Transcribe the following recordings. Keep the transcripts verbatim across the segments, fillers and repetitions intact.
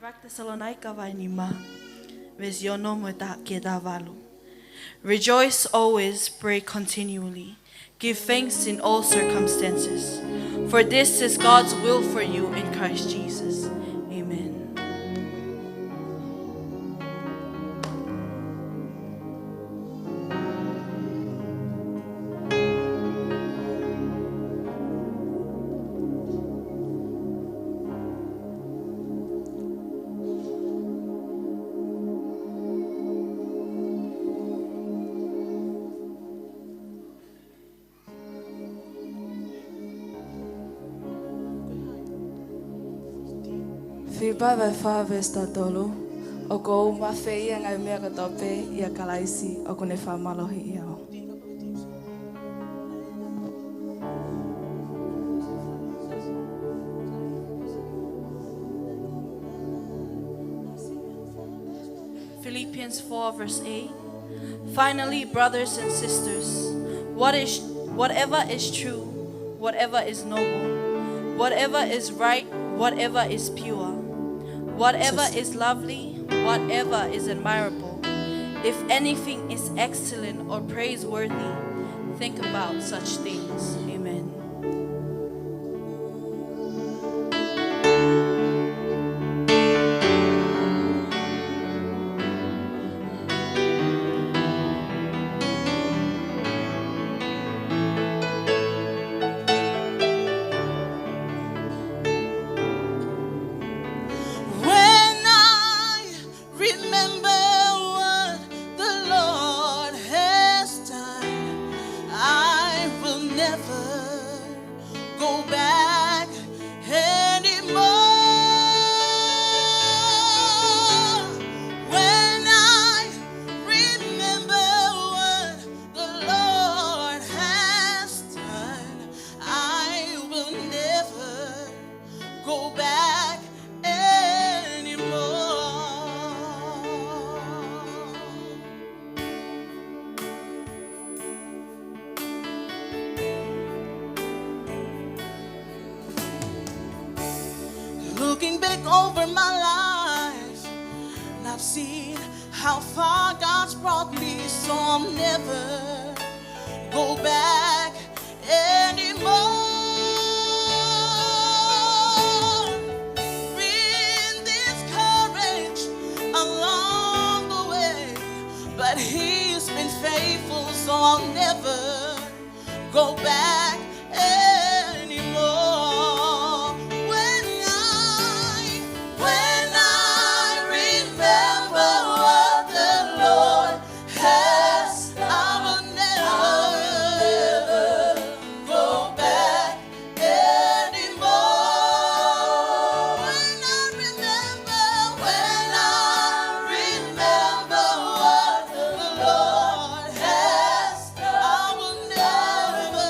Tesalonaika vahe nima, veesi ono mo e taha ki he taha valu. Rejoice always, pray continually. Give thanks in all circumstances, for this is God's will for you in Christ Jesus. Amen. Filipai vahe fā veesi taha tolu, ʻoku ou mafeia e ngaahi meʻa kotoa pē ʻia Kalaisi ʻoku ne fakamālohiʻi au. Philippians four, verse eight. Finally, brothers and sisters, what is, whatever is true, whatever is noble, whatever is right, whatever is pure, whatever is lovely, whatever is admirable, if anything is excellent or praiseworthy, think about such things. Amen. When I remember what the Lord has done, I will never go back anymore. When I remember what the Lord has done, I will never go back anymore. Looking back over my life, and I've seen how far God's brought me, so I'll never go back anymore. Been discouraged along the way, but He's been faithful, so I'll never go back anymore. When I, when I remember what the Lord has, I will never go back anymore. When I remember, when I remember what the Lord has, I will never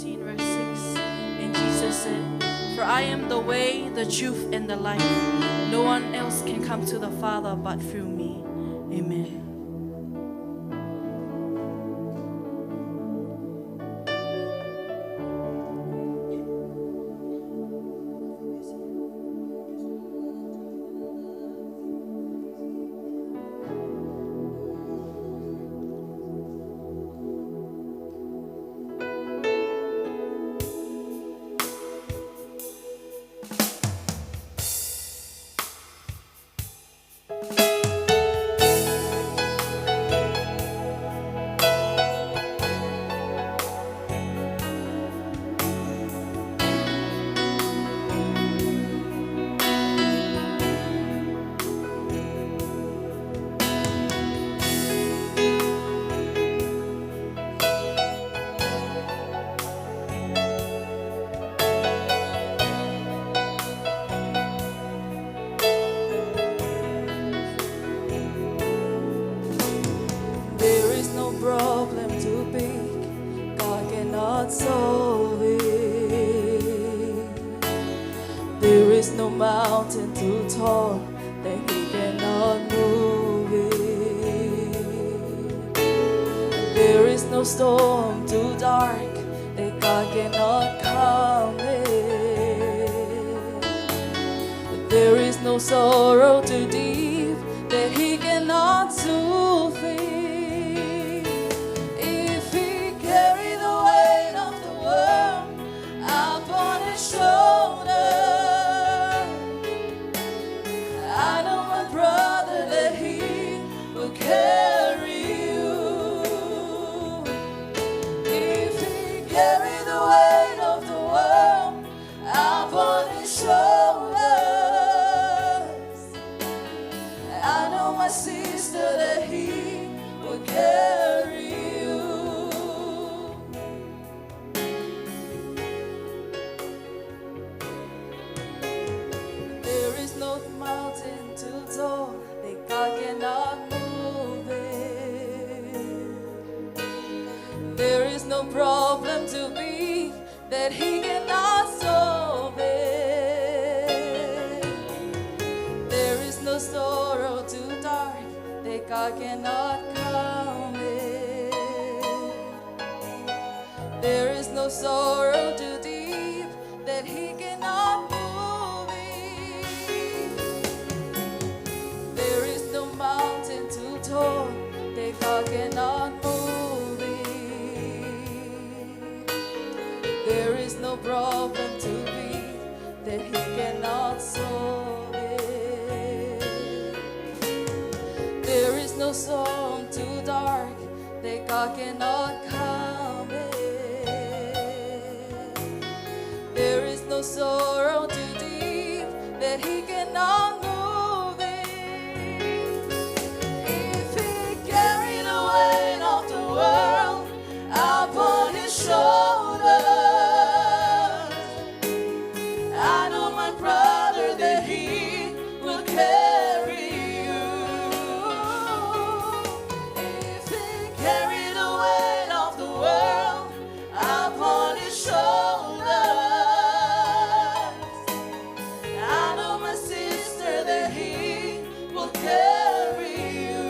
thirteen, verse six. And Jesus said, "For I am the way, the truth, and the life. No one else can come to the Father but through me." Amen. There is no problem too big God cannot solve it. There is no mountain too tall that He cannot move it. There is no storm too dark that God cannot calm it. There is no sorrow too deep that He cannot soothe it. If He carried the weight of the world upon His shoulder, I know, my brother, that He will carry you. If He carried the weight of the world upon His shoulders, I know, my sister, that He will carry you. There is no mountain too tall that God cannot move it. There is no problem too big that He cannot solve it. There is no sorrow too dark that God cannot calm it. There is no sorrow too deep that He cannot move it. There is no mountain too tall that God cannot move it. There is no problem too big that He cannot solve it. There is no storm too dark that God cannot calm it. There is no sorrow too deep that He cannot move it. If He carried the weight of the world upon His shoulders, I know, my brother, that He will carry you. If He carried the weight of the world upon His shoulders, I know, my sister, that He will carry you.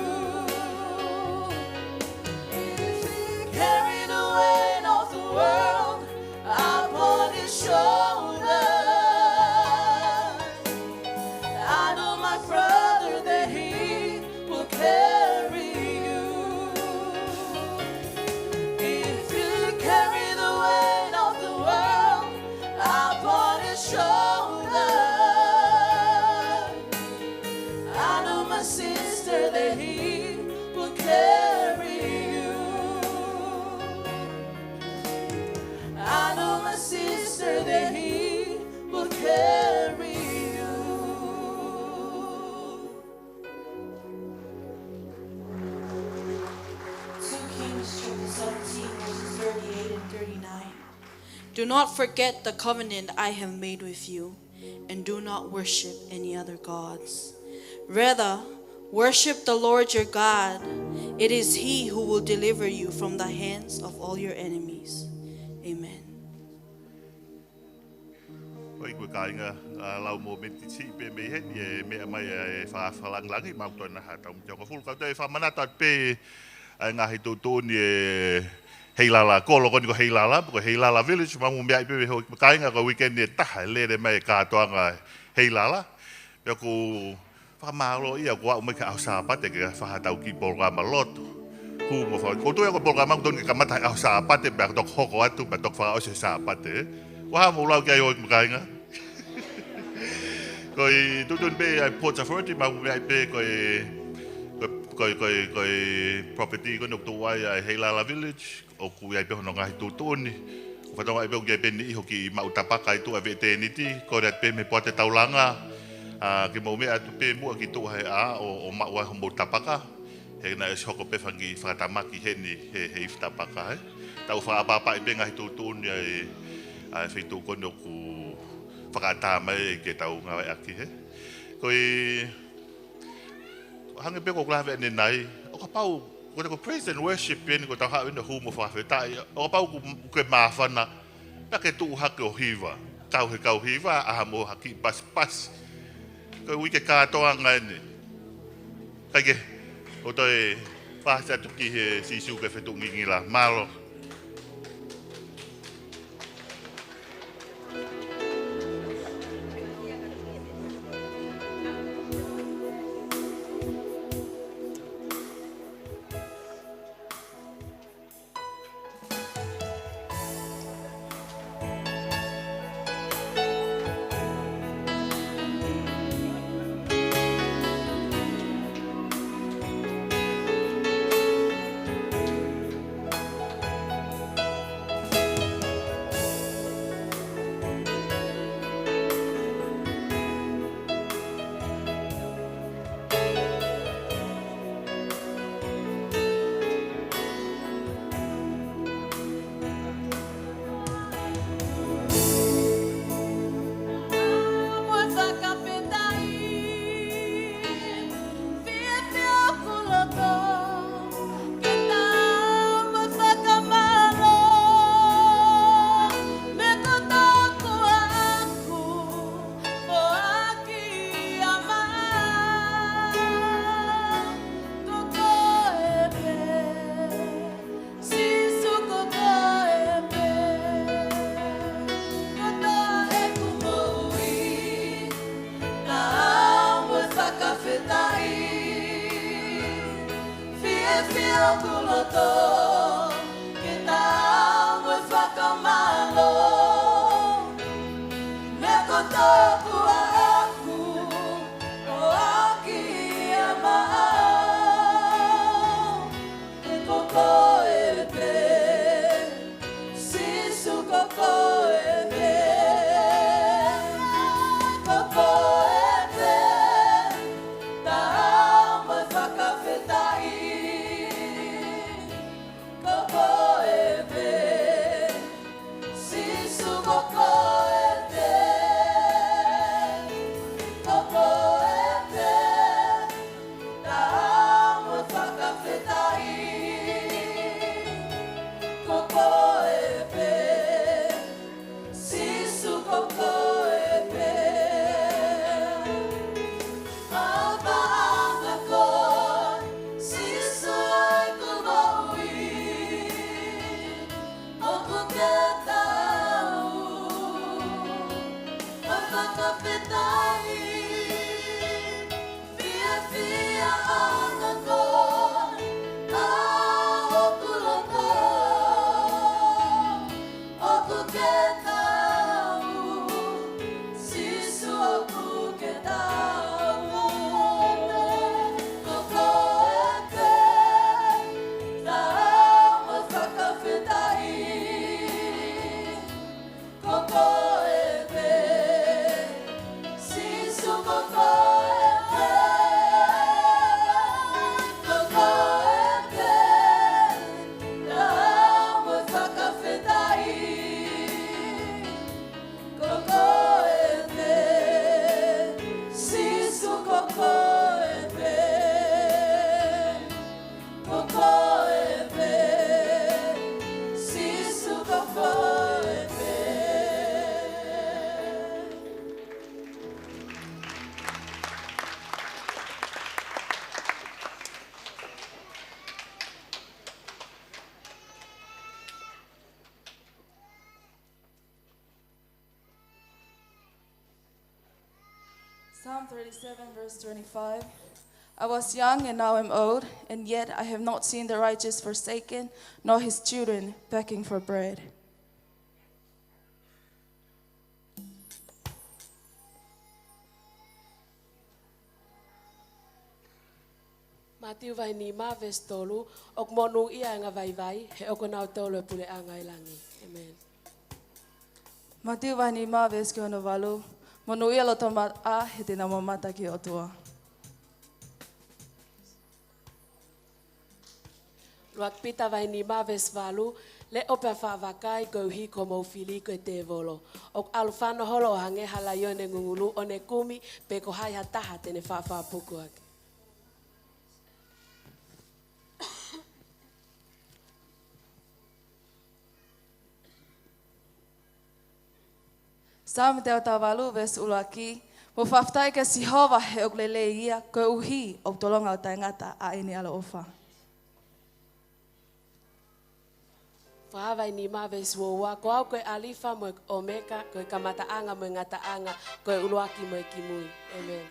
If He carried the weight of the world upon His shoulders, I know, my brother, that He will carry you. If He carried the weight of the world upon His shoulders, I know, my sister, that He will carry you. I know, my sister, that He will carry you. Two Kings chapter seventeen, verses thirty-eight and thirty-nine. Do not forget the covenant I have made with you, and do not worship any other gods. Rather, worship the Lord your God. It is He who will deliver you from the hands of all your enemies. Amen. Ko e kāinga, ʻa, lau mōmeni siʻi pē mei heni, ʻe meʻa mai ʻa e fakalāngilangi, mau tō na ha taʻu mo e hongofulu. Kau toe fakamanatu atu pē ʻa e ngaahi tuʻutuʻuni ʻe Heilala, kolo ko eni ko Heilala, ko Heilala Village, mau meʻa ai pē mei he kāinga ko e weekend ʻe taha, ʻe lele mai e kātoanga Heilala. Pea ʻoku fakamālō ia ʻoku aʻu mai ki he ʻaho Sāpate ke fai haʻatau kiʻi polokalama lotu. Hū mo faka-, ʻoku ou tui ko e polokalama ʻoku totonu ke kamata he ʻaho Sāpate, pea toki hoko atu, pea toki fakaʻosi he Sāpate, ē. ʻOku hā mo lau ki ai ʻa e kāinga. Ko e tuʻutuʻuni pē ʻa e Ports Authority, mau meʻa ai pē ko e, ko e, ko e, ko e, ko e property ko eni ʻoku tuʻu ai ʻa e Heilala Village. ʻOku ʻi ai pē hono ngaahi tuʻutuʻuni. ʻOku fakatokangaʻi pē ʻoku ʻi ai pē ʻeni ʻi hoki maʻu tapaka ʻi tuʻa ʻa e veʻetēniti, kole atu pē mei he poate taulanga, ʻa, ke mou meʻa atu pē muʻa ki tuʻa he ʻā ʻo, ʻo maʻu ai homou tapaka. He naʻe ʻosi hoko pē fanga kiʻi fakatamaki heni he, he ifi tapaka, ē. Tau fakaʻapaʻapaʻi pē ngaahi tuʻutuʻuni ʻa e, ʻa e feituʻu ko eni ʻoku fakaʻatā mai ke tau ngāueʻaki, ē. Ko e hangē pē ko ʻeku lave ʻanenai, ʻo kapau, ko e, ko e praise and worship eni ko ʻetau haʻu eni ʻo hū mo fakafetaʻi, ʻo kapau ʻoku, ʻoku ke māfana, pea ke tuʻu hake ʻo hiva, kau he kau hiva, ʻā mo ha kiʻi pasipasi. Ko e uike kātoanga eni. Kae kehe, ʻoku ou toe paasi atu ki he Sīsū ko e fetuʻu ngingila. Mālō. Ko koe pē, Sīsū ko koe pē. Kotoa ʻeku moʻui, naʻa mau fakafetaʻi. Fiefia hoku loto, ke tau mau fakamālō. Mea kotoa ʻoku ʻaʻaku, ʻoku ʻaʻaku ia maʻau. Ko koe pē, Sīsū ko koe pē. Ko koe pē, tau mau fakafetaʻi. Psalm thirty-seven, verse twenty-five. I was young and now I'm old, and yet I have not seen the righteous forsaken, nor his children begging for bread. Mātiu vahe nima veesi tolu, ʻoku monūʻia ʻa e anga vaivai, he ʻoku ʻonautolu e puleʻanga ʻo e langi. ʻĒmeni. Mātiu vahe nima veesi ki hono valu, monūʻia ʻa e loto maʻa, he te nau mamata ki he ʻOtua. ʻUluaki Pita vahe nima veesi valu, leʻo pea faʻa vakai koeʻuhi ko hoʻomou fili ko e tēvolo. ʻOku ʻalu fano holo ʻo hangē ha laione ngungulu ʻo ne kumi pe ko hai ha taha te ne faʻa fakapuku ʻaki. Saame teau taha valu veesi ʻuluaki, mou fakafetaʻi kia Sihova he ʻoku lelei ia, koeʻuhi ʻoku tolonga ʻo taʻengata ʻa ʻene ʻaloʻofa. Fakahā vahe nima veesi uaua, ko au ko e ʻAlifa mo e ʻOmeka, ko e kamataʻanga mo e ngataʻanga, ko e ʻuluaki mo e kimui. ʻĒmeni.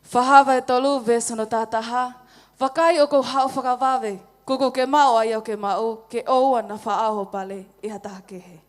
Fakahā vahe tolu veesi hono taha taha, vakai ʻoku ou haʻu fakavave, kuo ʻoku ke maʻu ʻa ia ʻoku ke maʻu, ke ʻoua naʻa faʻao ho pale ʻe ha taha kehe.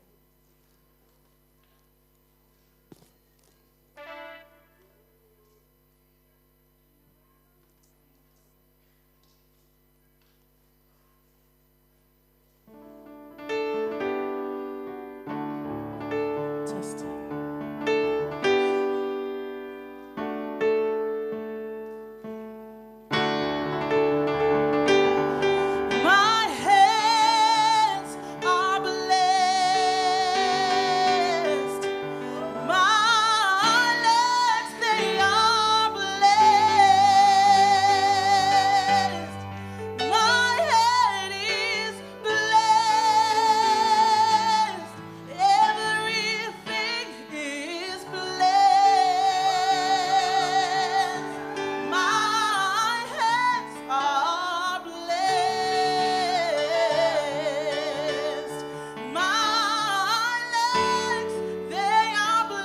My hands are blessed. My legs, they are blessed. My head is blessed. Everything is blessed. My hands are blessed. My legs, they are blessed.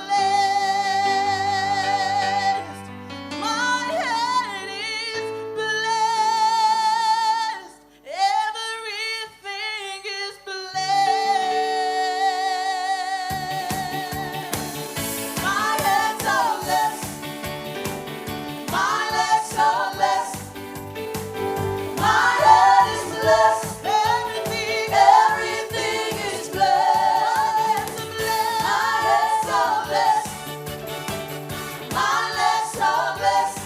My head is blessed. Everything is blessed. My hands are blessed. My legs are blessed. My head is blessed. Everything, everything is blessed. My hands are blessed. My legs are blessed.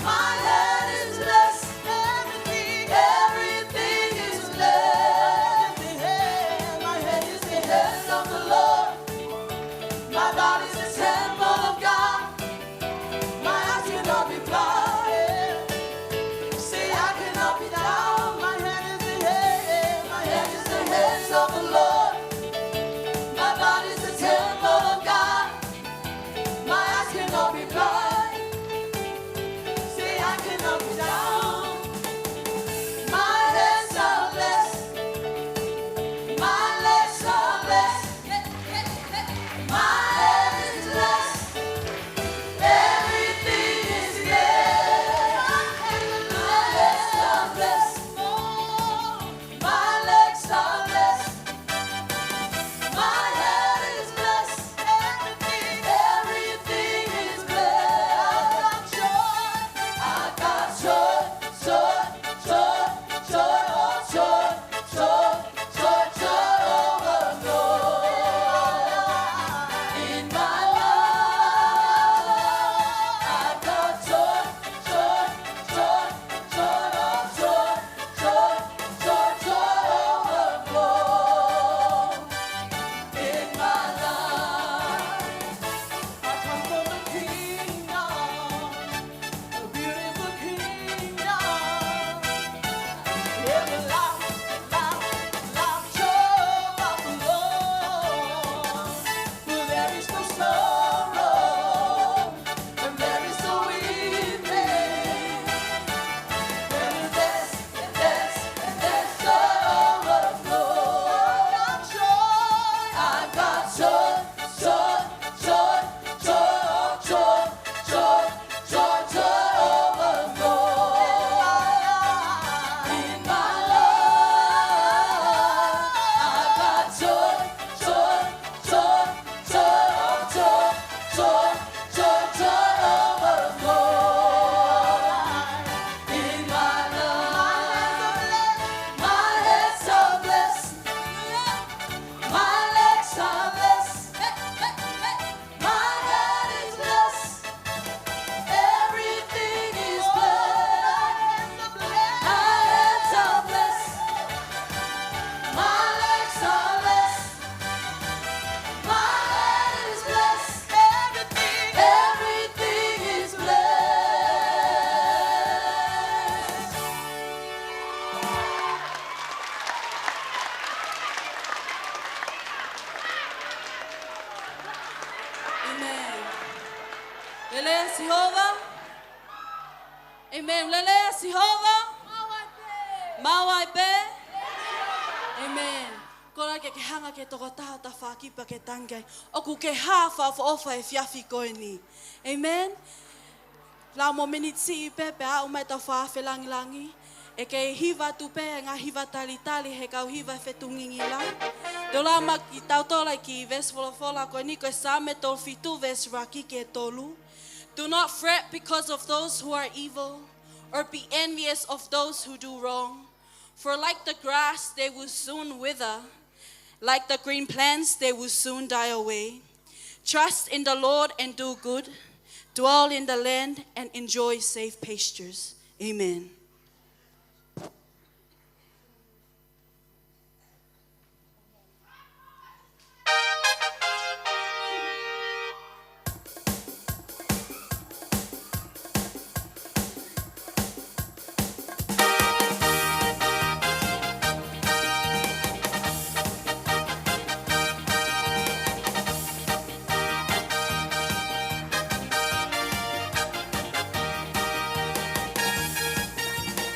My head is blessed. Everything, everything is blessed. My head is the hands of the Lord. My body is the temple of God. My eyes cannot be blind. Say, I cannot be down. My head is the head. My head is the hands of the Lord. My body is the temple of God. My eyes cannot be blind. Say, I cannot be down. My hands are blessed. My legs are blessed. My head is Lelei ʻa Sihova. ʻĒmeni. Lelei ʻa Sihova. Maʻu ai pē. ʻĒmeni. Kole ke ke hanga ki he tokotaha ʻo tafaʻaki pea ke tangi ai. ʻOku ke hā fakaʻofoʻofa he efiafi ko eni. ʻĒmeni. Lau mo miniti siʻi pē pea aʻu mai ʻetau fakaafe langilangi. ʻE kei hiva atu pē ngaahi hiva talitali he kau hiva fetongi ngingila. Te u lau mai kiate kitautolu ki he veesi folofola ko eni ko e Saame tolu fitu veesi ʻuluaki ki he tolu. Do not fret because of those who are evil, or be envious of those who do wrong. For like the grass, they will soon wither. Like the green plants, they will soon die away. Trust in the Lord and do good. Dwell in the land and enjoy safe pastures. ʻĒmeni.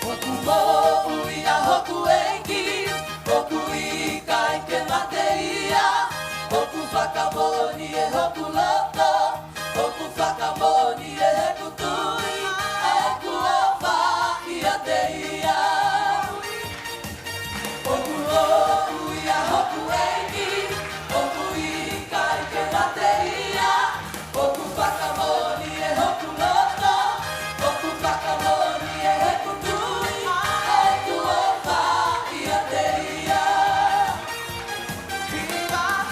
ʻOku moʻui ʻa hoku ʻEiki, ʻoku ʻikai ke mate ia. ʻOku fakamoʻoni ʻe hoku loto, ʻoku fakamoʻoni ʻe heʻeku tui, ʻa ʻeku ʻofa ʻiate ia. ʻOku moʻui ʻa hoku ʻEiki, ʻoku ʻikai ke mate ia. ʻOku fakamoʻoni ʻe hoku loto, ʻoku fakamoʻoni ʻe heʻeku tui, ʻa ʻeku ʻofa ʻiate ia.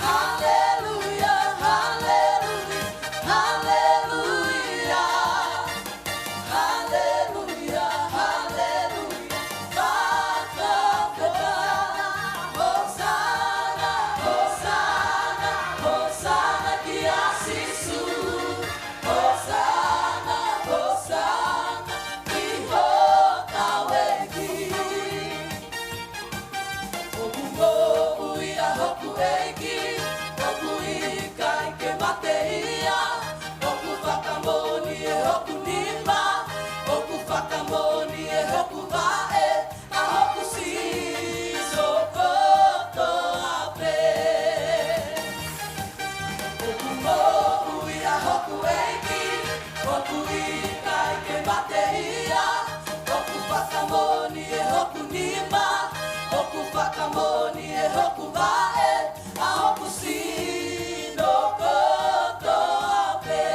Haleluia, haleluia, haleluia. Haleluia, haleluia. Fakafetaʻi. Hosana, hosana, hosana kia Sīsū. Hosana, hosana ki hotau ʻEiki. ʻOku moʻui ʻa hoku ʻEiki, ʻoku ʻikai ke mate ia. ʻOku fakamoʻoni ʻe hoku nima, ʻoku fakamoʻoni ʻe hoku vaʻe, ʻa hoku sino kotoa pē. ʻOku moʻui ʻa hoku ʻEiki, ʻoku ʻikai ke mate ia. ʻOku fakamoʻoni ʻe hoku nima, ʻoku fakamoʻoni ʻe hoku vaʻe, ʻa hoku sino kotoa pē.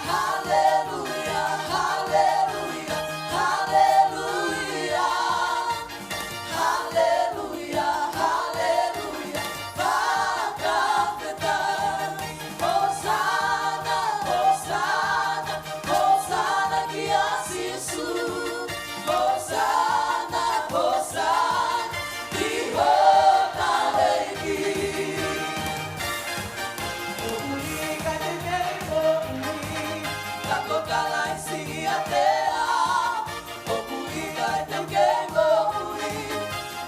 Haleluia, haleluia, haleluia. Haleluia, haleluia, fakafetaʻi. Hosana, hosana, hosana kia Sīsū. Hosana, hosana ki hotau ʻEiki. ʻOku ʻikai te u kei moʻui, ka ko Kalaisi ʻiate au. ʻOku ʻikai te u kei moʻui,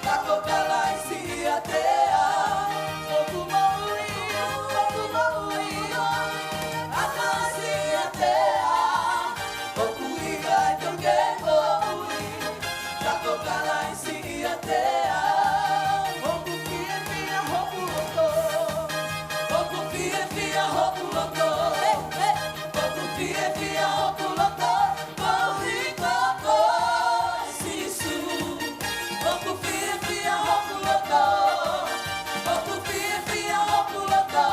ka ko Kalaisi ʻiate au. ʻOku moʻui, ʻoku moʻui, ʻa Kalaisi ʻiate au. ʻOku ʻikai te u kei moʻui, ka ko Kalaisi ʻiate au. ʻOku fiefia hoku loto, ʻoku fiefia hoku loto, ʻoku fiefia hoku loto. Koeʻuhi ko Sīsū, ʻoku fiefia hoku loto, ʻoku fiefia hoku loto,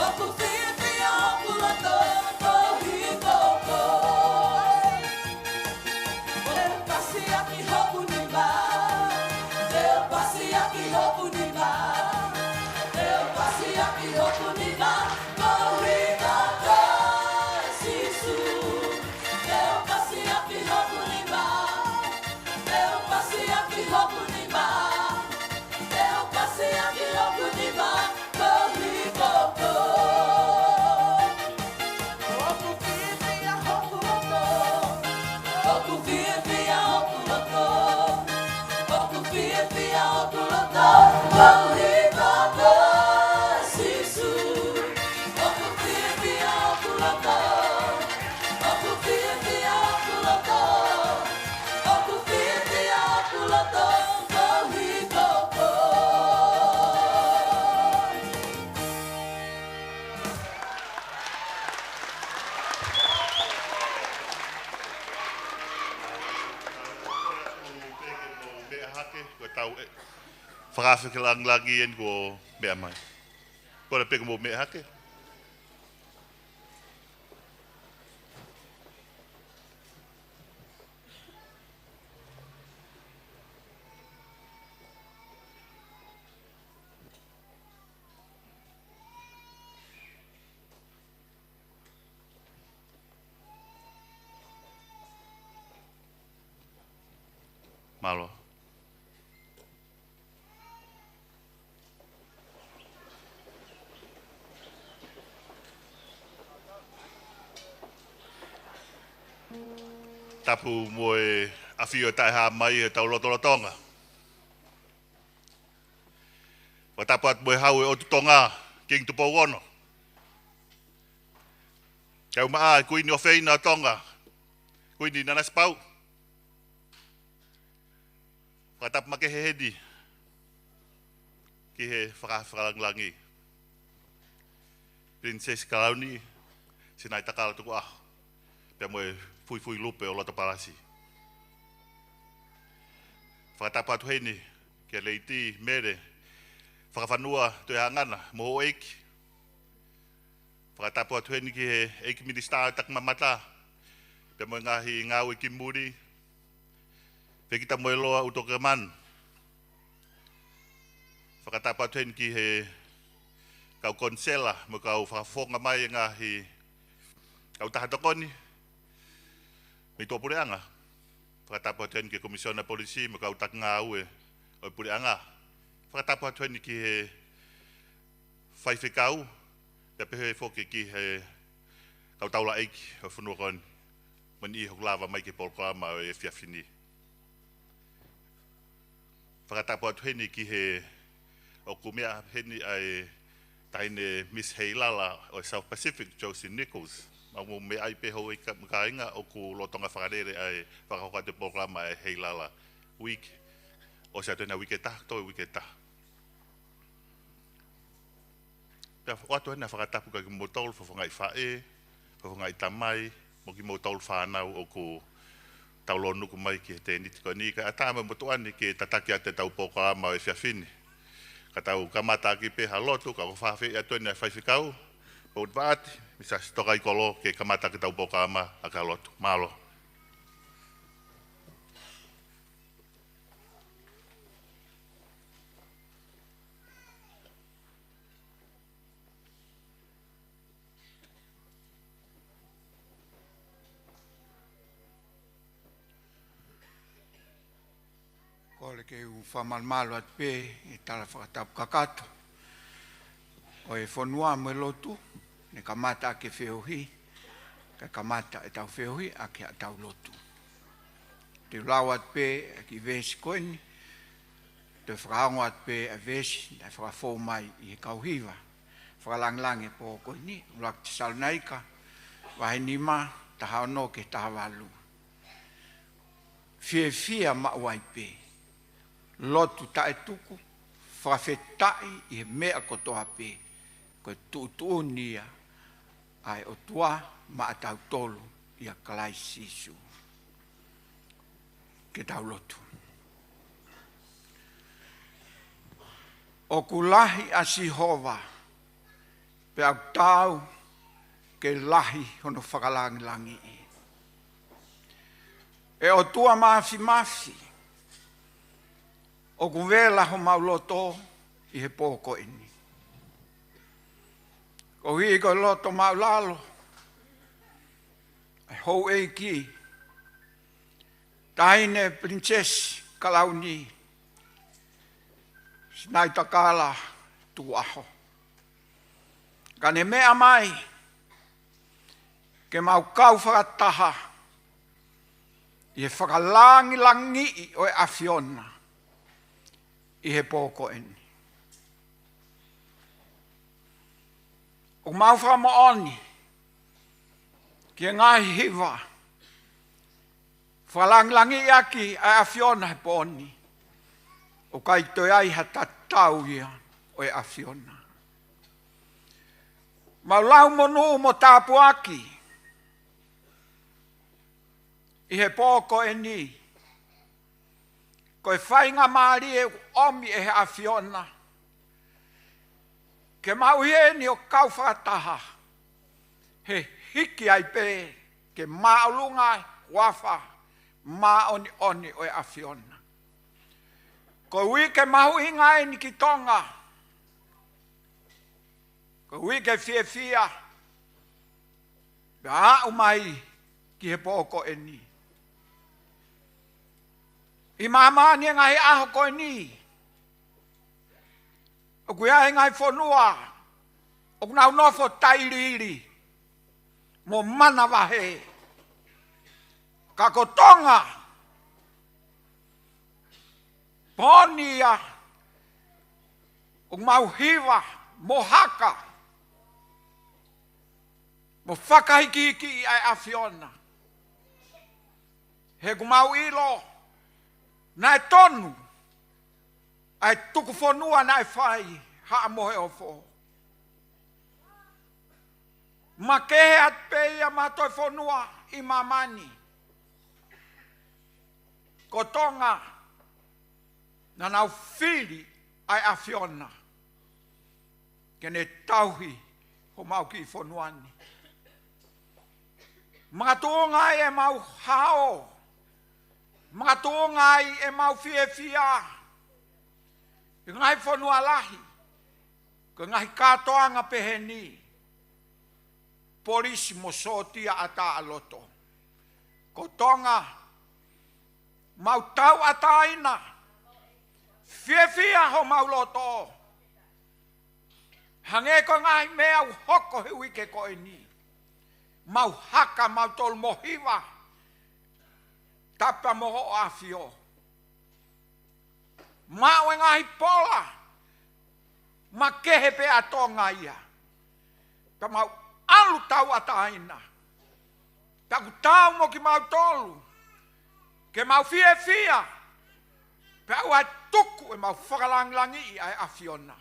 ʻoku fiefia hoku loto, koeʻuhi ko koe. Te u pasiaki hoku nima, te u pasiaki hoku nima, te u pasiaki hoku nima, koeʻuhi ko koe Sīsū. Te u pasiaki hoku nima, te u pasiaki hoku nima, te u pasiaki hoku nima, koeʻuhi ko koe. ʻOku fiefia hoku loto, ʻoku fiefia hoku loto, ʻoku fiefia hoku loto, koeʻuhi ko koe Sīsū. ʻOku Fakafeʻiloaki eni kuo meʻa mai. Kole pē ke mou meʻa hake. Mālō. Tapu mo e ʻafio taʻehāmai ʻetau lotolotonga. Fakatapu atu mo e Hau ʻo e ʻOtu Tonga, Kingi Tupou Ono. Kae ʻumaʻā e Kuini ʻofeina ʻo Tonga, Kuini Nanasipauʻu. Fakatapu makehe heni ki he Faka-, Fakalangilangi, Pilinisesi Kalauni Sinaitakala Tukuʻaho, pea mo e Fuifui Lupe ʻo Loto Palasi. Fakatapu atu heni kia Lady Mele Fakafanua Tuʻihaʻangana mo houʻeiki. Fakatapu atu heni ki he ʻEiki Minisitā ʻo e Takimamata, pea mo e ngaahi ngāue ki muli, Fekitamoeloa ʻUtokeman. Fakatapu atu heni ki he kau konisela mo e kau fakafofonga mai e ngaahi kautaha tokoni mei tuʻa puleʻanga. Fakatapu atu heni ki he Komisiona Polisi mo e kau taki ngāue ʻo e puleʻanga. Fakatapu atu heni ki he faifekau, pea pehē foki ki he kau taulaʻeiki ʻo e fonua ko eni, mo e niʻihi ʻoku lava mai ki he polokalama ʻo e efiafi ni. Fakatapu atu heni ki he, ʻoku meʻa heni ʻa e taʻahine Miss Heilala ʻo e South Pacific, Josie Nichols. Mau mou meʻa ai pē houʻeiki mo e kāinga, ʻoku lolotonga fakalele ʻa e fakahoko atu e polokalama ʻa e Heilala Week. ʻOsi atu eni ʻa e uike ʻe taha, toe uike ʻe taha. Pea ʻoatu eni ʻa e fakatapu kia kimoutolu fofongaʻi faʻē, fofongaʻi tamai, mo kimoutolu fānau ʻoku tau lōnuku mai ki he tēniti ko eni, kae ʻatā mo e motuʻa ni ke tataki atu ʻetau polokalama ʻo e efiafi ni. Ka tau kamata ʻaki pē ha lotu, ka ʻoku ou fakaafeʻi atu eni ʻa e faifekau, Pout Vaati, Misa Sitokaikolo, ke kamata ʻaki ʻetau polokalama ʻaki ha lotu. Mālō. Kole ke u fakamalumalu atu pē ʻi he tala fakatapu kakato ʻo e fonua mo e lotu, ne kamata ʻaki e feohi, kae kamata ʻetau feohi ʻaki haʻatau lotu. Te u lau atu pē ʻa e kiʻi veesi ko eni, toe fakaongo atu pē ʻa e veesi naʻe fakafou mai ʻi he kau hiva fakalangilangi e pō ko eni, ʻUluaki Tesalonaika, vahe nima, taha ono ki he taha valu. Fiefia maʻu ai pē, lotu taʻetuku, fakafetaʻi ʻi he meʻa kotoa pē, ko e tuʻutuʻuni ia ʻa e ʻOtua maʻatautolu ʻia Kalaisi Sīsū. Ke tau lotu. ʻOku lahi ʻa Sihova, pea ʻoku taau ke lahi hono fakalangilangiʻi. ʻE ʻOtua Māfimafi, ʻoku vela homau loto ʻi he pō ko eni. Koeʻuhi ko e loto māʻulalo ʻa e houʻeiki, Taʻahine Pilinisesi Kalauni Sinaitakala Tukuʻaho. Ka ne meʻa mai ke mau kau fakataha ʻi he fakalangilangiʻi ʻo e ʻAfiona ʻi he pō ko eni. ʻOku mau fakamoʻoni ki he ngaahi hiva fakalangilangiʻi ʻaki ʻa e ʻAfiona he pō ni, ʻoku ʻikai toe ʻi ai ha tatau ia ʻo e ʻAfiona. Mau lau monū mo tāpuaki ʻi he pō ko eni, Ko e faingamālie ʻoku ʻomi ʻe he ʻAfiona ke maʻu ʻeni ʻo kau fakataha, he hiki ai pē ke māʻolunga e huafa māʻoniʻoni ʻo e ʻAfiona. Ko e uike mahuʻinga ʻeni ki Tonga. Ko e uike fiefia. Pea aʻu mai ki he pō ko ʻeni. ʻI māmani e ngaahi ʻaho ko ʻeni, ʻoku ʻi ai e ngaahi fonua ʻoku nau nofo tailiili mo manavahē. Ka ko Tonga, pō ni ia ʻoku mau hiva mo haka mo fakahikihikiʻi ʻa e ʻAfiona. He ʻoku mau ʻilo naʻe tonu ʻa e tuku fonua naʻe fai Haʻa Moheofo. Makehe atu pē ia mo ha toe fonua ʻi māmani. Ko Tonga, naʻa nau fili ʻa e ʻAfiona ke ne tauhi homau kiʻi fonua ni. Makatuʻunga ai ʻemau hao, makatuʻunga ai ʻemau fiefia, ʻi he ngaahi fonua lahi, ko e ngaahi kātoanga pehē ni, polisi mo sōtia ʻatā ʻa loto. Ko Tonga, mau tauʻatāina, fiefia homau loto. Hangē ko e ngaahi meʻa ʻoku hoko he uike ko ʻeni. Mau haka mautolu mo hiva, tapu mo hoʻo ʻAfio. Maʻu e ngaahi pola, makehe pē ʻa Tonga ia. Ka mau ʻalu tauʻatāina. Ka ʻoku taau mo kimautolu ke mau fiefia, pea ʻoua ʻe tuku ʻemau fakalangilangiʻi ʻa e ʻAfiona.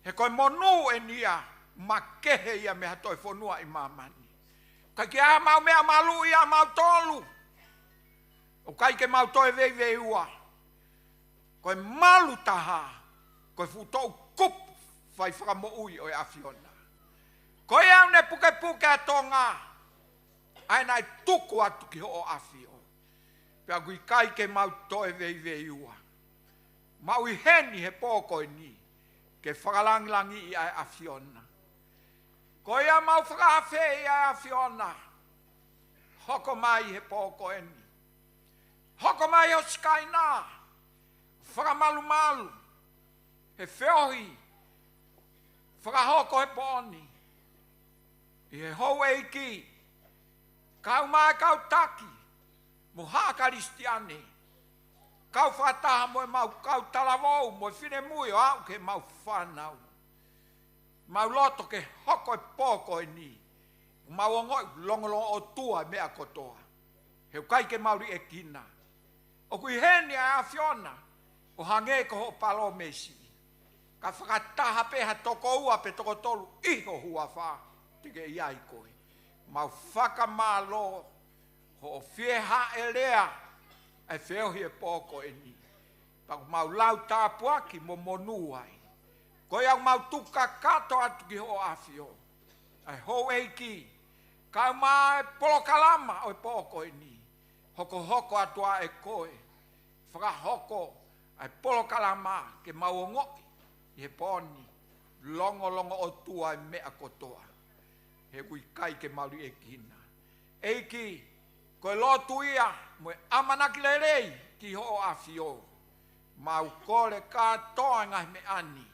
He ko e monū ʻeni ia, makehe ia mei ha toe fonua ʻi māmani. ʻIkai ke ʻi ai haʻamau meʻa maluʻi ʻamautolu. ʻOku ʻikai ke mau toe veiveiua. Ko e malu taha, ko e fuʻu toʻukupu fai fakamoʻui ʻo e ʻAfiona. Ko ia ʻoku ne pukepuke ʻa Tonga, ʻa ia naʻe tuku atu ki hoʻo ʻAfio. Pea ʻoku ʻikai ke mau toe veiveiua. Mau ʻi heni he pō ko ʻeni ke fakalangilangiʻi ʻa e ʻAfiona. Ko ia mau fakaafeʻi ʻa e ʻAfiona, hoko mai he pō ko ʻeni. Hoko mai ho Sikaina, fakamalumalu he feohi fakahoko he pō ni ʻi he houʻeiki, kau mai kau taki mo haʻa Kalisitiane, kau fakataha mo ʻemau kau talavou mo e finemui ʻo aʻu ki heʻemau fānau. Mau loto ke hoko e pō ko ʻeni, mau ongoʻi longolongo ʻOtua e meʻa kotoa. He ʻoku ʻikai ke mau liʻekina. ʻOku ʻi heni ʻa e ʻAfiona, ʻo hangē ko hoʻo palōmesi. Ka fakataha pē ha toko ua pe toko tolu ʻi ho huafa, te ke ʻi ai koe. Mau fakamālō hoʻo fie hāʻelea ʻa e feohi he pō ko ʻeni. Pea ʻoku mau lau tāpuaki mo monū ai. Ko ia ʻoku mau tuku kakato atu ki hoʻo ʻAfio ʻa e houʻeiki, kau mai e polokalama ʻo e pō ko ʻeni. Hokohoko atu ā ʻe koe, fakahoko ʻa e polokalama ke mau ongoʻi ʻi he pō ni longolongo ʻOtua e meʻa kotoa. He ʻoku ʻikai ke mau liʻekina. ʻEiki, ko e lotu ia mo e ʻamanaki lelei ki hoʻo ʻAfio. Mau kole kātoa e ngaahi meʻa ni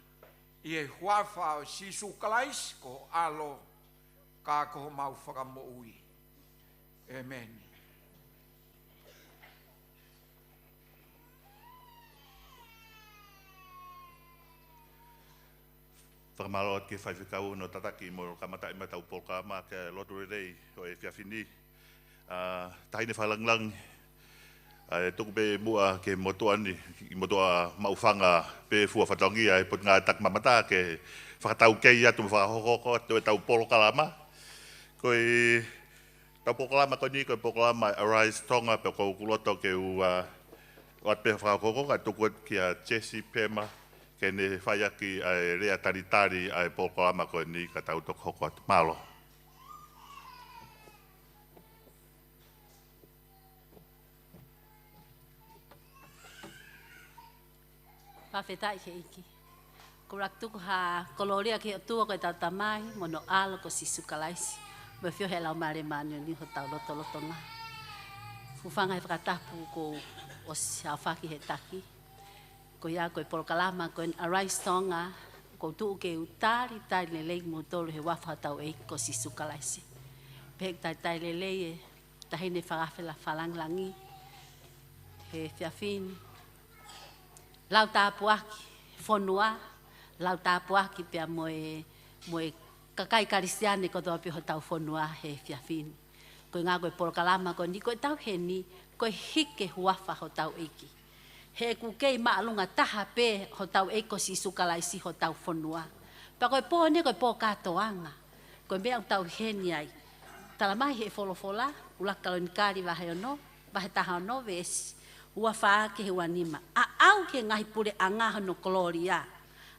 ʻi he huafa ʻo Sīsū Kalaisi ko ho ʻAlo, ka ko homau Fakamoʻui. ʻĒmeni. Fakamālō atu ki he faifekau hono tataki mo kamataʻi mai ʻetau polokalama ke lotu lelei ʻo e efiafi ni. ʻA, Taʻahine Fakalangilangi, ʻa, ʻe tuku pē muʻa ki he motuʻa ni, kiʻi motuʻa maʻufanga pē fua fatongia ʻi he Potungāue Taki Mamata ke fakataukei atu mo fakahoko atu ʻetau polokalama. Ko e ʻetau polokalama ko eni, ko e polokalama Arise Tonga, pea ʻoku ou loto ke u, ʻa, ʻOatu pē hoku fakahoko, kae tuku atu kia Jesse Pema, ke ne fai ʻaki ʻa e lea talitali ʻa e polokalama ko eni ka tau toki hoko atu. Mālō. Fakafetaʻi ki he ʻEiki. ʻOku ou tuku ha kolōlia ki he ʻOtua ko ʻetau Tamai, mo hono ʻAlo ko Sīsū Kalaisi, mo e ʻafio ʻa e Laumālie Māʻoniʻoni ʻi hotau lotolotonga. Hūfanga he fakatapu kuo ʻosi aofaki he taki. Ko ia ko e polokalama ko eni Arise Tonga, ʻoku ou tuʻu ke u talitali lelei kimoutolu he huafa hotau ʻEiki ko Sīsū Kalaisi. Pehē ʻeku talitali lelei e taʻahine fakafela fakalāngilangi he efiafi ni. Lau tāpuaki fonua, lau tāpuaki pea mo e, mo e kakai Kalisitiane kotoa pē hotau fonua he efiafi ni. Ko e ʻuhinga ko e polokalama ko eni, ko ʻetau ʻi heni, ko e hiki e huafa hotau ʻEiki. He ʻoku kei māʻolunga taha pē hotau ʻEiki ko Sīsū Kalaisi hotau fonua. Pea ko e pō ni ko e pō kātoanga. Ko e meʻa ʻoku tau ʻi heni ai. Talamai ʻe he folofola, ʻUluaki Kalonikali vahe ono, vahe taha ono veesi ua fā ki he ua nima. Aʻu ki he ngaahi puleʻanga hono kolōlia,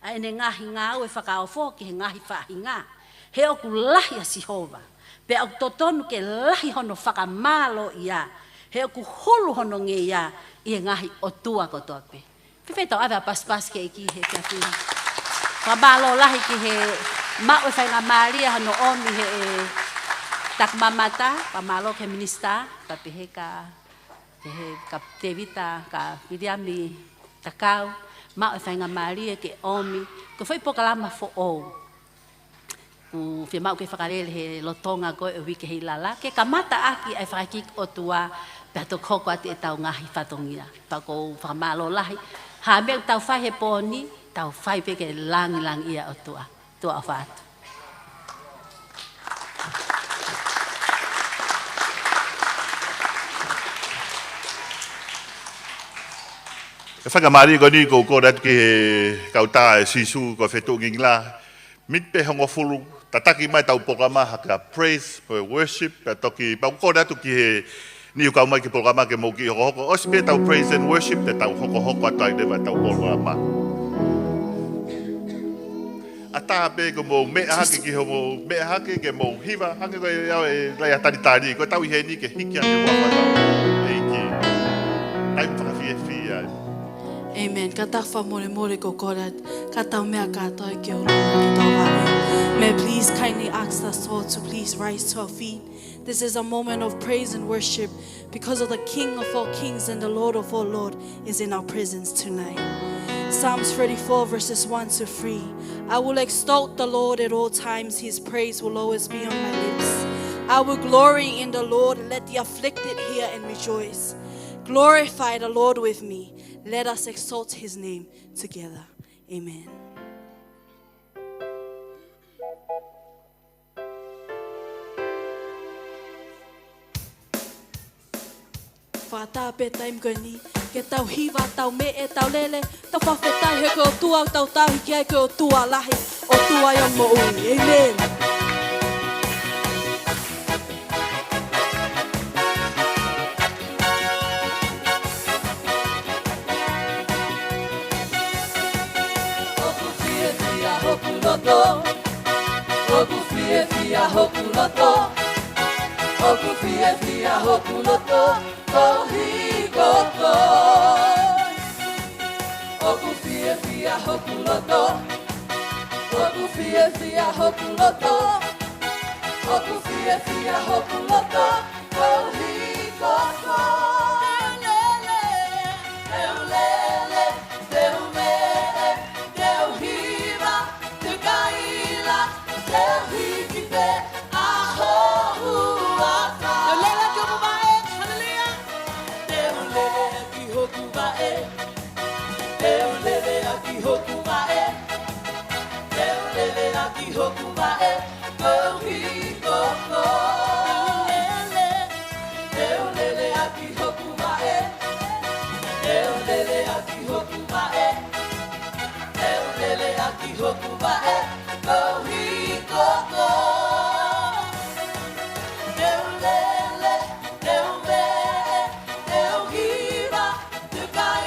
ʻa ʻene ngaahi ngāue fakaofo ki he ngaahi faʻahinga. He ʻoku lahi ʻa Sihova, pea ʻoku totonu ke lahi hono fakamālōʻia. He ʻoku hulu hono ngeia ʻi he ngaahi ʻotua kotoa pē. Fēfē ʻetau ʻave ʻa e pasipasi ki he ʻEiki he efiafi ni? Fakamālō lahi ki he maʻu e faingamālie hono ʻomi ʻe he taki mamata, fakamālō ki he minisitā, pea pehē kia, pehē kia Tēvita, kia Viliami Takau, maʻu e faingamālie ke ʻomi, ko e foʻi polokalama foʻou. ʻOku fiemaʻu ke fakalele he lolotonga ko ē ʻo e uike ʻi lalo, ke kamata ʻaki ʻa e fakahikihiki ʻOtua, pea toki hoko atu ʻetau ngaahi fatongia. Pea ʻoku ou fakamālō lahi, ha meʻa ʻoku tau fai he pō ni, tau fai pē ke lāngilangiʻia ʻa e ʻOtua. ʻOtua ʻofa atu. ʻE fakamālō ko eni ʻoku ou kole atu ki he kautaha ʻo Sīsū ko e Fetuʻu Ngingila, miniti pē hongofulu, tataki mai ʻetau polokalama ha ka praise, ko e worship, pea toki, pea ʻoku ou kole atu ki he niʻihi ʻoku kau mai ki he polokalama ke mou kiʻi hokohoko. ʻOsi pē ʻetau praise and worship, te tau hokohoko atu ai leva ʻetau polokalama. ʻAtā pē ke mou meʻa hake ki hoʻomou meʻa hake, ke mou hiva, hangē ko e ʻai ʻa e talitali, ko ʻetau ʻi heni ke hiki ʻa e huafa hotau ʻEiki. Taimi fakafiefia. Amen. Kātaki fakamolemole ʻoku ou kole atu, ka tau meʻa kātoa ke ʻalu ki hotau vaʻe. May I please kindly ask us all to please rise to our feet. This is a moment of praise and worship because of the King of all kings and the Lord of all lords is in our presence tonight. Psalms thirty-four, verses one to three. I will extol the Lord at all times. His praise will always be on my lips. I will glory in the Lord. Let the afflicted hear and rejoice. Glorify the Lord with me. Let us exalt his name together. Amen. Fakataha pē taimi ko eni, ke tau hiva, tau meʻe, tau lele, tau fakafetaʻi he ko e ʻOtua ʻoku tau tauhi ki ai ko e ʻOtua lahi, ʻOtua ʻo e moʻui. Amen. ʻOku fiefia hoku loto, ʻoku fiefia hoku loto, ʻoku fiefia hoku loto, koeʻuhi ko koe. ʻOku fiefia hoku loto, ʻoku fiefia hoku loto, ʻoku fiefia hoku loto, koeʻuhi ko koe. Te u lele, te u lele, te u meʻe, te u hiva, te u kaila, te u hiki pē ʻa ho huafa. Te u lele ʻaki hoku vaʻe, haleluia. Te u lele ʻaki hoku vaʻe. Te u lele ʻaki hoku vaʻe. Te u lele ʻaki hoku vaʻe. Koeʻuhi ko koe. Te u lele ʻaki hoku vaʻe. Te u lele ʻaki hoku vaʻe. Te u lele ʻaki hoku vaʻe. Koeʻuhi ko koe. Te u lele, te u meʻe, te u hiva, te u kai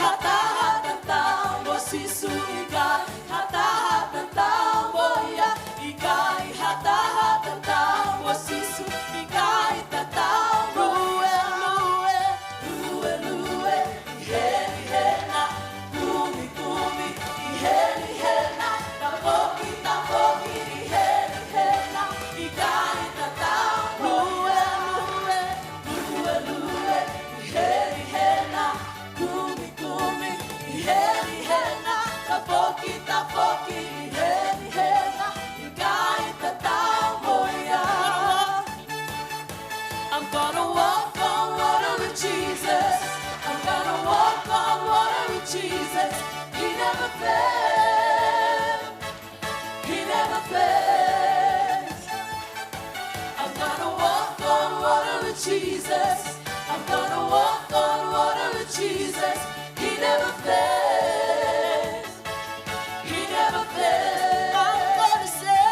ha taha tatau mo Sīsū, ʻikai ha taha tatau mo ia, ʻikai ha taha tatau mo Sīsū, ʻikai tatau mo ia. Lue, lue, lue, ʻi heni hena, kumi, kumi, ʻi heni hena, tafoki, tafoki, ʻi heni hena, ʻikai tatau mo ia. Lue, lue, lue, ʻi heni hena, kumi, kumi, ʻi heni hena, tafoki, tafoki, ʻi heni hena, ʻikai tatau mo ia. I'm gonna walk on water with Jesus. I'm gonna walk on water with Jesus. He never fails. He never fails. I'm gonna walk on water with Jesus. I'm gonna walk on water with Jesus. He never fails. He never fails. I'm gonna say,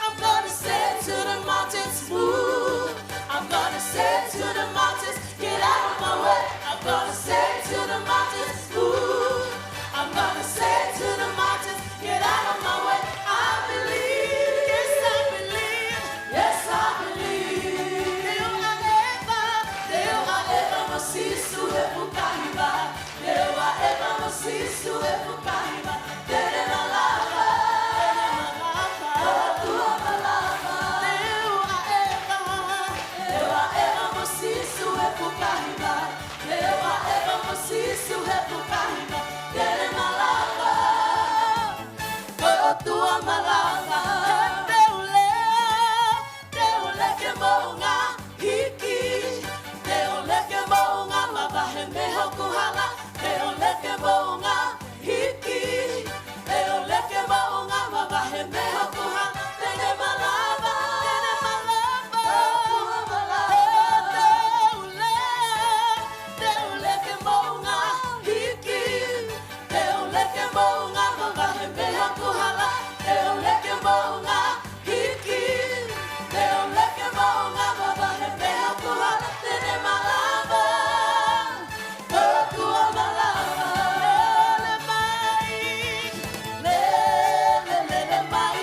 I'm gonna say to the mountains, move. I'm gonna say to the mountains, get out of my way. I'm gonna say to the mountains, move. I'm gonna say to the mountains, get out of my way. I believe. Yes, I believe. Yes, I believe. Te u ʻaʻeva, te u ʻaʻeva mo Sīsū he fukahi mai. Te u ʻaʻeva mo Sīsū he fukahi mai. Te ne malava. Te ne malava. ʻOtua malava. Te u ʻaʻeva. Te u ʻaʻeva mo Sīsū he fukahi mai. Te u ʻaʻeva mo Sīsū he fukahi mai. Te ne malava. Ko e ʻOtua malava. Te u lea, te u lea ke moʻunga hiki. Te u lea ke moʻunga mavahe mei hoku hala. Te u lea ke moʻunga hiki. Te u lea ke moʻunga mavahe mei hoku hala. Te ne malava. Te ne malava. ʻOtua malava. Te u lea, te u lea ke moʻunga hiki. Te u lea ke moʻunga mavahe mei hoku hala. Te u lea ke moʻunga hiki. Te u lea ke moʻunga mavahe mei hoku hala. Te ne malava. ʻOtua malava. Lele mai. Lele, lele mai.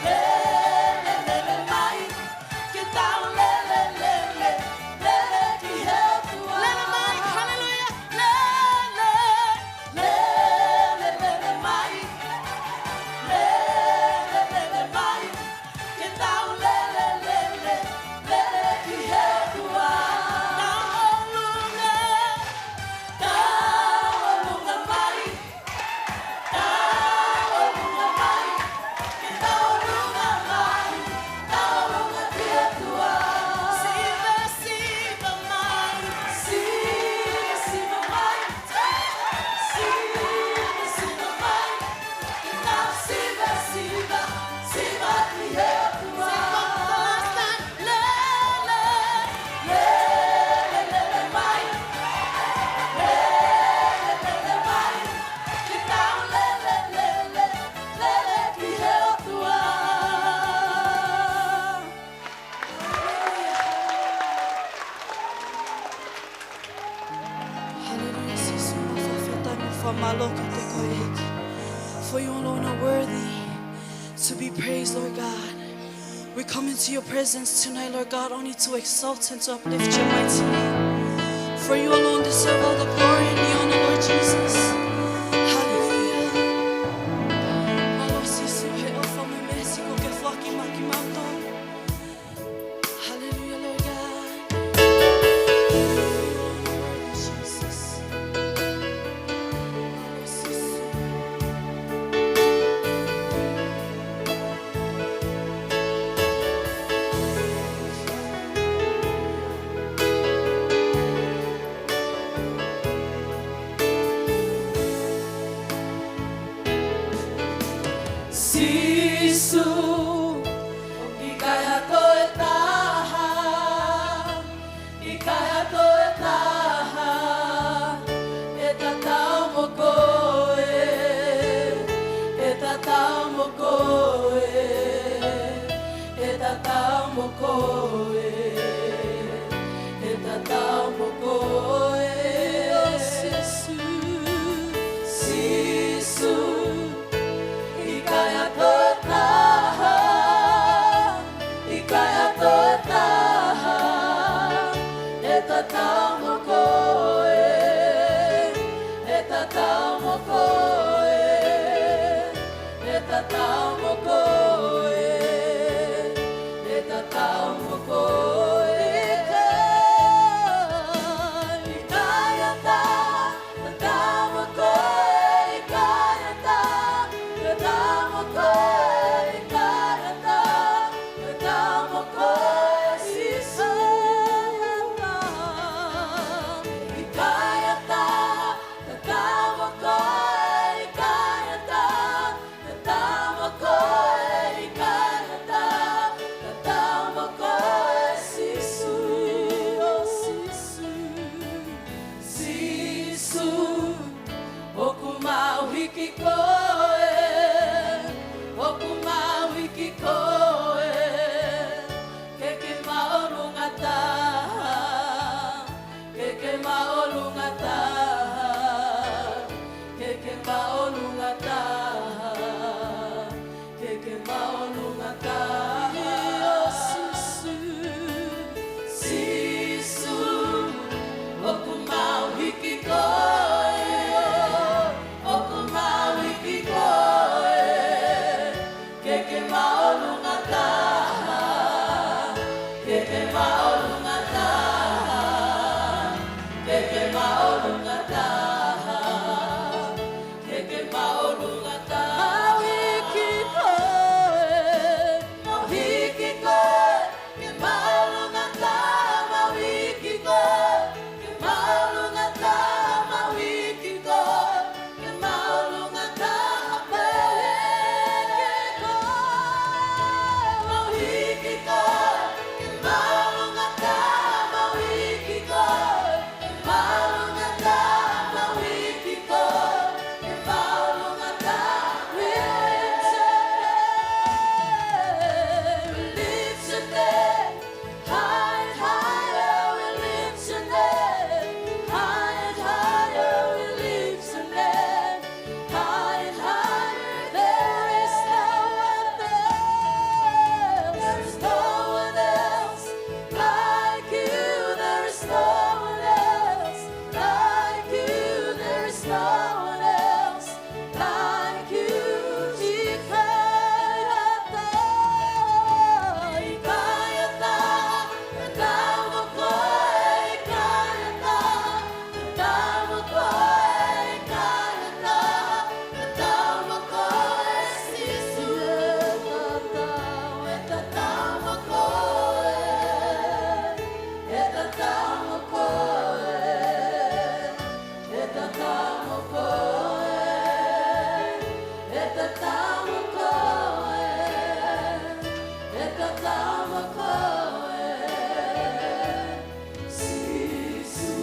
Lele, lele mai. Ke tau lele, lele, lele ki he ʻOtua. Lele mai, haleluia. Lele, lele, lele mai. Lele, lele mai. Ke tau lele, lele, lele ki he ʻOtua. Tauʻolunga, tauʻolunga mai. Tauʻolunga mai, ke tauʻolunga mai, tauʻolunga ki he ʻOtua. Siva, siva mai, siva, siva mai, siva, siva mai, ke tau siva, siva, siva ki he ʻOtua. Siva, siva. Lele, lele, lele mai. Lele, lele mai. Ke tau lele, lele, lele ki he ʻOtua. Haleluia, Sīsū, mau fakafetaʻi, mau fakamālō kiate koe, ʻEiki. For you alone are worthy to be praised, Lord God. We come into your presence tonight, Lord God, only to exalt and to uplift your mighty name. For you alone deserve all the glory and the honor, Lord Jesus. Hallelujah. Mālō Sīsū he ʻofa mo e meesi kuo ke foaki maʻa kimautolu. Hallelujah, Lord God. Jesus. Sīsū, ʻikai ha toe taha, ʻikai ha toe taha ʻe tatau mo koe, ʻe tatau mo koe, ʻe tatau mo koe, ʻe tatau mo koe. koe, ʻoku mau hiki koe, ke ke māʻolunga taha, ke ke māʻolunga taha, ke ke māʻolunga taha, ke ke māʻolunga taha. Sīsū, Sīsū, ʻoku mau hiki koe, ʻoku mau hiki koe, ke ke māʻolunga taha, ke ke māʻolunga taha, ke ke māʻolunga taha, ke ke māʻolunga taha. Mau hiki koe, mau hiki koe, ke māʻolunga taha, mau hiki koe, ke māʻolunga taha, mau hiki koe, ke māʻolunga taha pē. Mau hiki koe, ke māʻolunga taha, mau hiki koe, ke māʻolunga taha, mau hiki koe, ke māʻolunga taha. We lift your name, we lift your name. High and higher we lift your name. High and higher we lift your name. High and higher. There is no one else. There is no one else like you. There is no one else like you. There is no one else like you. ʻIkai ha taha, ʻikai ha taha tatau mo koe, ʻikai ha taha tatau mo koe, ʻikai ha taha tatau mo koe, Sīsū. ʻE tatau, ʻe tatau mo koe, ʻe tatau mo koe. ʻE tatau mo koe, ʻe tatau mo koe, ʻe tatau mo koe, Sīsū.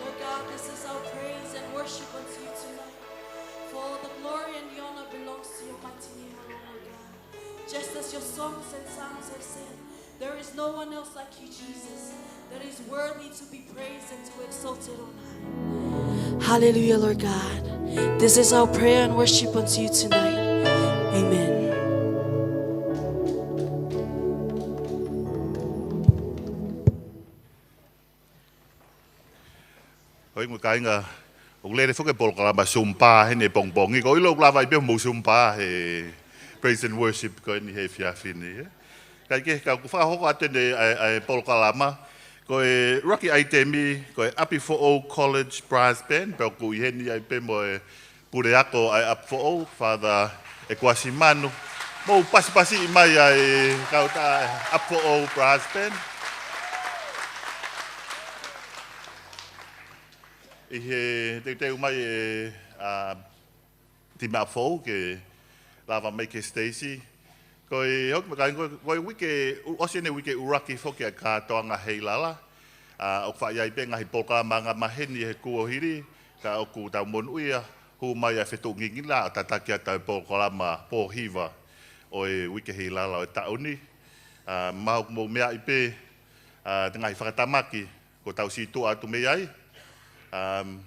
Lord God, this is our praise and worship unto you tonight. For all the glory and the honor belongs to your mighty name, O Lord God. Just as your songs and psalms have said, there is no one else like you, Jesus, that is worthy to be praised and to be exalted on high. Hallelujah, Lord God. This is our prayer and worship unto you tonight. Amen. Hoi, mo e kāinga, ʻoku lele foki e polokalama Zumba heni he pongipongi. ʻOku ou ʻilo ʻoku lava ai pē hoʻomou Zumba he praise and worship ko eni he efiafi ni, ē? Kae kehe, ka ʻoku fakahoko atu eni ʻa e, ʻa e polokalama. Ko e ʻuluaki ʻaitemi, ko e ʻApifoʻou College Brass Band, pea ʻoku ʻi heni ai pē mo e puleako ʻa e ʻApifoʻou, Father ʻEkuasi Manu. Mou pasipasiʻi mai ʻa e kautaha ʻApifoʻou Brass Band. ʻI he teuteu mai ʻe, ʻa, timi ʻApifoʻou ke lava mai ki he siteisi. Ko e hoko mai, ko e, ko e uike, ʻosi eni e uike ʻuluaki foki ʻa e kātoanga Heilala. ʻA, ʻoku faʻa ʻi ai pē ngaahi polokalama angamaheni he kuohili, ka ʻoku tau monūʻia, hū mai ʻa e fetuʻu ngingila, ʻo tataki atu ʻa e polokalama pōhiva ʻo e uike Heilala ʻo e taʻu ni. ʻA, mahalo ʻoku mou meaʻi pē, ʻa, ngaahi fakatamaki, kuo tau sītuʻa atu mei ai. Um,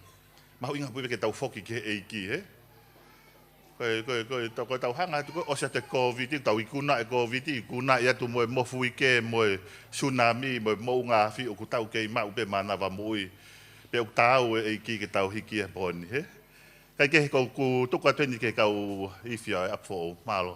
mahuʻinga pē ke tau foki ki he ʻEiki, ē? Ko e, ko e, ko e, ko e tau hanga atu, ko e ʻosi atu e Kōviti, tau ikuna e Kōviti, ikuna atu mo e mofuike, mo e tsunami, mo e moʻunga afi, ʻoku tau kei maʻu pē mānava moʻui. Pea ʻoku taau e ʻEiki ke tau hiki he pō ni, ē? Kae kehe, ʻoku ou tuku atu eni ki he kau ifi ʻa e ʻApifoʻou. Mālō.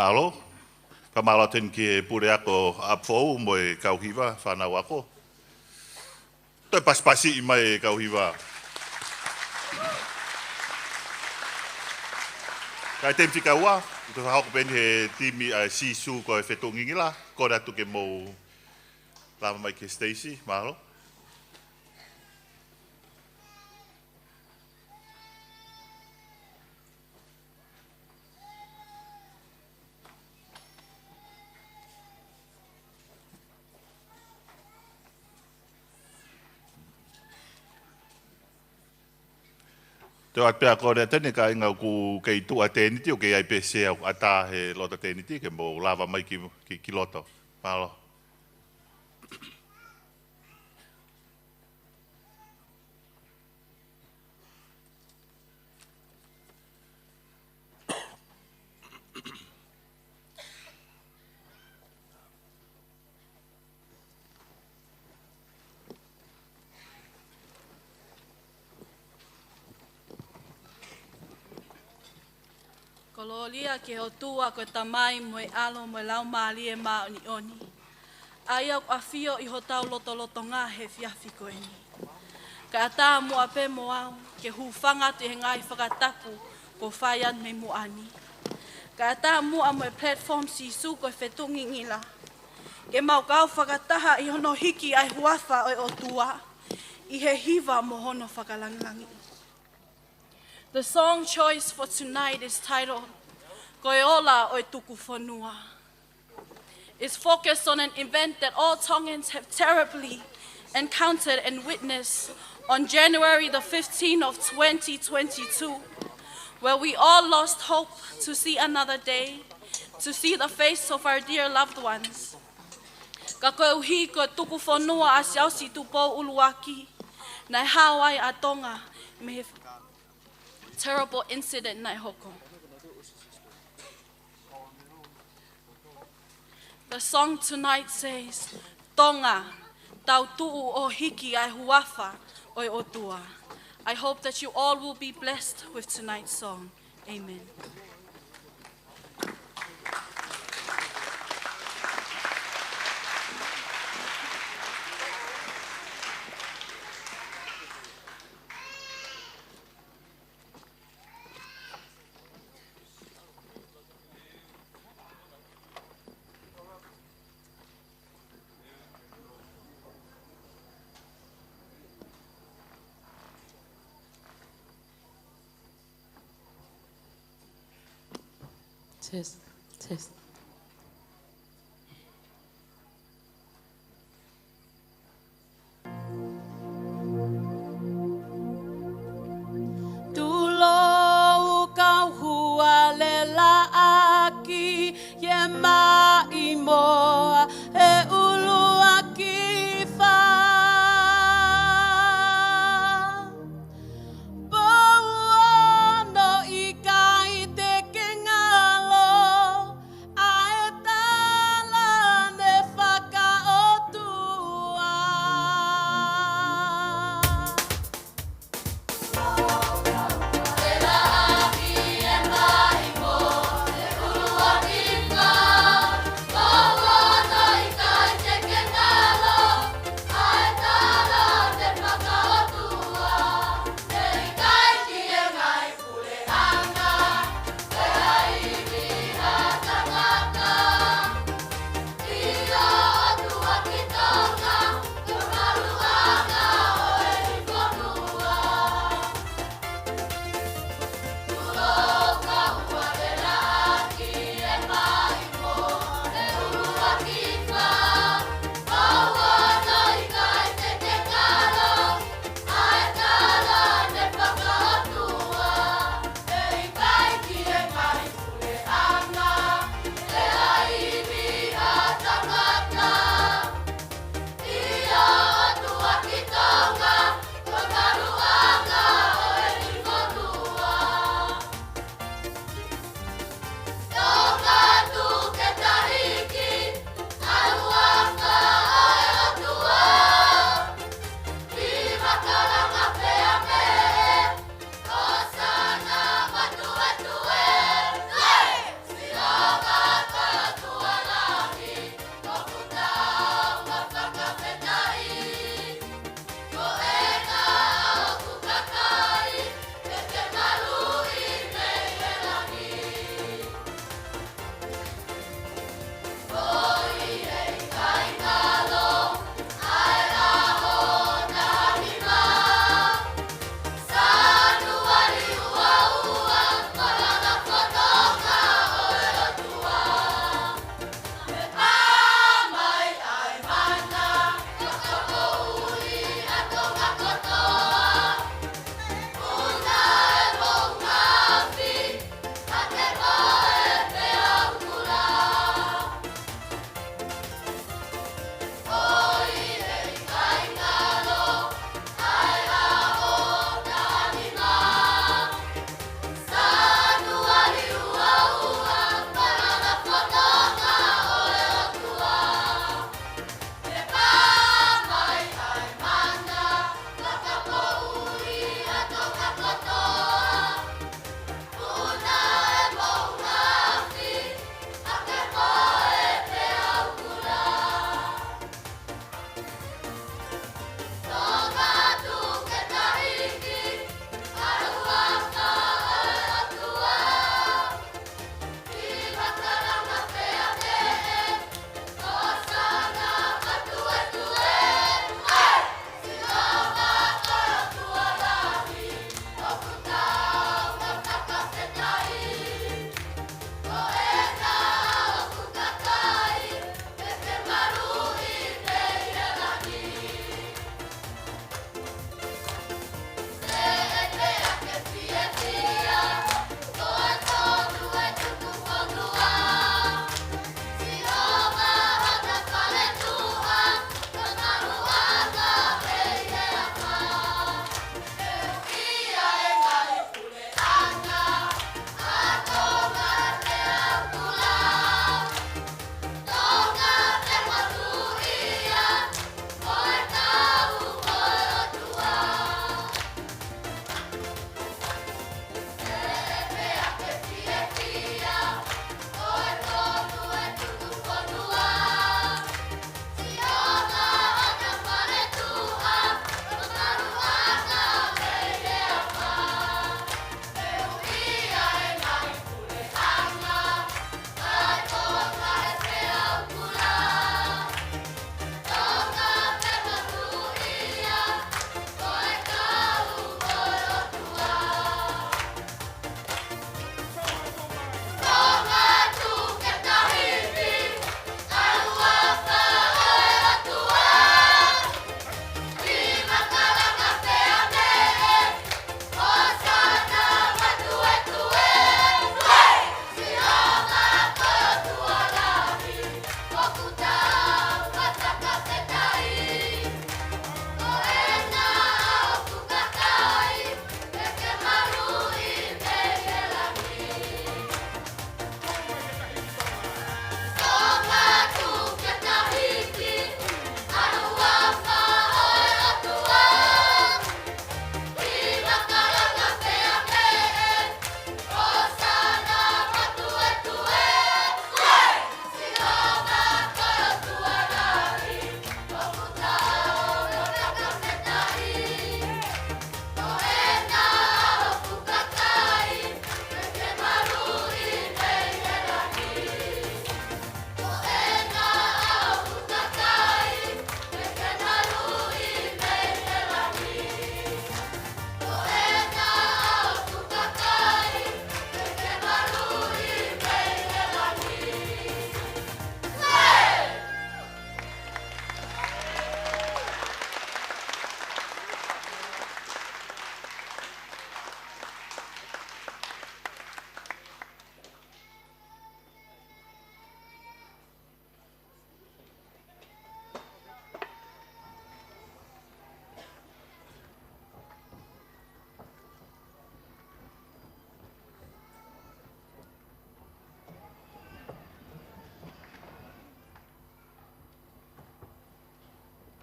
Mālō. Fakamālō atu heni ki he puleako ʻApifoʻou mo e kau hiva, fānau ako. Toe pasipasiʻi mai e kau hiva. Ka e temi fika ua, ʻoku toe fakahoko pē eni he timi ʻa e Sīsū ko e Fetuʻu Ngingila, kole atu ke mou lava mai ki he siteisi, mālō. Toe ʻoatu pē ʻa e kole atu heni kāinga ʻoku kei tuʻa tēniti ʻoku kei ʻi ai pē sea ʻoku ʻatā he loto tēniti ke mou lava mai ki, ki, ki loto. Mālō. Kolōlia ki he ʻOtua ko e Tamai mo e ʻAlo mo e Laumālie Māʻoniʻoni. ʻA ia ʻoku ʻafio ʻi hotau lotolotonga he efiafi ko eni. Kae ʻatā muʻa pē mo au ke hūfanga atu ʻi he ngaahi fakatapu kuo fai atu mei muʻa ni. Kae ʻatā muʻa mo e platform Sīsū ko e Fetuʻu Ngingila ke mau kau fakataha ʻi hono hiki ʻa e huafa ʻo e ʻOtua ʻi he hiva mo hono fakalangilangiʻi. The song choice for tonight is titled Ko e Ola ʻo e Tuku Fonua. It's focused on an event that all Tongans have terribly encountered and witnessed on January the fifteenth of twenty twenty-two, where we all lost hope to see another day, to see the face of our dear loved ones. Ka koeʻuhi ko e tuku fonua ʻa Siaosi Tupou ʻUluaki, naʻe hao ai ʻa Tonga mei he terrible incident naʻe hoko. The song tonight says, Tonga, tau tuʻu ʻo hiki ʻa e huafa ʻo e ʻOtua. I hope that you all will be blessed with tonight's song. Amen. Test, test. Tulou kau hualelaʻaki, ʻi he maʻimoa ʻe ʻuluaki fā. Pou ono ʻikai te ke ngalo, ʻa e tala ne fakaʻotua.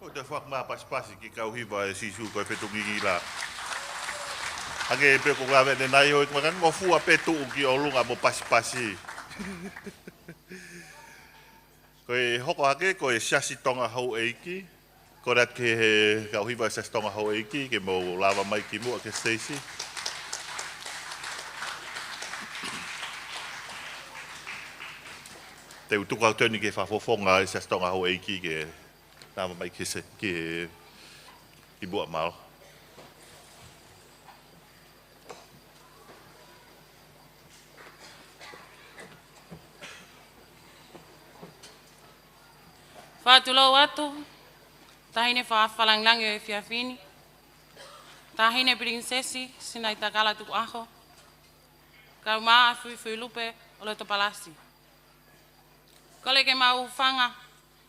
Ko e toe foaki mai ʻa e pasipasi ki he kau hiva ʻo Sīsū ko e Fetuʻu Ngingila. Hangē pē ko e ngāue ʻanenai, ʻoku ʻikai ngofua pē tuʻu ki ʻolunga mo pasipasi. Ko e hoko hake, ko e Siasi Tonga Houʻeiki. Kole atu ki he kau hiva ʻo e Siasi Tonga Houʻeiki, ke mou lava mai ki muʻa ki he siteisi. Te u tuku atu eni ki he fakafofonga ʻo e Siasi Tonga Houʻeiki ke lava mai ki he se-, ki he, ki muʻa, mālō. Fakatulou atu, Taʻahine Fakalangilangi ʻo e efiafi ni, Taʻahine Pilinisesi Sinaitakala Tukuʻaho, kaeʻumaʻā ʻa Fuifuilupe ʻo Lotopalasi. Kole ke mau hūfanga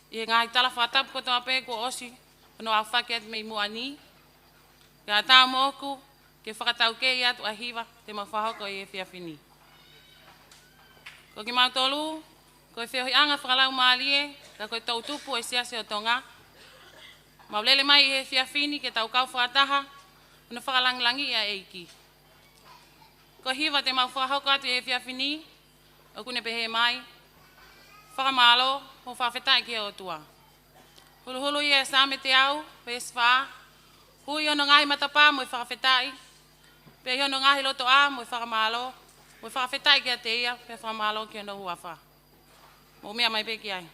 ʻi he ngaahi tala fakatapu kotoa pē kuo ʻosi hono aofaki atu mei muʻa ni, kae ʻatā moʻoku ke fakataukei atu ʻa e hiva te mau fakahoko ʻi he efiafi ni. Ko kimautolu, ko e feohiʻanga fakalaumālie, ka ko e toʻutupu ʻo e Siasi ʻo Tonga, mau lele mai ʻi he efiafi ni ke tau kau fakataha hono fakalangilangiʻi ʻa e ʻEiki. Ko e hiva te mau fakahoko atu ʻi he efiafi ni, ʻoku ne pehē mai: Fakamālō, ʻo fakafetaʻi ki he ʻOtua. Huluhulu ia ʻe Saame teau, veesi fā: Hui hono ngaahi matapā mo e fakafetaʻi, pea ʻi hono ngaahi lotoʻā mo e fakamālō, mo e fakafetaʻi kiate ia, pea fakamālō ki hono huafa. Mou meʻa mai pē ki ai.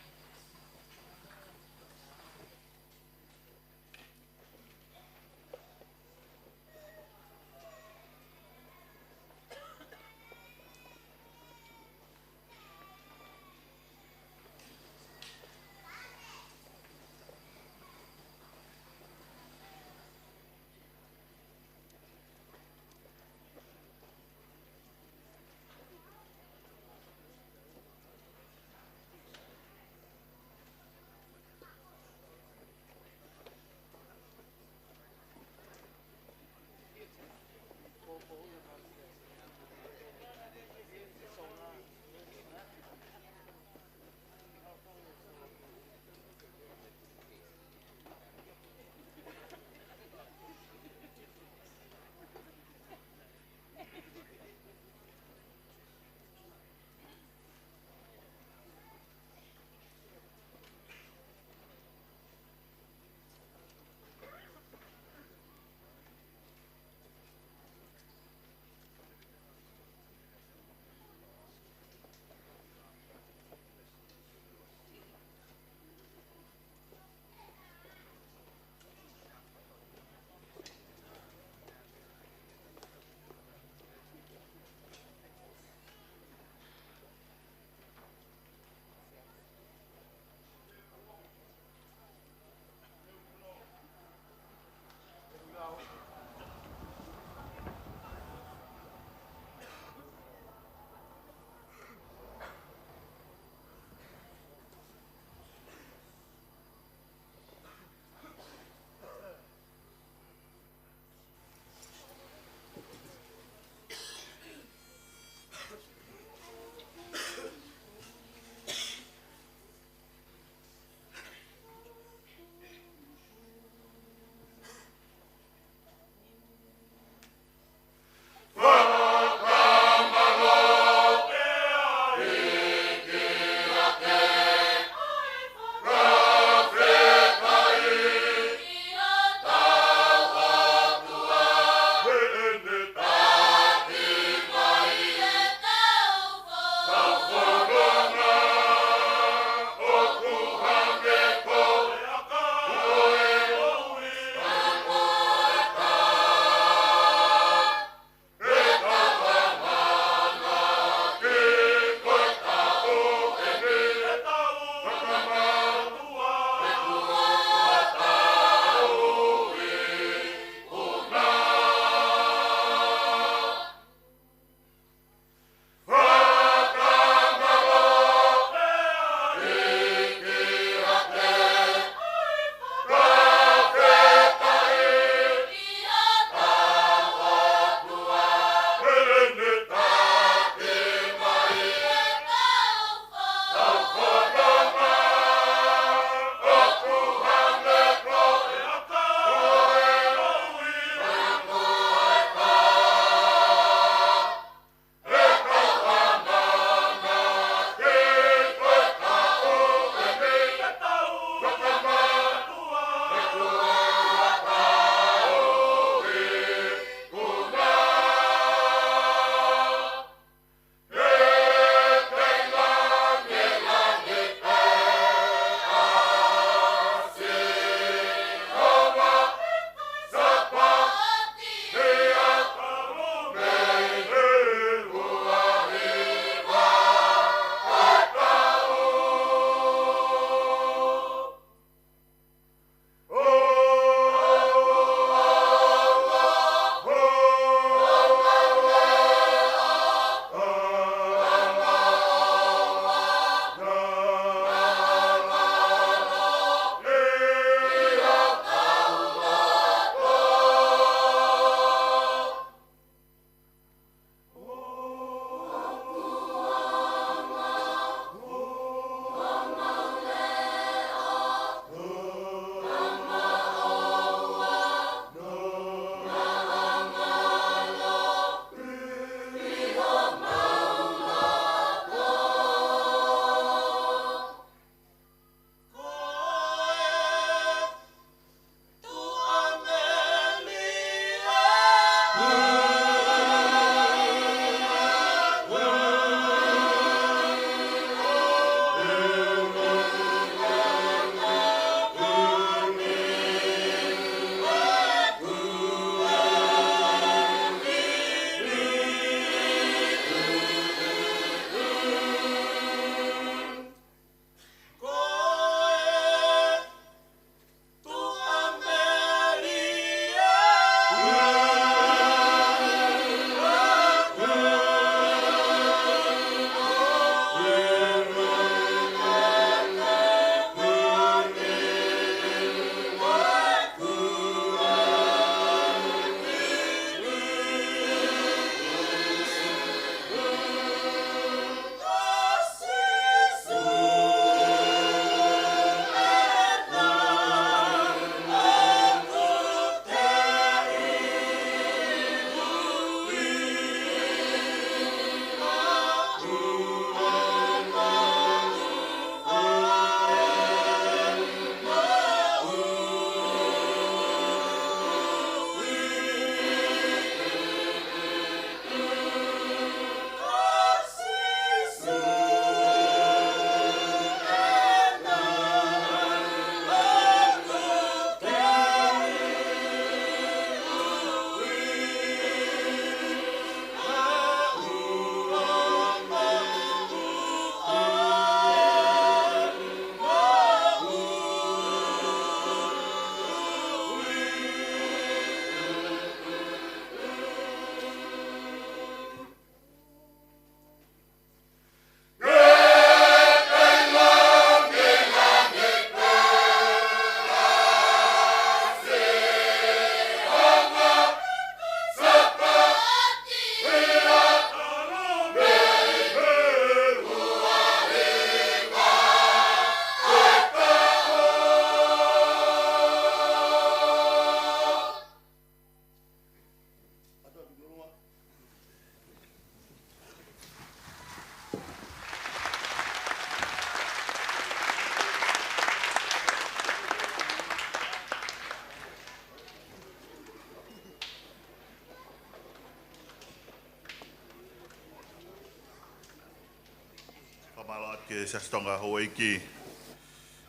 Mālō atu ki he Siasi Tonga Houʻeiki.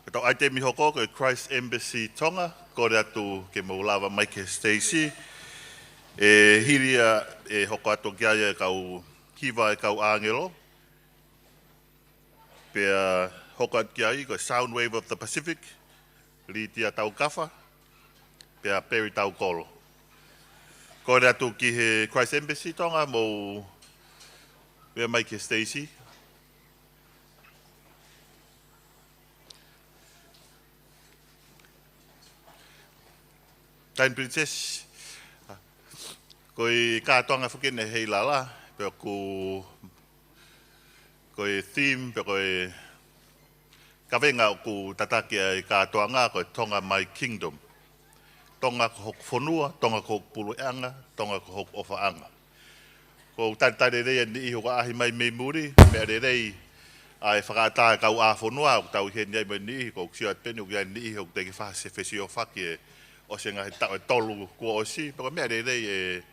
Ko ʻetau ʻaitemi hoko ko e Christ Embassy Tonga, kole atu ke mou lava mai ki he siteisi. ʻE hili ia ʻe hoko atu ki ai e kau hiva e kau ʻāngelo. Pea hoko atu ki ai ko e Sound Wave of the Pacific, Litia Taukafa, pea Peri Taukolo. Kole atu ki he Christ Embassy Tonga mou meʻa mai ki he siteisi. Taini Princess, ko e kātoanga foki eni ʻa e Heilala, pea ʻoku, ko e theme, pea ko e kavenga ʻoku tataki ai e kātoanga ko e Tonga My Kingdom. Tonga ko hoku fonua, Tonga ko hoku puleʻanga, Tonga ko hoku ʻofaʻanga. ʻOku ou talitali lelei ʻa e niʻihi ʻoku ʻaʻahi mai mei muli, meʻa lelei ʻa e fakaʻatā e kau ʻā fonua, ʻoku tau ʻi heni ai mo e niʻihi, ʻoku ou sio atu pē eni ʻoku ʻi ai e niʻihi ʻoku teʻeki ke fai ha fesiofaki ʻi he ʻosi e ngaahi taʻu ʻe tolu kuo ʻosi, pea ko e meʻa lelei e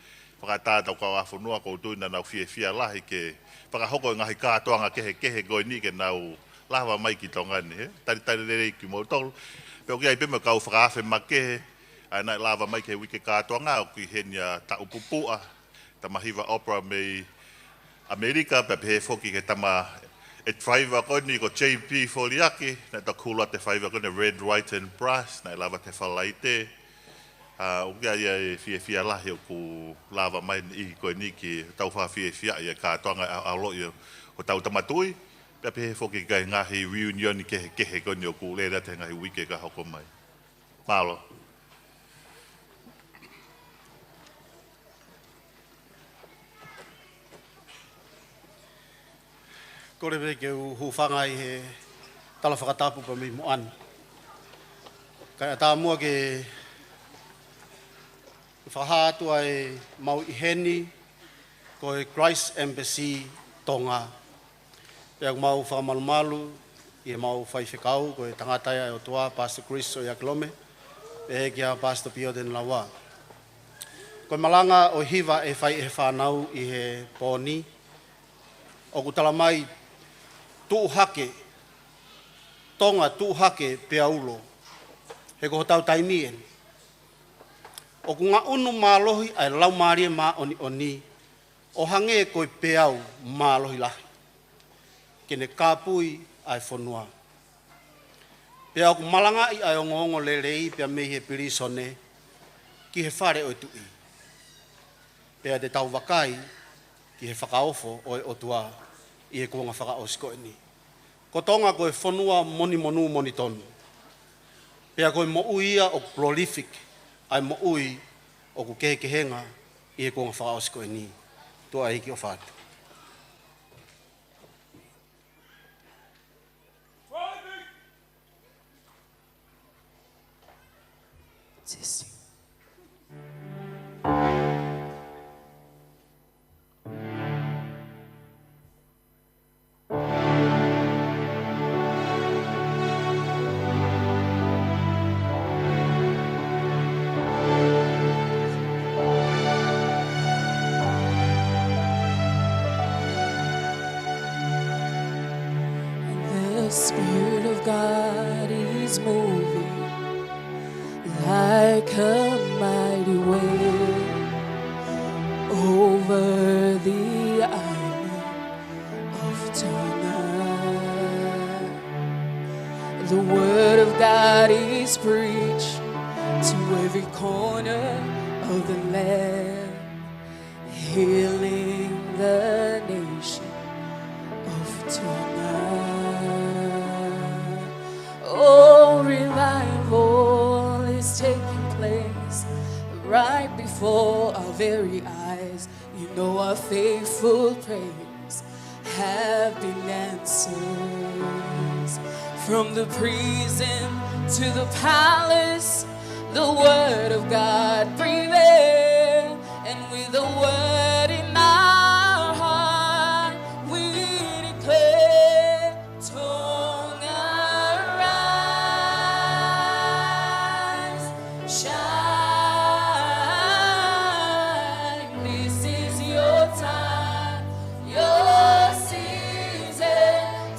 fakaʻatā ʻetau kau ʻā fonua, ʻoku ou tui naʻa nau fiefia lahi ke fakahoko e ngaahi kātoanga kehekehe ko eni ke nau lava mai ki Tonga ni, ē? Talitali lelei kimoutolu. Pea ʻoku ʻi ai pē mo e kau fakaafe makehe, ʻa ia naʻe lava mai ki he uike kātoanga, ʻoku ʻi heni ʻa Taʻu Pupuʻa, tama hiva opera mei ʻAmelika, pea pehē foki ki he tama e driver ko eni ko J P Foliaki, naʻe toki hulu atu e faiva ko eni Red, White and Brass, naʻe lava atu he Falaite. ʻA, ʻoku ʻi ai e fiefia lahi ʻoku lava mai e niʻihi ko eni ke tau fakafiefiaʻi e kātoanga ʻa, ʻa e ʻaloʻi ʻo, ʻo hotau Tama Tuʻi, pea pehē foki ki he ngaahi reunion kehekehe ko eni ʻoku lele atu he ngaahi uike ka hoko mai. Mālō. Kole pē ke u hūfanga ʻi he tala fakatapu pea mei muʻa ni. Kae ʻatā muʻa ke fakahā atu ʻa e mau ʻi heni ko e Christ Embassy Tonga. Pea ʻoku mau fakamalumalu ʻi heʻemau faifekau, ko e tangata ia ʻa e ʻOtua, Pastor Chris ʻOiakilome, pehē kia Pastor Pioten Laua. Ko e malanga ʻo e hiva ʻe fai ʻe he fānau ʻi he pō ni, ʻoku tala mai tuʻu hake, Tonga tuʻu hake pea ulo, he ko hotau taimi eni. ʻOku ngaʻunu mālohi ʻa e Laumālie Māʻoniʻoni, ʻo hangē ko e peau mālohi lahi, ke ne kāpui ʻa e fonua. Pea ʻoku malangaʻi ʻa e ongoongolelei pea mei he pilīsone ki he fale ʻo e tuʻi. Pea te tau vakai ki he fakaofo ʻo e ʻOtua ʻi he kuonga fakaʻosi ko eni. Ko Tonga ko e fonua monimonū monitonu. Pea ko e moʻui ia ʻoku prolific, ʻa e moʻui ʻoku kehekehenga ʻi he kuonga fakaʻosi ko eni. Tuʻa ʻEiki ʻofa atu. Testing. The Spirit of God is moving like a mighty wave over the island of Tonga. The word of God is preached to every corner of the land, healing the nation of Tonga. Oh, revival is taking place right before our very eyes. You know our faithful prayers have been answered. From the prison to the palace, the word of God prevails. And with the word in our heart, we declare, Tonga, rise, shine. This is your time, your season.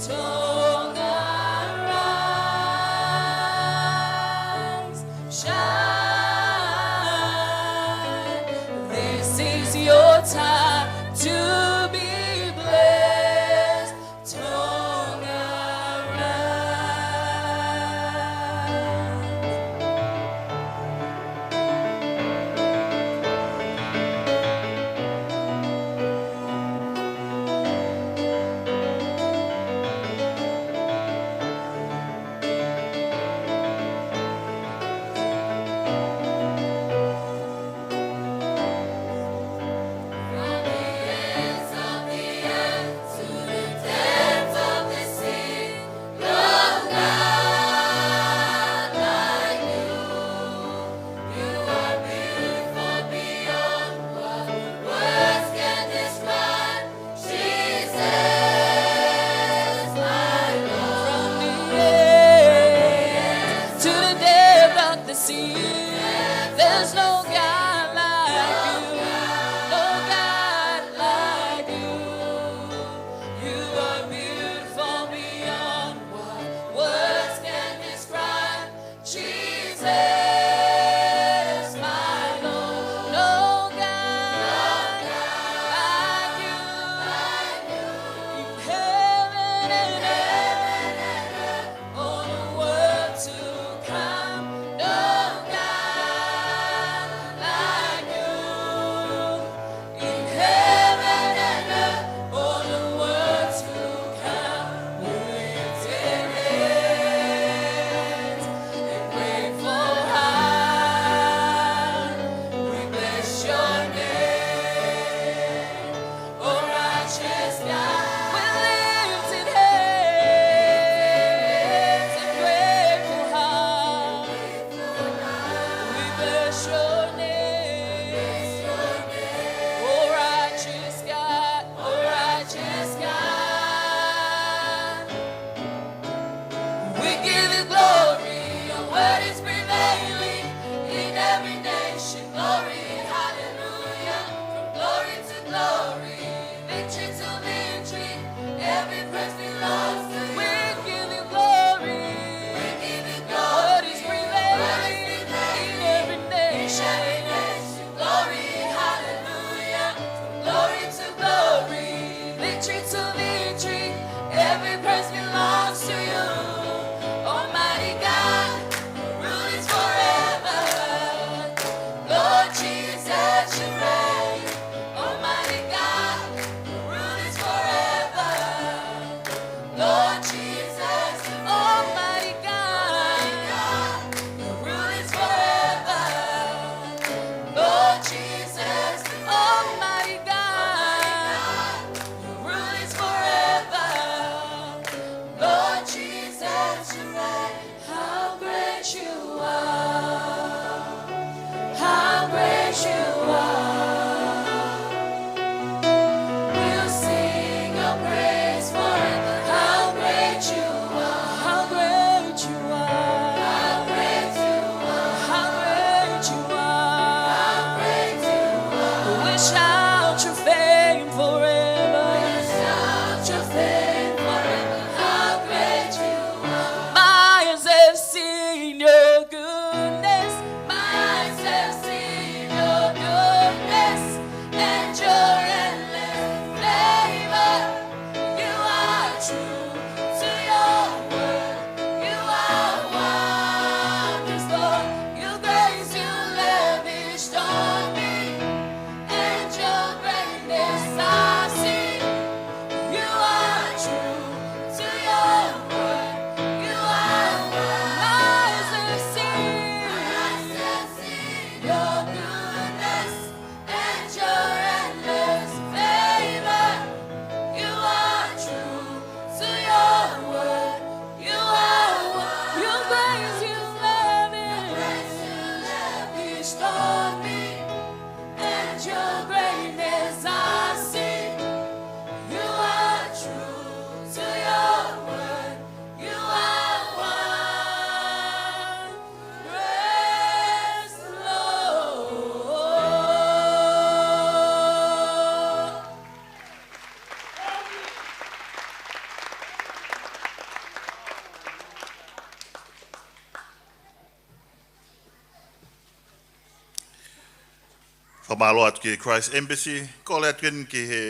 Mālō atu ki he Christ Embassy, kole atu eni ki he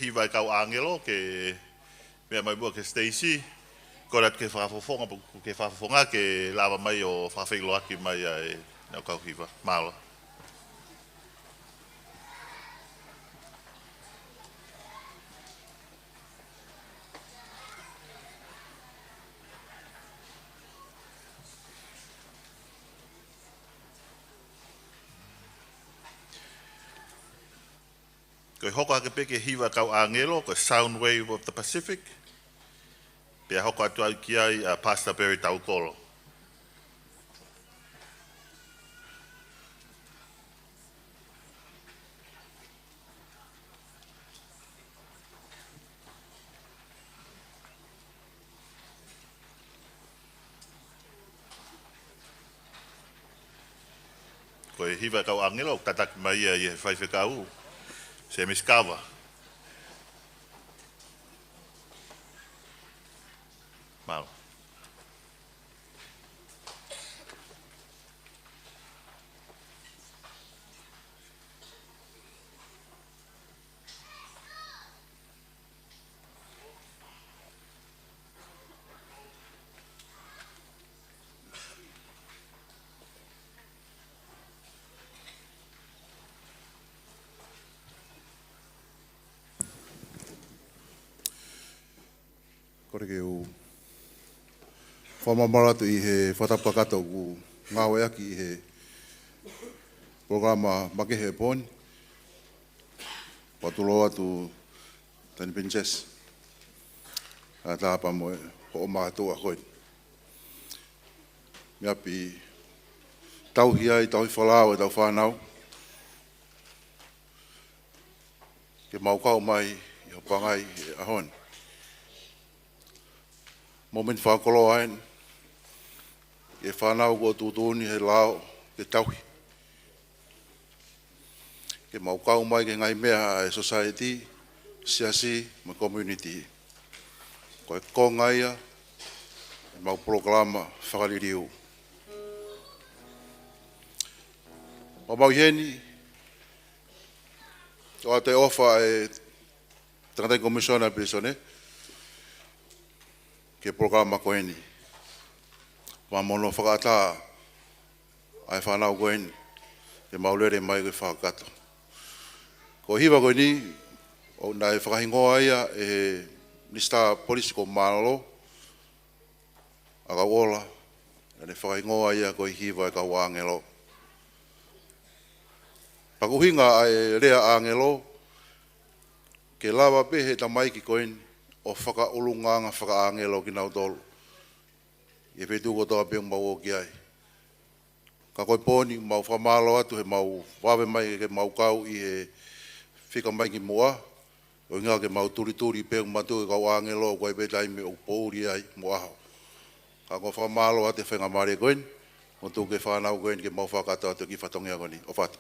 hiva e kau ʻāngelo ke meʻa mai muʻa ki he siteisi, kole atu ki he fakafofonga, ki he fakafofonga ke lava mai ʻo fakafeʻiloaki mai ʻa e nau kau hiva. Mālō. Ko e hoko hake pē ki he hiva e kau ʻāngelo, ko e Sound Wave of the Pacific. Pea hoko atu ai ki ai ʻa Pastor Perry Taukolo. Ko e hiva e kau ʻāngelo, ʻoku tataki mai ia ʻe he faifekau, Semisi Kava. Mālō. Kole ke u fakamālō atu ʻi he fakatapu kakato kuo ngāueʻaki ʻi he polokalama makehe ʻo e pō ni. Pea tulou atu Tani Penichesi, ʻa e tapa mo e hoʻo mātuʻa ko ē. Meʻa pē tauhi ai, tauhi folau ʻetau fānau. Ke mau kau mai ʻi hoʻo pangai he ʻaho ni. Mōmeniti fakakoloa eni, ʻi he fānau kuo tuʻutuʻuni he lao ke tauhi. Ke mau kau mai ki he ngaahi meʻa ʻa e society, siasi, mo e community. Ko e konga ia ʻemau polokalama fakaliliu. Mau ʻi heni, ʻoatu e ʻofa ʻa e Tangataʻeiki Komisiona Pilīsone ki he polokalama ko eni. Pea mo hono fakaʻatā ʻa e fānau ko eni ke mau lele mai ke fakakakato. Ko e hiva ko eni, ʻoku naʻe fakahingoa ia ʻe he Minisitā Polisi ko Malo, ʻa Kauʻola, naʻa ne fakahingoa ia ko e hiva e kau ʻāngelo. Pea ko e ʻuhinga ʻa e lea ʻāngelo, ke lava pē he tamaiki ko eni ʻo fakaʻulungaanga fakaʻāngelo kinautolu ʻi he feituʻu kotoa pē ʻoku mau ō ki ai. Ka ko e pō ni mau fakamālō atu he mau vave mai ke mau kau ʻi he fika mai ki muʻa, ʻuhinga ke mau tulituli pē ʻoku mātuʻaki kau ʻāngelo, ʻoku ʻi ai pē taimi ʻoku poʻuli ai mo ʻaho. Ka ko e fakamālō atu he faingamālie ko eni, mo tuku ki he fānau ko eni ke mau fakakakato atu e kiʻi fatongia ko eni. ʻOfa atu.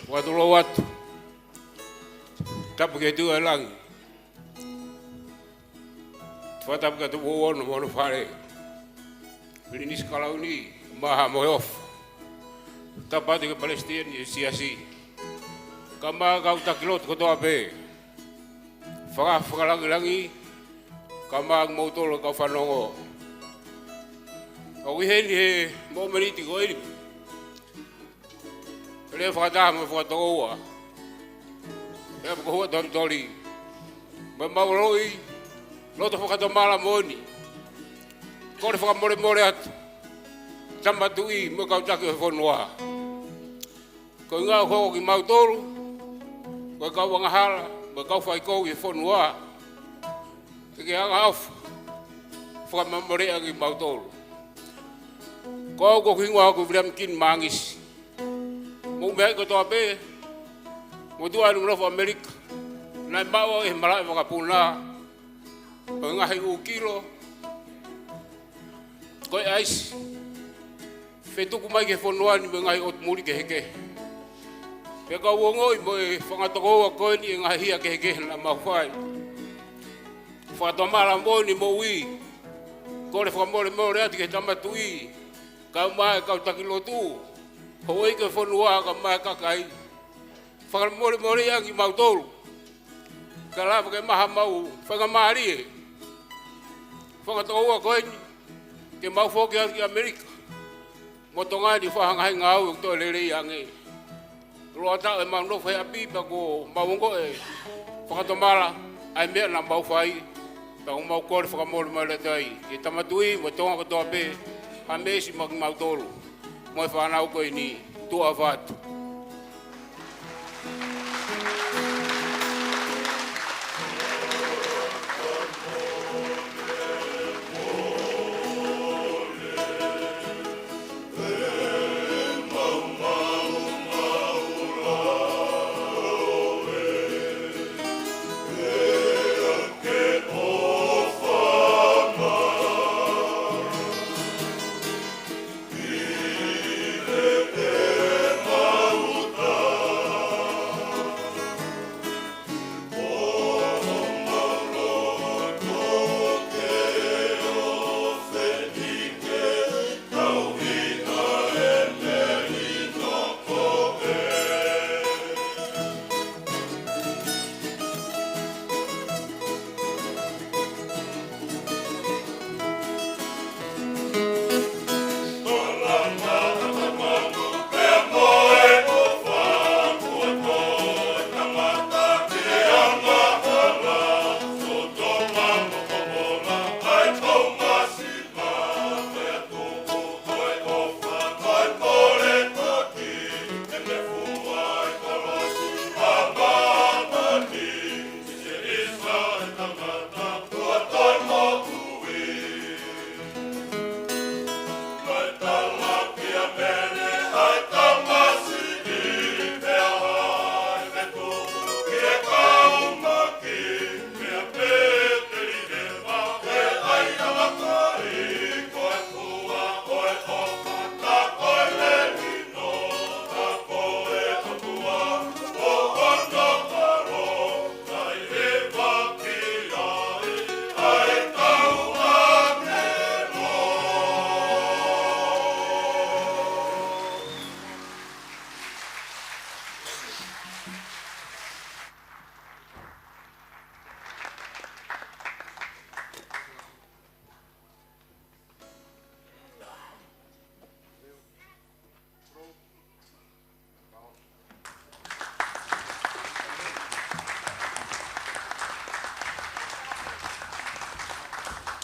Fakatulou atu. Tapu ki he Tuʻi ʻo e langi. Fakatapu ki he Tuʻi ʻo e ono mo hono fale. Pilinisi Kalauni, maha mo e ʻofa. Tapu atu ki he Palesiteni ʻo e Siasi. Kae ʻumaʻā e kau taki lotu kotoa pē. Faka-, fakalangilangi, kae ʻumaʻā kimoutolu kau fanongo. ʻOku ʻi heni he momeniti ko eni. Lea fakataha mo e fakatokoua. Pea mo e kau huaʻi tolitoli. Mo e mālō ʻi loto fakatomala moʻoni. Kole fakamolemole atu. Tama Tuʻi mo e kau taki ʻo e fonua. Ko e ʻuhinga ʻoku hoko kimautolu, ko e kau angahala, ko e kau faikou ʻi he fonua. Ke ke angaʻofa, fakamolemoleʻi kimautolu. Ko au ko hoku hingoa ko Viliami Kini Mangisi. Mou meaʻi kotoa pē, motuʻa ʻi he nofo ʻAmelika. Naʻe maʻu au ʻi he malaʻe vakapuna, ʻo e ngaahi ʻū kilo, ko e ʻaisi. Fetuku mai ki he fonua ni mo e ngaahi ʻotu muli kehekehe. Pea kau ongoʻi mo e fanga tokoua ko eni e ngaahi hia kehekehe naʻa mau fai. Fakatomala moʻoni moʻui. Kole fakamolemole atu ki he Tama Tuʻi. Kae ʻumaʻā e kau taki lotu. Houʻeiki ʻo e fonua kae ʻumaʻā e kakai. Fakamolemoleʻi ange kimautolu. Kae lava ke maʻu haʻamau faingamālie. Fanga tokoua ko eni, ke mau foki atu ki ʻAmelika. Mo Tonga ni fai ha ngaahi ngāue ʻoku toe lelei ange. Loa taʻu ʻemau nofo he ʻapi pea kuo mau ongoʻi e fakatomala ʻa e meʻa naʻa mau fai. Pea ʻoku mau kole fakamolemole atu ai ki he Tama Tuʻi mo Tonga kotoa pē, ha meesi maʻa kimautolu mo e fānau ko eni, tuʻa ʻofa atu.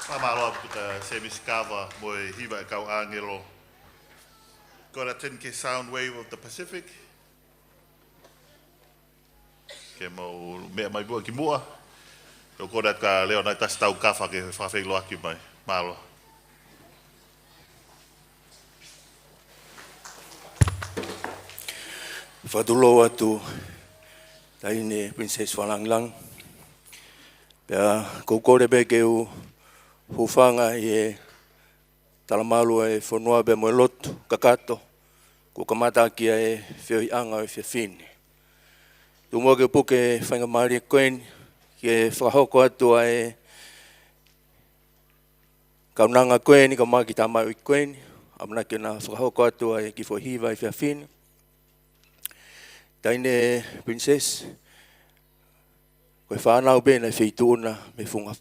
Fakamālō atu kia Semisi Kava mo e hiva e kau ʻāngelo. Ko e ten K Sound Wave of the Pacific. Ke mau meʻa mai pē ki muʻa. Ko e kole atu kia Leona Tasitau Kafa ke fakafeʻiloaki mai. Mālō. Fakatulou atu, Taʻahine Princess Fakalangilangi. Pea ʻoku ou kole pē ke u hūfanga ʻi he talamalu ʻa e fonua pea mo e lotu kakato ʻoku kamata ʻaki ʻa e feohiʻanga ʻo e efiafi ni. Tuku muʻa ke u puke faingamālie ko eni ke fakahoko atu ʻa e kaunanga ko eni, kae ʻumaʻā e kiʻi tamaioʻeiki ko eni, ʻamanaki ke na fakahoko atu ʻa e kiʻi foʻi hiva ʻo e efiafi ni. Taʻahine Princess, ko e fānau pē naʻe feituʻuna mei he funga.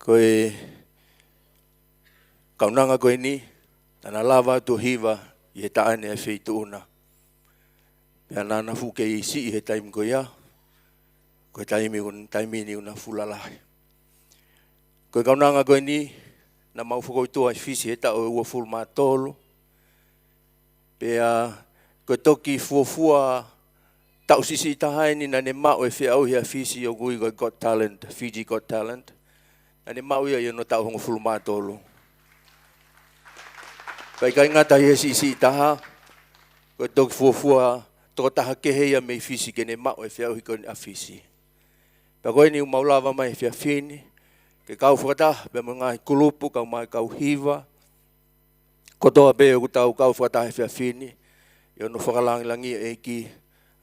Ko e kaunanga ko eni, naʻá na lava atu ʻo hiva ʻi he taʻane ʻa e feituʻuna. Pea naʻá na fuʻu kei siʻi he taimi ko ia, ko e taimi, taimi ni naʻá na fuʻu lalahi. Ko e kaunanga ko eni, naʻa mau fakautua ʻi Fisi he taʻu ʻe uofulu mā tolu. Pea ko e toki fuofua taʻu siʻisiʻi taha eni naʻá ne maʻu e feʻauhi ʻa Fisi ʻoku ui ko e Got Talent, Fiji Got Talent. Naʻá ne maʻu ia ʻi hono taʻu hongofulu mā tolu. Pea ʻikai ngata ʻi he siʻisiʻi taha, ko e toki fuofua tokotaha kehe ia mei Fisi ke ne maʻu e feʻauhi ko eni ʻa Fisi. Pea ko eni ʻoku mau lava mai he efiafi ni, ke kau fakataha pea mo e ngaahi kulupu, kau mai kau hiva, kotoa pē ʻoku tau kau fakataha he efiafi ni, ʻi hono fakalāngilangiʻi ʻa e ʻEiki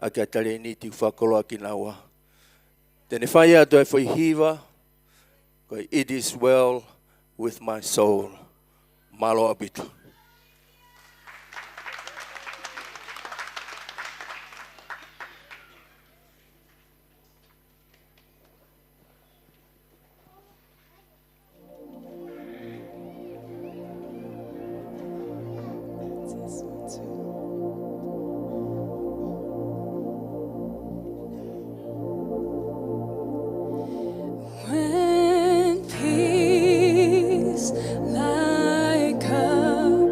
ʻaki ʻa e talēniti ʻoku fakakoloa kinaua. Te ne fai atu e foʻi hiva, ko e It Is Well With My Soul. Mālō ʻaupito. When peace like a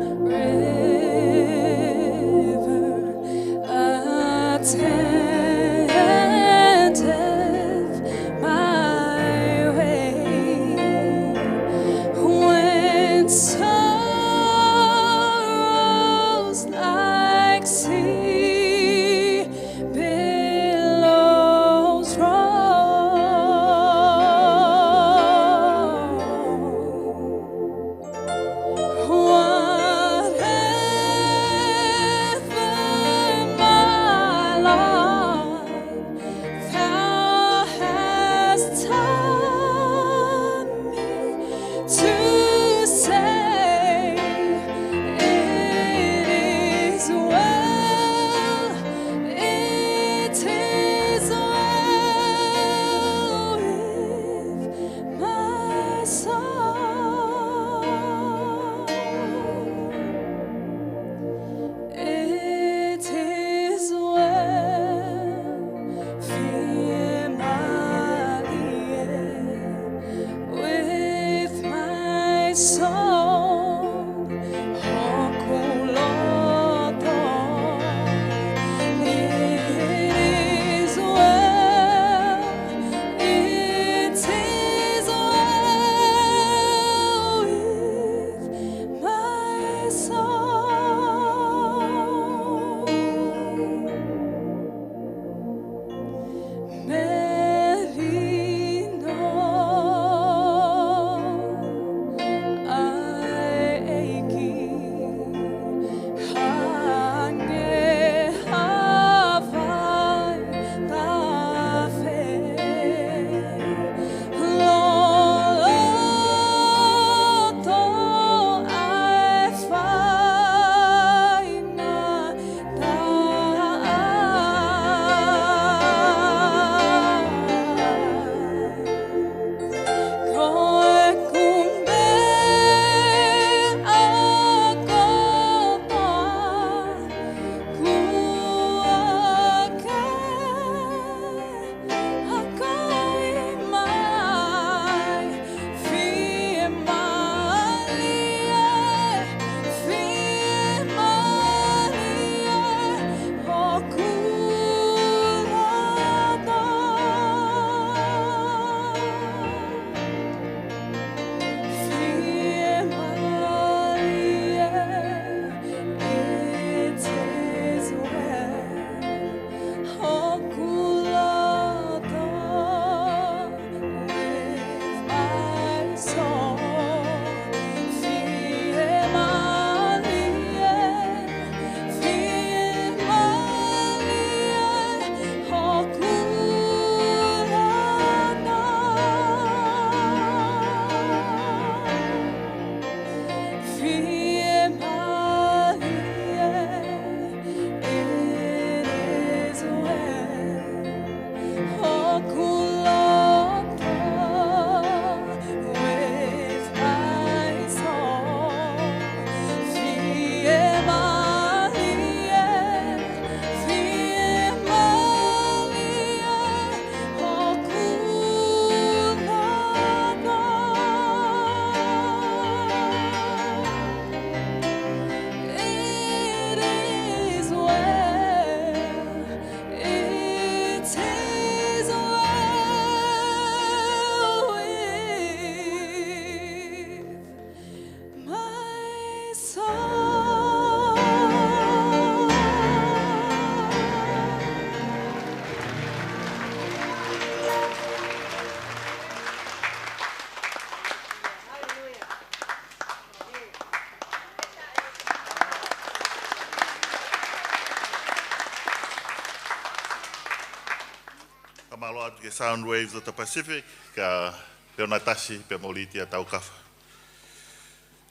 Mālō atu ki he Sound Waves of the Pacific, kia Leonatasi pea mo Litia Taukafa.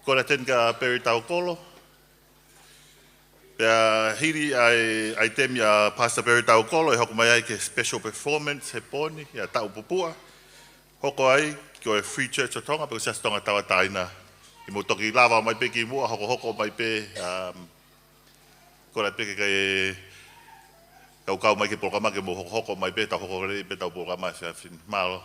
Kole atu eni kia Perry Taukolo. Pea hili ʻa e ʻaitemi ʻa Pastor Perry Taukolo, ʻe hoko mai ai ki he special performance he pō ni, ʻa e Taʻu Pupuʻa. Hoko ai ko e Free Church of Tonga, pe ko e Siasi Tonga Tauʻatāina. ʻI mo toki lava mai pē ki muʻa, hokohoko mai pē, um, kole pē ke kau kau mai ki he polokalama ke mou hokohoko mai pē, tau hoko lelei pē ʻetau polokalama he efiafi ni. Mālō.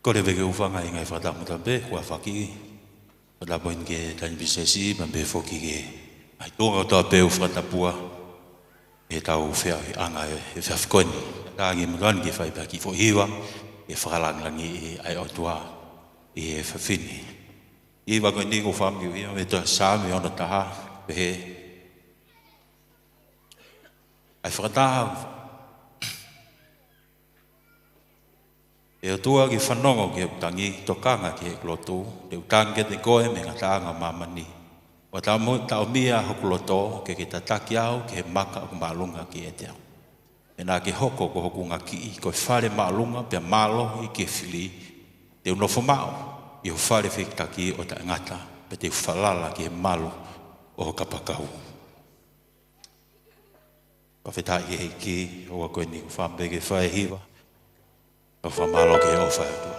Kole pē ke u hūfanga ʻi he ngaahi fakatapu mutamuta pē kuo fakahoko. Ko e tapu eni ki he taimi pīsesi, pea pehē foki ki he ngaahi tuʻunga kotoa pē ʻoku fakatapua ʻi heʻetau feohiʻanga he efiafi ko eni. Kātaki mo tani ke fai pē ha kiʻi foʻi hiva ke fakalāngilangiʻi ʻa e ʻOtua ʻi he efiafi ni. Hiva ko eni ʻoku ou fakaʻamu ke u hiva mei he tohi Saame ono taha, pehē: ʻA e fakataha, ʻe ʻOtua, ke u fanongo ki hoku tangi, tokanga ki heʻeku lotu, te u tangi kiate koe mei he ngataʻanga ʻo māmani. ʻO taʻomi-, taʻomia hoku loto, ke ke tataki au ki he maka ʻoku māʻolunga kiate au. Pea naʻa ke hoko ko hoku ngaahi kiʻi, ko e fale māʻolunga pea mālohi ki he fili, te u nofo maʻu ʻi ho fale fehikitaki ʻo taʻengata, pea te u falala ki he malu ʻo ho kapakau. Fakafetaʻi ki he ʻEiki, ʻoua ko eni ʻoku ou fakaʻamu pē ke fai e hiva. ʻOku ou fakamālō ki he ʻofa ʻa e ʻOtua.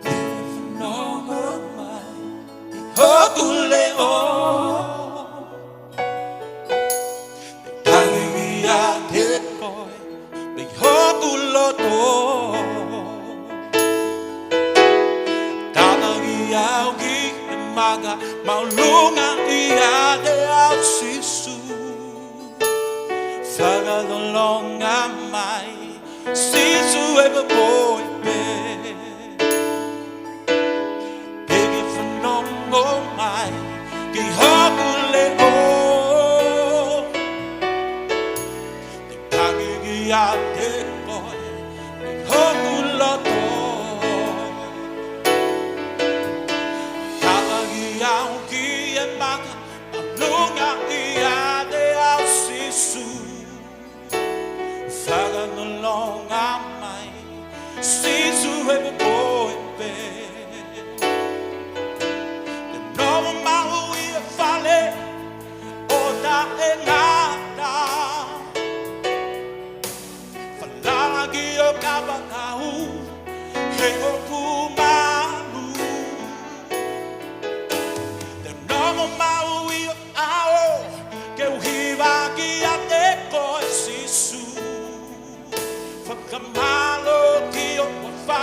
Ke fanongo mai ki hoku leʻo, tangi kiate koe mei hoku loto. Tataki au ki he maka māʻolunga ʻiate au, Sīsū. Fakatolonga mai, Sīsū, ʻe poupou pē. Ke ke fanongo mai ki hoku leʻo. Sīsū he ko koe pē. Te u nofo maʻu ʻi he fale ʻo taʻengata. Falala ki ho kapakau he ʻoku malu. Te u nofo maʻu ʻi ho ʻao ke u hiva kiate koe Sīsū. Fakamālō ki ho huafa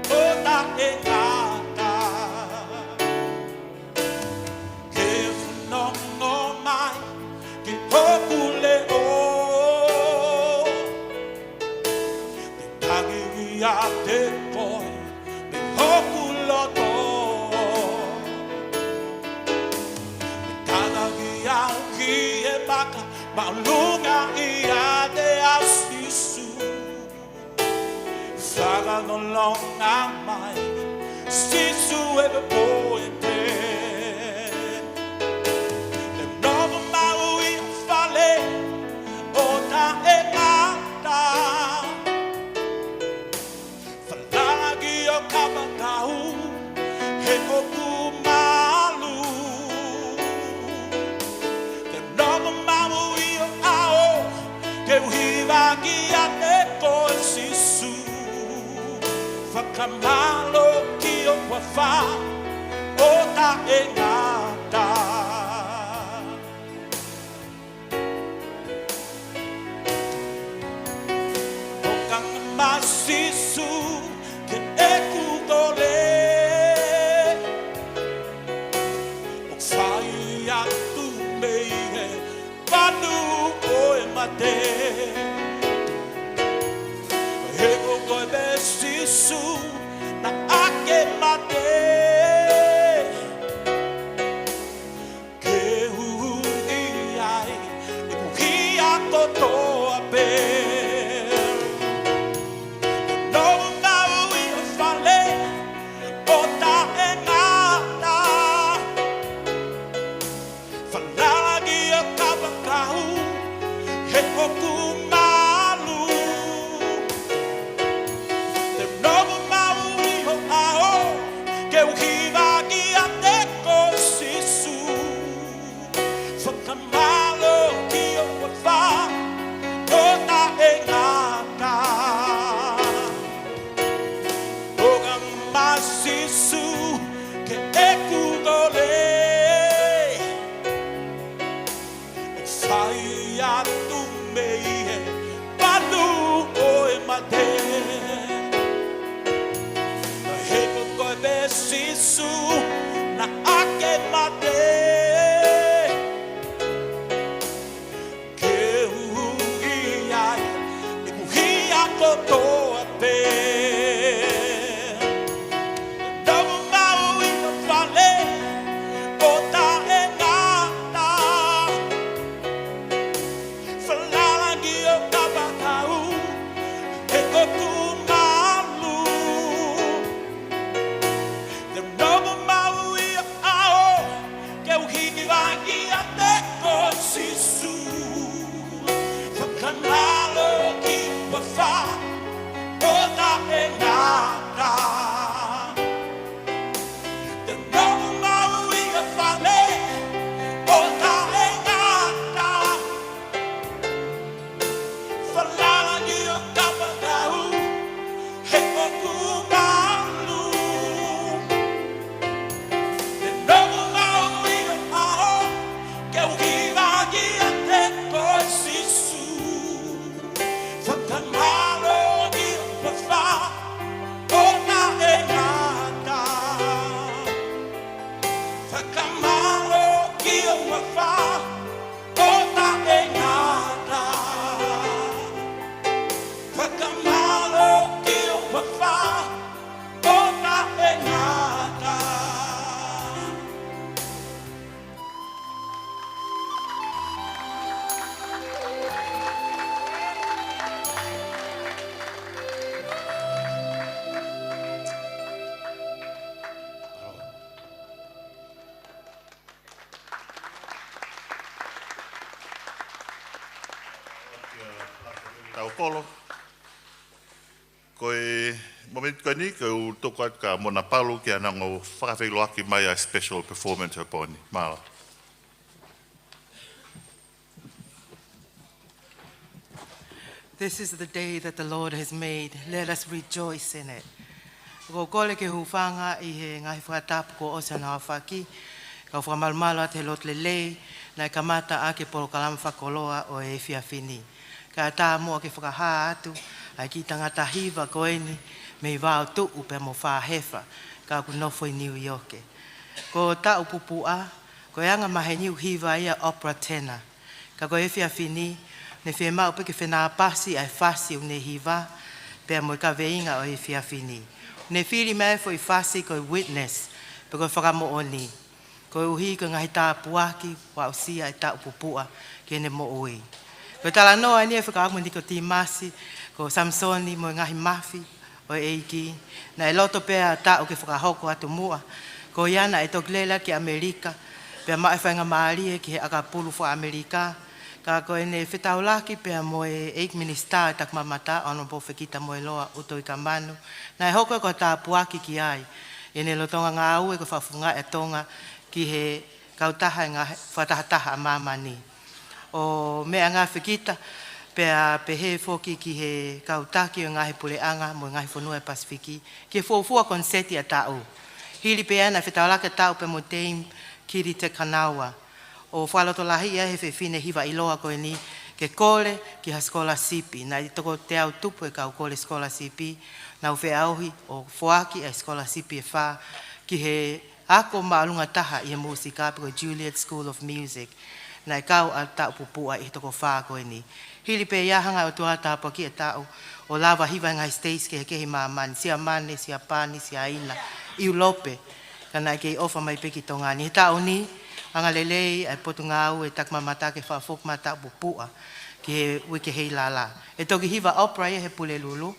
ʻo taʻengata. Ke fanongo mai ki hoku leʻo. Te u tangi kiate koe mei hoku loto. Te u tataki au ki he maka māʻolunga ʻiate au Sīsū. Fakanolonga mai Sīsū he ko koe pē. Te u nofo maʻu ʻi ho fale ʻo taʻengata. Falala ki ho kapakau he ʻoku malu. Te u nofo maʻu ʻi ho ʻao ke u hiva kiate koe Sīsū. Fakamālō ki ho huafa ʻo taʻengata. Tokanga mai Sīsū ki heʻeku kole. ʻO fai atu mei he vanu ʻo e mate. He ko koe pē Sīsū naʻa ke mate ke huhuʻi ai ʻeku hia kotoa pē. Nofo maʻu ʻi ho fale ʻo taʻengata. Falala ki ho kapakau he ʻoku malu. Te u nofo maʻu ʻi ho ʻao ke u hiva kiate koe Sīsū. Fakamālō ki ho huafa ʻo taʻengata. Tokanga mai Sīsū ki heʻeku kole. ʻO fai atu mei he vanu ʻo e mate. He ko koe pē Sīsū naʻa ke mate ke huhuʻi ai ʻeku hia kotoa pē. Nofo maʻu ʻi ho fale ʻo taʻengata. Falala ki ho kapakau he ʻoku malu. Te u nofo maʻu ʻi ho ʻao ke u hiva kiate koe Sīsū. Fakamālō ki ho huafa ʻo taʻengata. Te u nofo maʻu ʻi ho fale ʻo taʻengata. Falala ki ho kapakau he ʻoku malu. Te u nofo maʻu ʻi ho ʻao ke u hiva kiate koe Sīsū. Fakamālō ki ho huafa ʻo taʻengata. Fakamālō ki ho huafa ʻo taʻengata. Fakamālō ki ho huafa ʻo taʻengata. Tau kolo. Ko e momeniti ko eni, ko u tuku atu kia Mona Palu ke ne hanga ʻo fakafeʻiloaki mai ʻa e special performance ʻo e pō ni. Mālō. This is the day that the Lord has made. Let us rejoice in it. ʻOku ou kole ke u hūfanga ʻi he ngaahi fakatapu kuo ʻosi hono aofaki, kau fakamalumalu atu he lotu lelei naʻe kamata ʻaki e polokalama fakakoloa ʻo e efiafi ni. Kae ʻatā muʻa ke fakahā atu ʻa e kiʻi tangata hiva ko eni mei Vaotuʻu pea mo Fāhefa, ka ʻoku nofo ʻi Niu ʻIoke. Ko Taʻu Pupuʻa, ko e anga maheni ʻoku hiva ia opera tenor. Ka ko e efiafi ni, ne fiemaʻu pē ke fenāpasi ʻa e fasi ʻoku ne hiva, pea mo e kaveinga ʻo e efiafi ni. Ne fili mai e foʻi fasi ko e witness, pe ko e fakamoʻoni. Koeʻuhi ko e ngaahi tāpuaki ʻoku aʻusia ʻe Taʻu Pupuʻa ki heʻene moʻui. Ko e talanoa eni ʻa e Fekau mo Nikotīmasi, ko Samisoni mo e ngaahi mafi ʻo e ʻEiki. Naʻe loto pē ʻa Taʻu ke fakahoko atu muʻa. Ko ia naʻe toki lele ki ʻAmelika, pea maʻu e faingamālie ki he ʻakapulu faka-ʻAmelika. Ka ko ʻene fetaulaki pea mo e ʻEiki Minisitā ʻo e Takimamata, Honourable Fekitamoeloa ʻUtoikamanu, naʻe hoko ia ko e tāpuaki ki ai ʻi heʻene lolotonga ngāue ko e fakafofongaʻi ʻa Tonga ki he kautaha ʻo e ngaahi fakatahataha ʻa māmani. ʻO meʻa ange Fekita, pea pehē foki ki he kau taki ʻo e ngaahi puleʻanga mo e ngaahi fonua ʻo e Pasifiki, ki he fuofua koniseti ʻa Taʻu. Hili pē ia naʻe fetaulaki ʻa Taʻu pea mo Dame Kiri Te Kanaua, ʻo fakalotolahiʻi ia ʻe he fefine hiva ʻiloa ko eni ke kole ki ha sikolasipi. Naʻe toko teau tupu e kau kole sikolasipi, naʻa nau feʻauhi ʻo foaki ʻa e sikolasipi ʻe fā ki he ako māʻolunga taha ʻi he mūsika pe ko e Juilliard School of Music. Naʻe kau ʻa Taʻu Pupuʻa ʻi he toko fā ko eni. Hili pē ia hanga ʻe he ʻOtua ʻo tāpuakiʻi ʻa Taʻu ʻo lava hiva ʻi he ngaahi siteisi kehekehe ʻi māmani, Siamane, Siapani, Siaina, ʻIulope. Ka naʻe kei ʻofa mai pē ki Tonga ni. He taʻu ni, angalelei ʻa e Potungāue Takimamata ke fakafoki mai ʻa Taʻu Pupuʻa ki he uike Heilala. ʻE toki hiva opera ia he Pulelulu.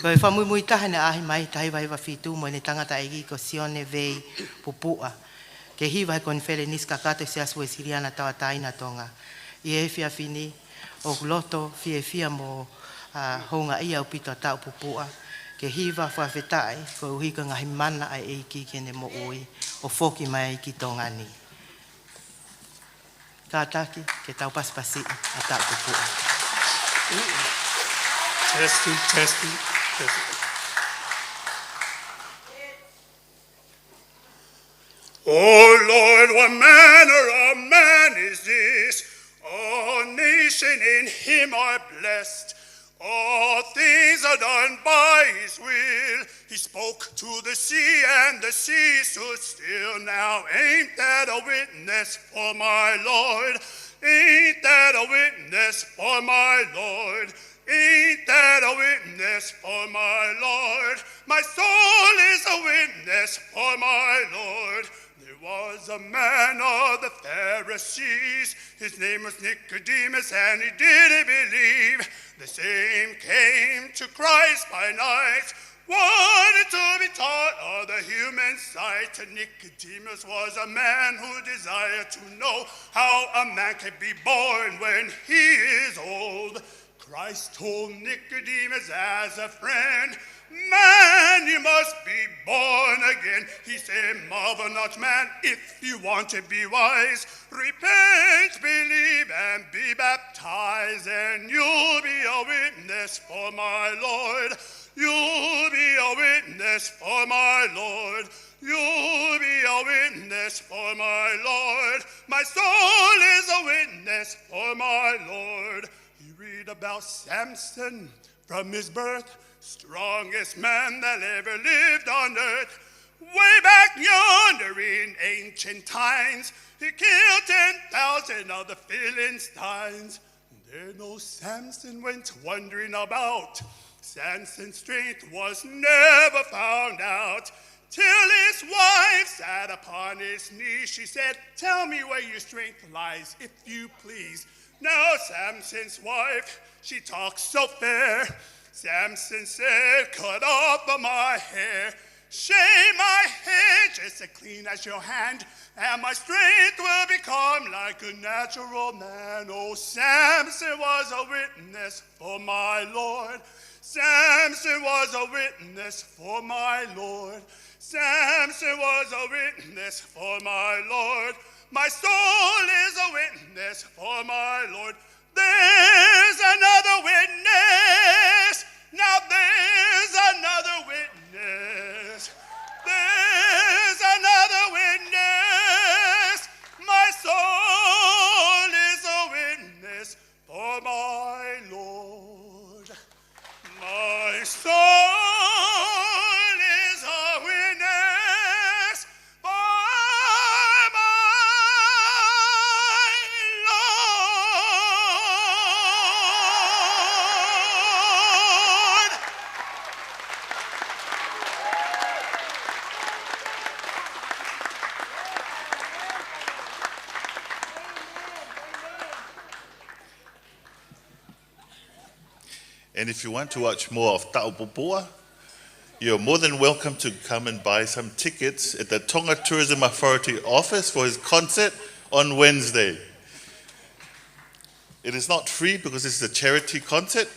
Ko e fakamuimui taha ʻene ʻaʻahi mai, taha hiva hiva fitu, mo ʻene tangataʻeiki ko Sione Vei Pupuʻa, ke hiva he konifelenisi kakato ʻa e Siasi Uēsiliana Tauʻatāina ʻo Tonga. ʻI he efiafi ni, ʻoku loto fiefia mo, ā, houngaʻia ʻaupito ʻa Taʻu Pupuʻa ke hiva fakafetaʻi koeʻuhi ko e ngaahi mana ʻa e ʻEiki ki heʻene moʻui ʻo foki mai ki Tonga ni. Kātaki ke tau pasipasiʻi ʻa Taʻu Pupuʻa. Testing, testing, testing. Oh Lord, what manner of man is this? All nations in him are blessed. All things are done by his will. He spoke to the sea, and the sea stood still. Now ain't that a witness for my Lord? Ain't that a witness for my Lord? Ain't that a witness for my Lord? My soul is a witness for my Lord. There was a man of the Pharisees. His name was Nicodemus, and he didn't believe. The same came to Christ by night, wanted to be taught of the human sight. Nicodemus was a man who desired to know how a man can be born when he is old. Christ told Nicodemus as a friend, "Man, you must be born again." He said, "Marvel not, man, if you want to be wise, repent, believe, and be baptized, and you'll be a witness for my Lord. You'll be a witness for my Lord. You'll be a witness for my Lord. My soul is a witness for my Lord." You read about Samson from his birth, strongest man that ever lived on earth. Way back yonder in ancient times, he killed ten thousand of the Philistines. There no Samson went wandering about. Samson's strength was never found out. Till his wife sat upon his knee, she said, "Tell me where your strength lies, if you please." Now Samson's wife, she talks so fair. Samson said, "Cut off my hair, shave my head just as clean as your hand, and my strength will become like a natural man." Oh, Samson was a witness for my Lord. Samson was a witness for my Lord. Samson was a witness for my Lord. My soul is a witness for my Lord. There's another witness. Now there's another witness. There's another witness. My soul is a witness for my Lord. My soul is a witness for my Lord. And if you want to watch more of Taʻu Pupuʻa, you're more than welcome to come and buy some tickets at the Tonga Tourism Authority office for his concert on Wednesday. It is not free because this is a charity concert.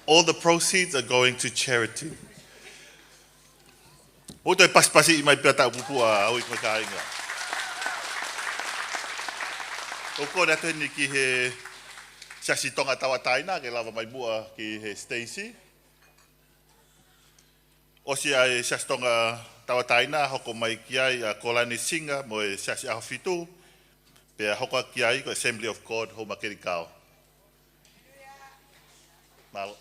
All the proceeds are going to charity. ʻOku toe pasipasiʻi mai pea Taʻu Pupuʻa, ʻa ʻoku ʻikai kāinga. ʻOku ou kole atu heni ki he Siasi Tonga Tauʻatāina, ke lava mai muʻa ki he siteisi. ʻOsi ʻa e Siasi Tonga Tauʻatāina, hoko mai ki ai ʻa Kolani Singa mo e Siasi ʻAhofitu, pea hoko ki ai ko e Assembly of God Houmakelikao. Mālō.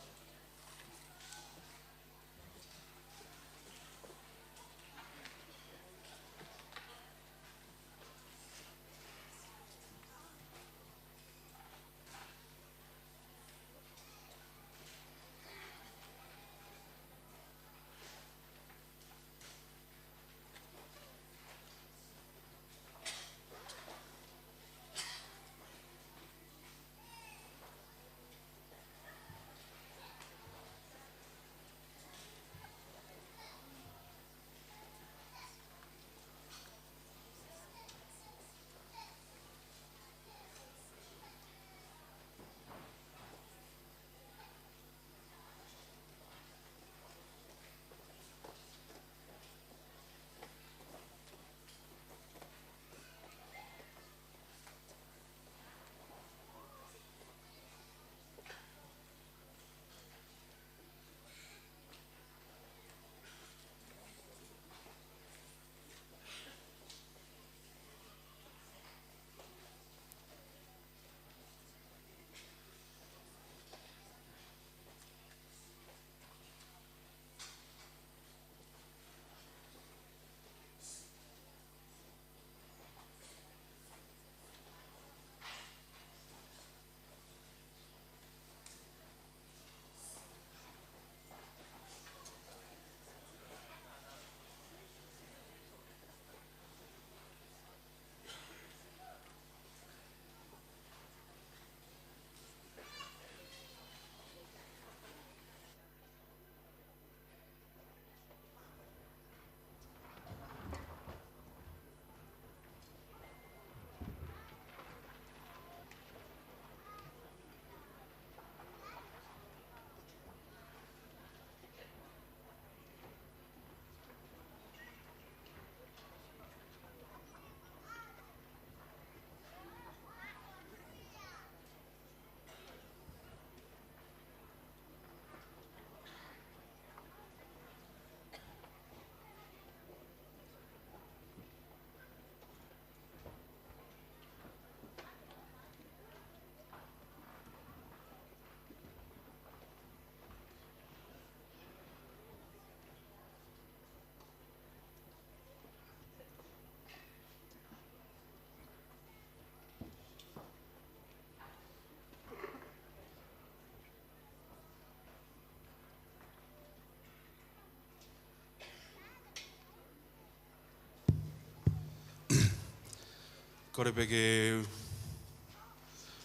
Kole pē ke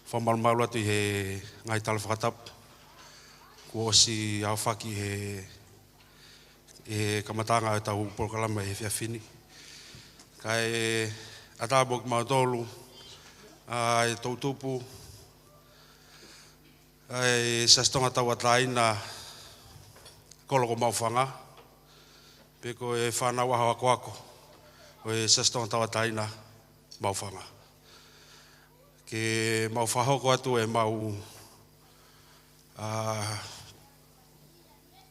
fakamalumalu atu ʻi he ngaahi tala fakatapu kuo ʻosi aofaki he, he kamataʻanga ʻo ʻetau polokalama he efiafi ni. Kae ʻatā mo kimautolu ʻa e toʻutupu ʻa e Siasi Tonga Tauʻatāina, kolo ko Maʻufanga, pe ko e fānau ʻaho akoako ʻo e Siasi Tonga Tauʻatāina Maʻufanga. Ke mau fakahoko atu ʻemau, ā,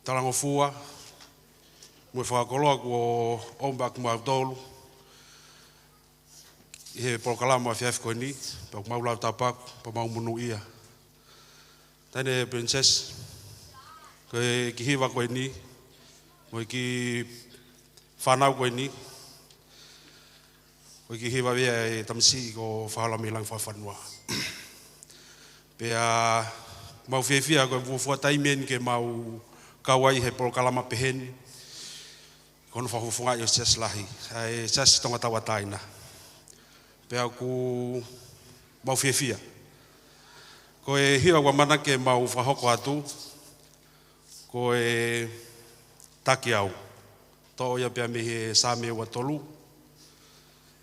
talangofua mo e fakakoloa kuo ʻomai ʻe kimautolu ʻi he polokalama efiafi ko eni, pea ʻoku mau lau tāpuaki, pea mau monūʻia. Taʻahine Princess, ko e kiʻi hiva ko eni, mo e kiʻi fānau ko eni, ko e kiʻi hiva ia ʻa e tamasiʻi ko Faholami Langifanua. Pea mau fiefia ko e fuofua taimi eni ke mau kau ai he polokalama pehē ni, ko hono fakafofongaʻi ʻo e siasi lahi, ʻa e Siasi Tonga Tauʻatāina. Pea ʻoku mau fiefia. Ko e hiva ʻoku ʻamanaki ke mau fakahoko atu, ko e Taki Au. Toʻo ia pea mei he Saame ua tolu.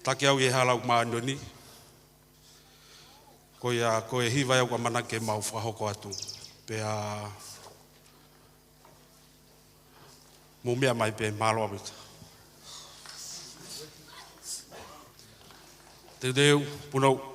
Taki au ʻi he hala ʻoku māʻoniʻoni. Ko ia, ko e hiva ia ʻoku ʻamanaki ke mau fakahoko atu. Pea mou meʻa mai pē, mālō ʻaupito. Teuteu, punou.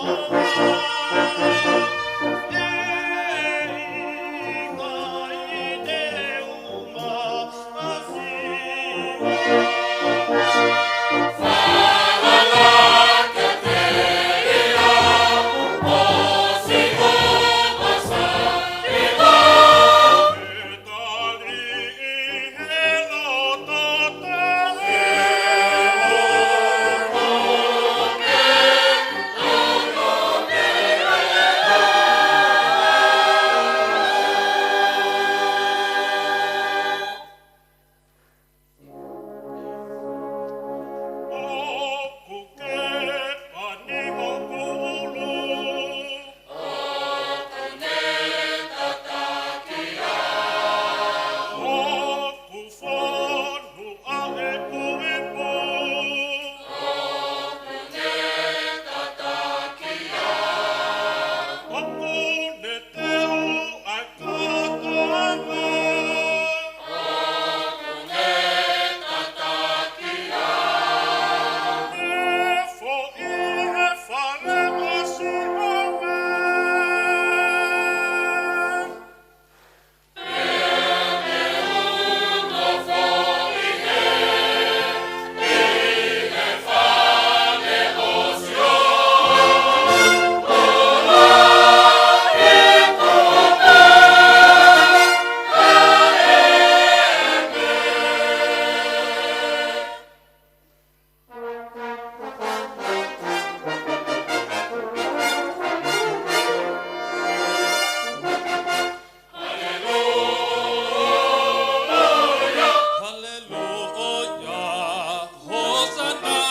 Haleluia, Hosana.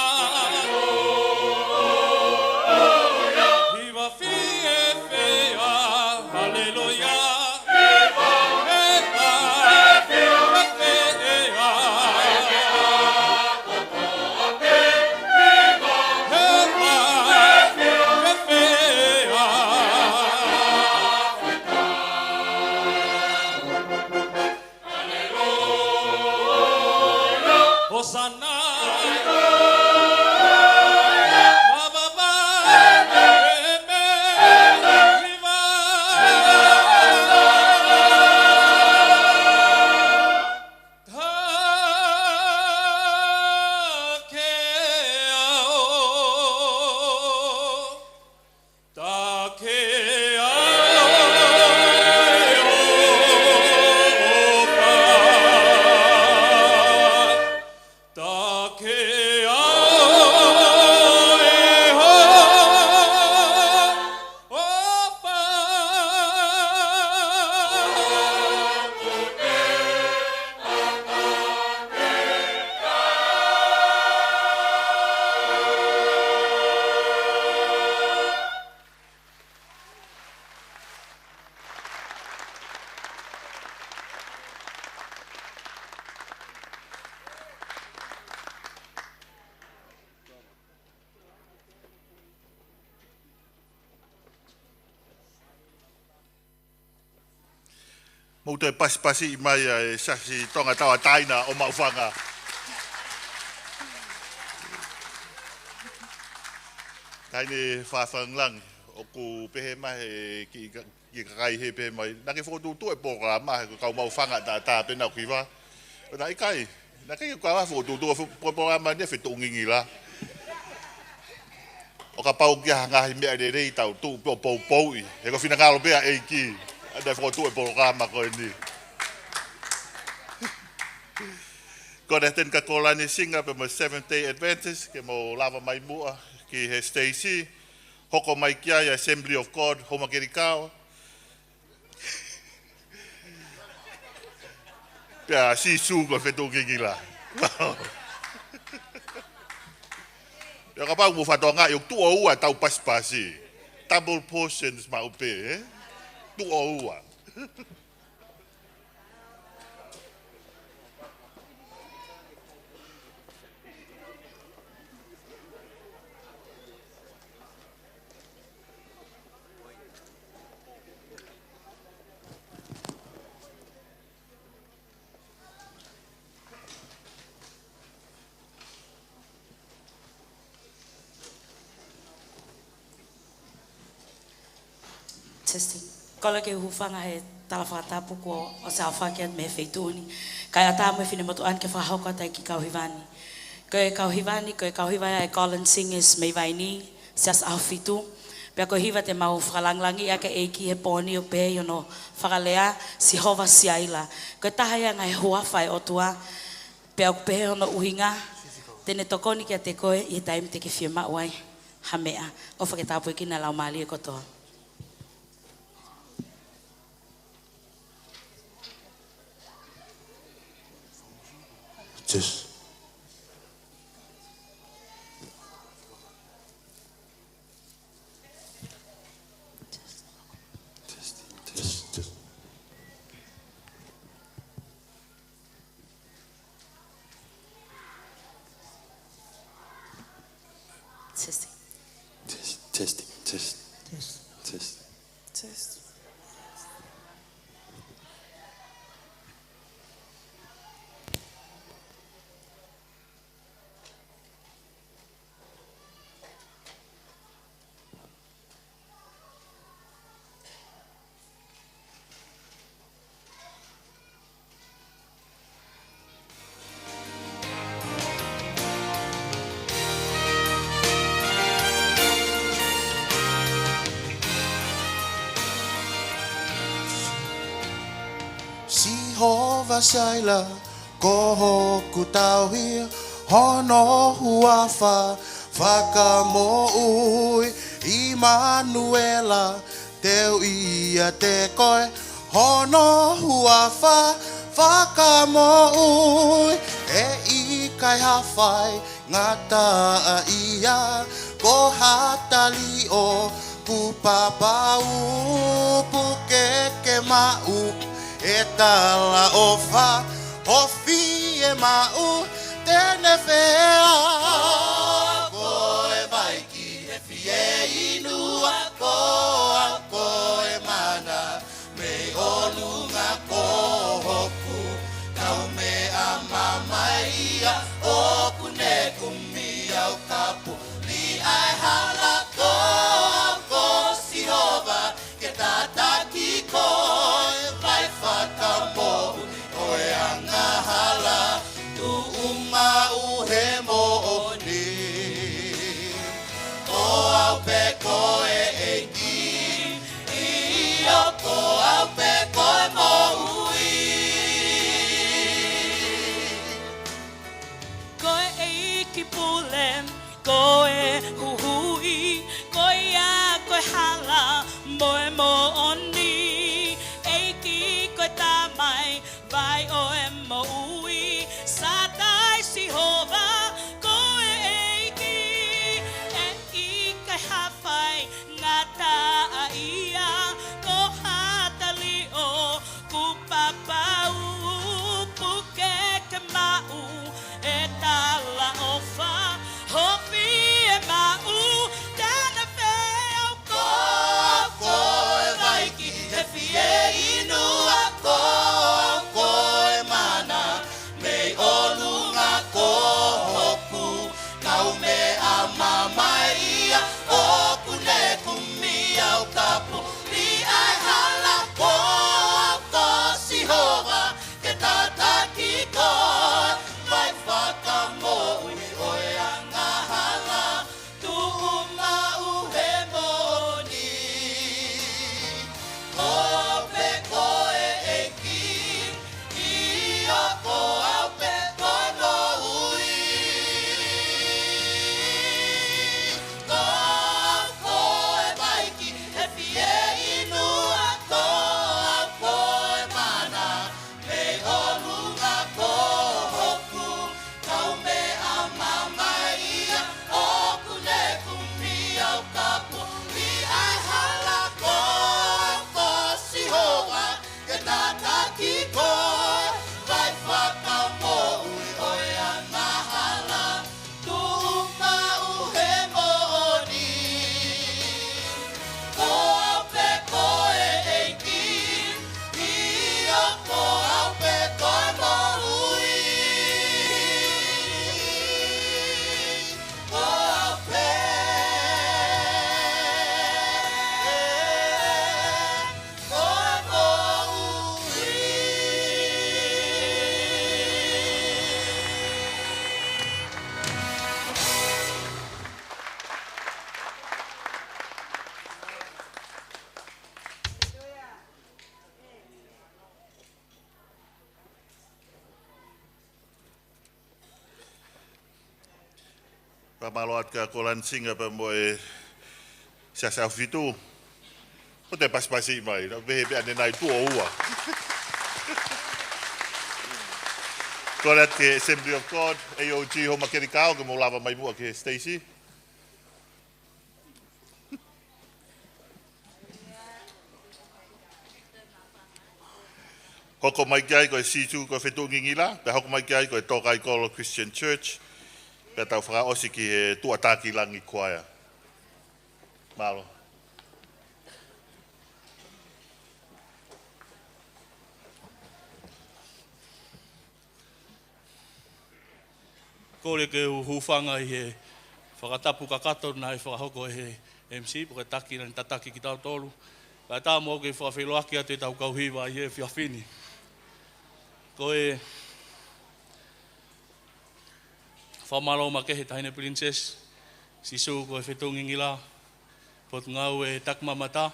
Hiva fiefia, haleluia. Hiva fiefia. Mou toe pasipasi mai ʻa e Siasi Tonga Tauʻatāina ʻo Maʻufanga. Taʻahine Fafangalangi, ʻoku pehē mai ʻe he kiʻi ka-, kiʻi kakai he pehē mai, naʻa ke fokotuʻutuʻu e polokalama, he ko e kau Maʻufanga taʻataʻa pē naʻa ku hiva. ʻOku ʻikai, naʻe ʻikai ke u kau ai fokotuʻutuʻu e fo-, po-, polokalama ni, fetuʻu ngingila. ʻO kapau ʻoku ʻi ai ha ngaahi meʻa lelei, tau tuʻu pē ʻo poupouʻi. He ko e finangalo pē ʻa e ʻEiki ʻa e fokotuʻu e polokalama ko eni. Ko Nathan Kakolani Singer pea mo e Seventh Day Adventist, ke mou lava mai muʻa ki he stage. Hoko mai ki ai ʻa e Assembly of God, Houma Kelikao. Pea Sīsū ko e fetuʻu ngingila. Pea kapau mou fakatokangaʻi ʻoku tuʻo ua ʻetau pasipasi. Double portions maʻu pē, ē? Tuʻo ua. Testing. Kole ke u hūfanga he tala fakatapu kuo ʻosi aofaki atu mei he feituʻu ni. Kae ʻatā mo e finemotuʻa ni ke fakahoko atu e kiʻi kau hiva ni. Ko e kau hiva ni, ko e kau hiva ia ʻa e Golden Singers mei Vainī, Siasi ʻAhofitu. Pea ko e hiva te mau fakalāngilangiʻi ʻaki e ʻEiki he pō ni ʻoku pehē ʻi hono fakalea, Sihova Siaila. Ko e taha ia e ngaahi huafa ʻo e ʻOtua. Pea ʻoku pehē hono ʻuhinga, te ne tokoni kiate koe ʻi he taimi te ke fiemaʻu ai ha meʻa. ʻOfa ke tāpuekina e laumālie kotoa. Test. Test, test. Testing. Test, testing, test. Test. Test. Test. Sihova Siaila, ko hoku tauhi, hono huafa fakamoʻui, ʻImanuela, te u ʻiate koe, hono huafa fakamoʻui, ʻe ʻikai ha faingataʻaʻia, ko ha tali ʻoku papau, puke ke maʻu e talaʻofa, ʻo fiemaʻu te ne feʻao. Ko e vai ki he fieinua, ko au ko e mana, mei ʻolunga ko hoku kaumeʻa mamae ia, ʻoku ne kumi au ka puli ʻa e hala, ko au ko Sihova, ke tataki koe, vai fakamoʻui ʻo e angahala, tuʻu maʻu he moʻoni. Ko au pē ko e ʻEiki, ʻio ko au pē ko e moʻui. Ko e ʻEiki pule, ko e huhuʻi, ko ia ko e hala mo e moʻoni. ʻEiki ko e Tamai, vai ʻo e moʻui, Sātai Sihova, ko e ʻEiki, ʻe ʻikai ha faingataʻaʻia, ko ha tali ʻoku papau, puke ke maʻu e talaʻofa, ʻo fiemaʻu te ne feʻao. Ko au ko e vai ki he fieinua, ko au ko e mana, Fakamālō atu kia Kolani Singa pea mo e Siasi ʻAhofitu. ʻO te pasipasi mai, na pehē pē ʻanenai tuʻo ua. Kole atu ki he Assembly of God, A O G, Homa Kelikao, ke mou lava mai muʻa ki he siteisi. Hoko mai ki ai ko e Sīsū ko e Fetuʻu Ngingila, pea hoko mai ki ai ko e Tōkaikolo Christian Church, pea tau fakaʻosi ki he Tuʻatākilangi Choir. Mālō. Kole ke u hūfanga ʻi he fakatapu kakato naʻe fakahoko ʻe he M C, pe ko e taki naʻe tataki kitautolu. Kae ʻatā mo au ke fakafeʻiloaki atu ʻetau kau hiva ʻi he efiafi ni. Ko e fakamālō makehe Taʻahine Princess, Sīsū ko e Fetuʻu Ngingila, Potungāue Takimamata,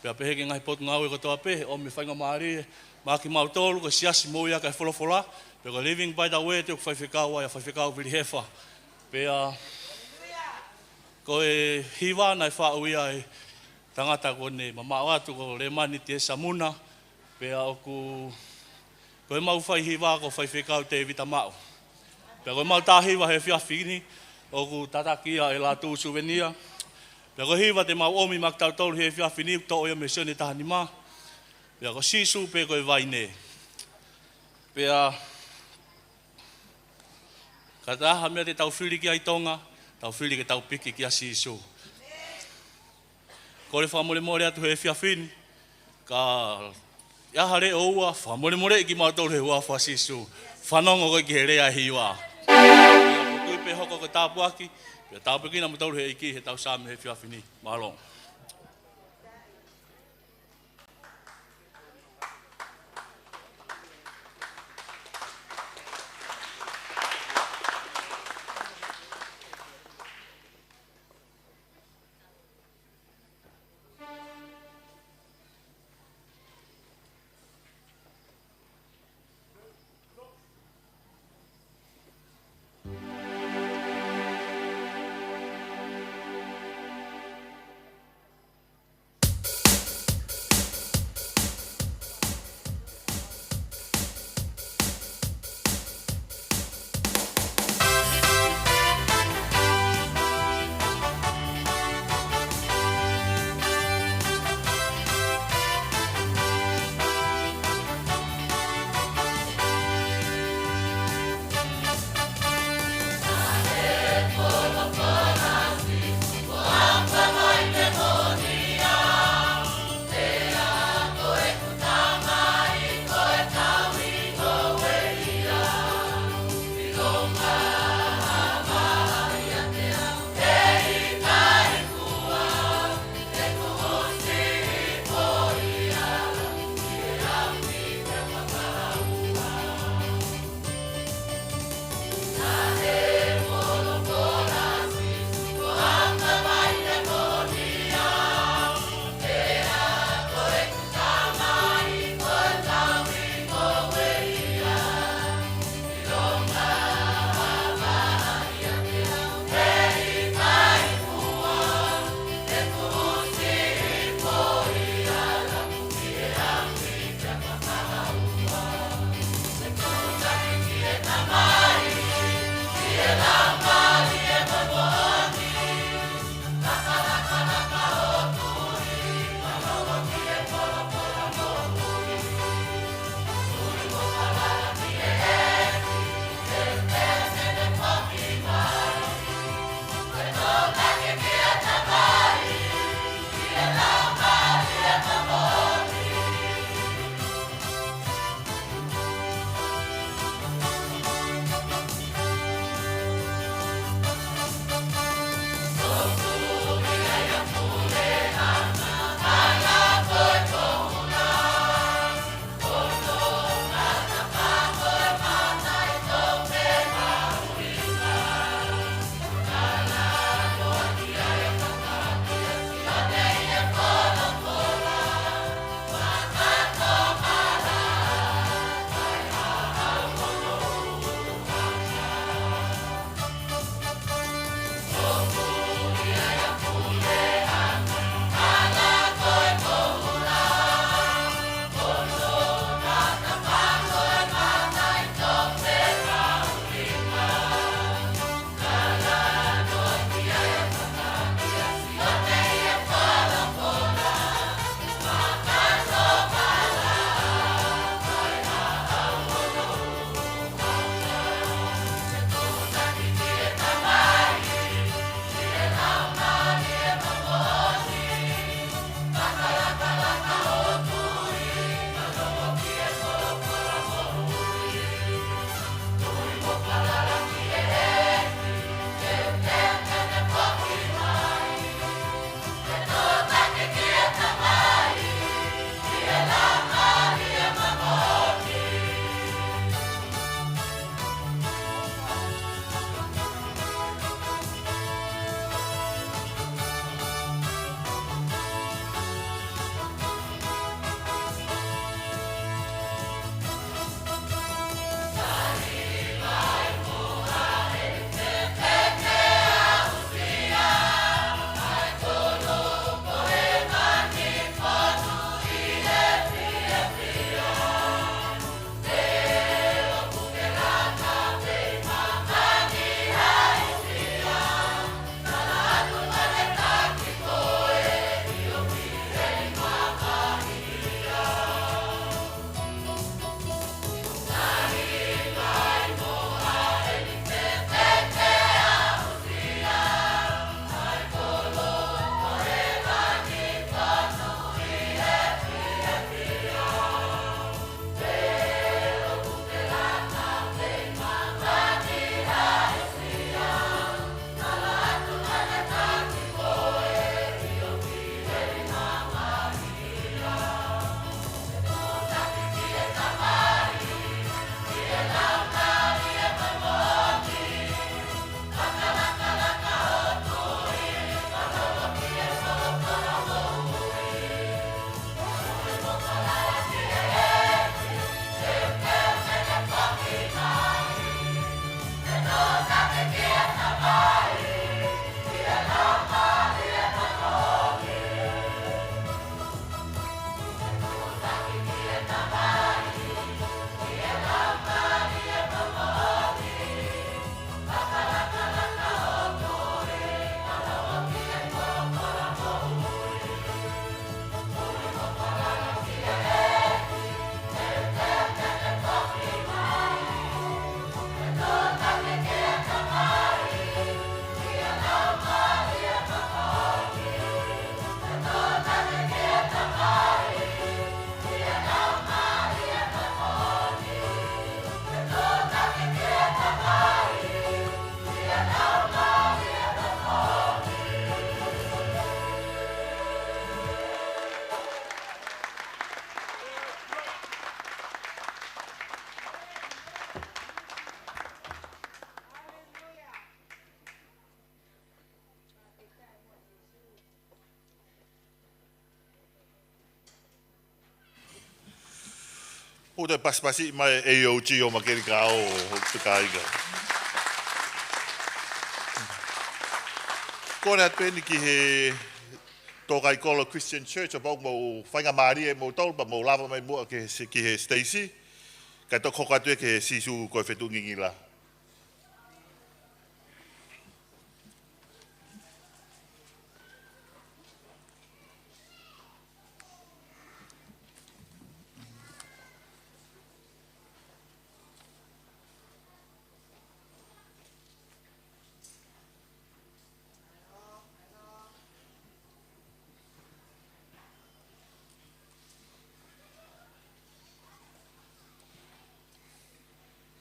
pea pehē ki he ngaahi potungāue kotoa pē, ʻomi e faingamālie maʻa kimautolu ko e Siasi Moʻui ʻAki e Folofola, pea ko e Living by the Word ʻoku faifekau ai ʻa Faifekau Vili Hefa. Pea ko e hiva naʻe faʻu ia ʻe he tangata ko ʻene mamaʻo atu ko Lēmani Tiesa Muna, pea ʻoku ko ʻemau faihiva ko Faifekau Tēvita Maʻu. Pea ko ʻemau tā hiva he efiafi ni, ʻoku tataki ia ʻe Lātū Suvenia. Pea ko e hiva te mau ʻomi maʻa kitautolu he efiafi ni, toʻo ia mei he Sione taha nima. Pea ko Sīsū pē ko e vaine. Pea ka ʻi ai ha meʻa te tau fili ki ai Tonga, tau fili ke tau piki kia Sīsū. Kole fakamolemole atu he efiafi ni, ka ʻi ai ha leʻo ua, fakamolemoleʻi kimautolu he huafa ʻo Sīsū. Fanongo koe ki he lea ʻa e hiva. Pea ʻoku ou tui pē ʻe hoko ko e tāpuaki, pea tāpuekina kimoutolu ʻe he ʻEiki he tau Saame he efiafi ni. Mālō. Pute pasipasi mai e A O G ʻo Makelikao ʻo Pekaika. Kole atu pē eni ki he Tōkaikolo Christian Church, ʻo pau mou faingamālie moutolu pea mou lava mai muʻa ki he, ki he siteisi. Kae toki hoko atu ia ki he Sīsū ko e Fetuʻu Ngingila.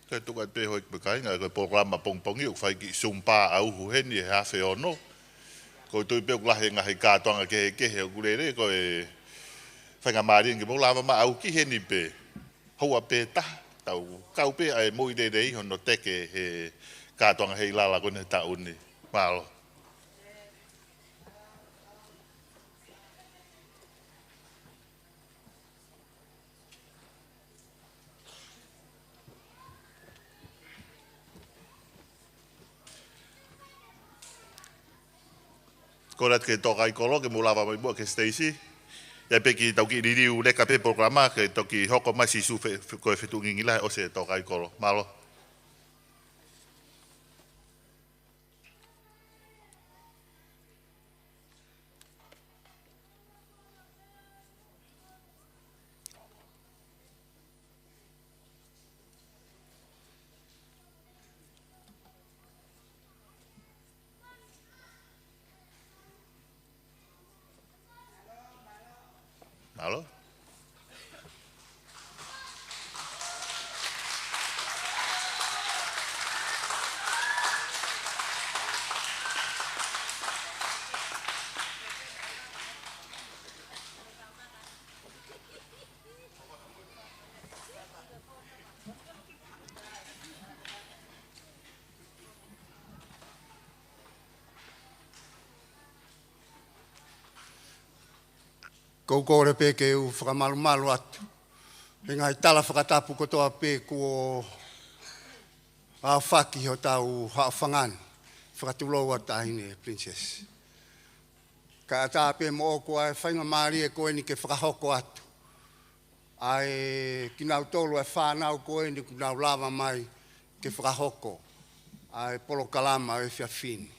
Kae tuku atu pē hoi pe kāinga, ko e polokalama pongipongi ʻoku fai kiʻi Zumba ʻauhu heni he afe ono. ʻOku ou tui pē ʻoku lahi e ngaahi kātoanga kehekehe ʻoku lele, ko e faingamālie ke mou lava mai ʻo ʻauhu ki heni pē. Houa pē taha, tau kau pē ʻa e moʻui lelei hono teke he kātoanga he ʻi lalo ko eni he taʻu ni. Mālō. Kole atu ki he Tōkaikolo ke mou lava mai muʻa ki he siteisi. ʻI ai pē kiʻi tau kiʻi liliu leka pē polokalama ke toki hoko mai Sīsū fe-, fe-, ko e Fetuʻu Ngingila ʻosi e Tōkaikolo. Mālō. Mālō. ʻOku ou kole pē ke u fakamalumalu atu he ngaahi tala fakatapu kotoa pē kuo aofaki hotau haʻofanga ni, fakatulou atu Taʻahine Princess. Kae ʻatā pē moʻoku ʻa e faingamālie ko eni ke fakahoko atu ʻa e kinautolu ʻa e fānau ko eni kuo nau lava mai ke fakahoko ʻa e polokalama ʻo e efiafi ni.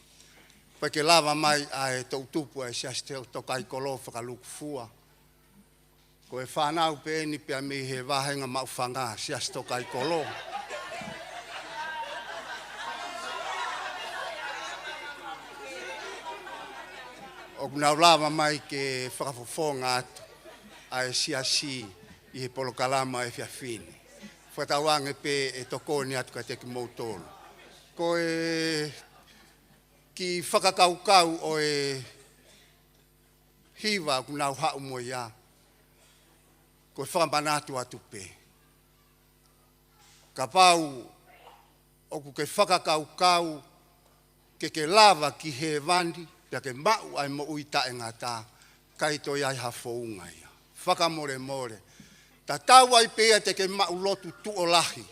Pea ke lava mai ʻa e toʻutupu ʻa e Siasi Tōkaikolo fakalūkufua. Ko e fānau pē eni pea mei he vāhenga Maʻufanga, Siasi Tōkaikolo. ʻOku nau lava mai ke fakafofonga atu ʻa e siasi ʻi he polokalama ʻo e efiafi ni. Fakatauange pē ʻe tokoni atu kiate kimoutolu. Ko e kiʻi fakakaukau ʻo e hiva ʻoku nau haʻu mo ia, ko e fakamanatu atu pē. Kapau ʻoku ke fakakaukau ke ke lava ki hēvani, pea ke maʻu ʻa e moʻui taʻengata, ʻikai toe ʻi ai ha founga ia. Fakamolemole. Tatau ai pē ia te ke maʻu lotu tuʻo lahi.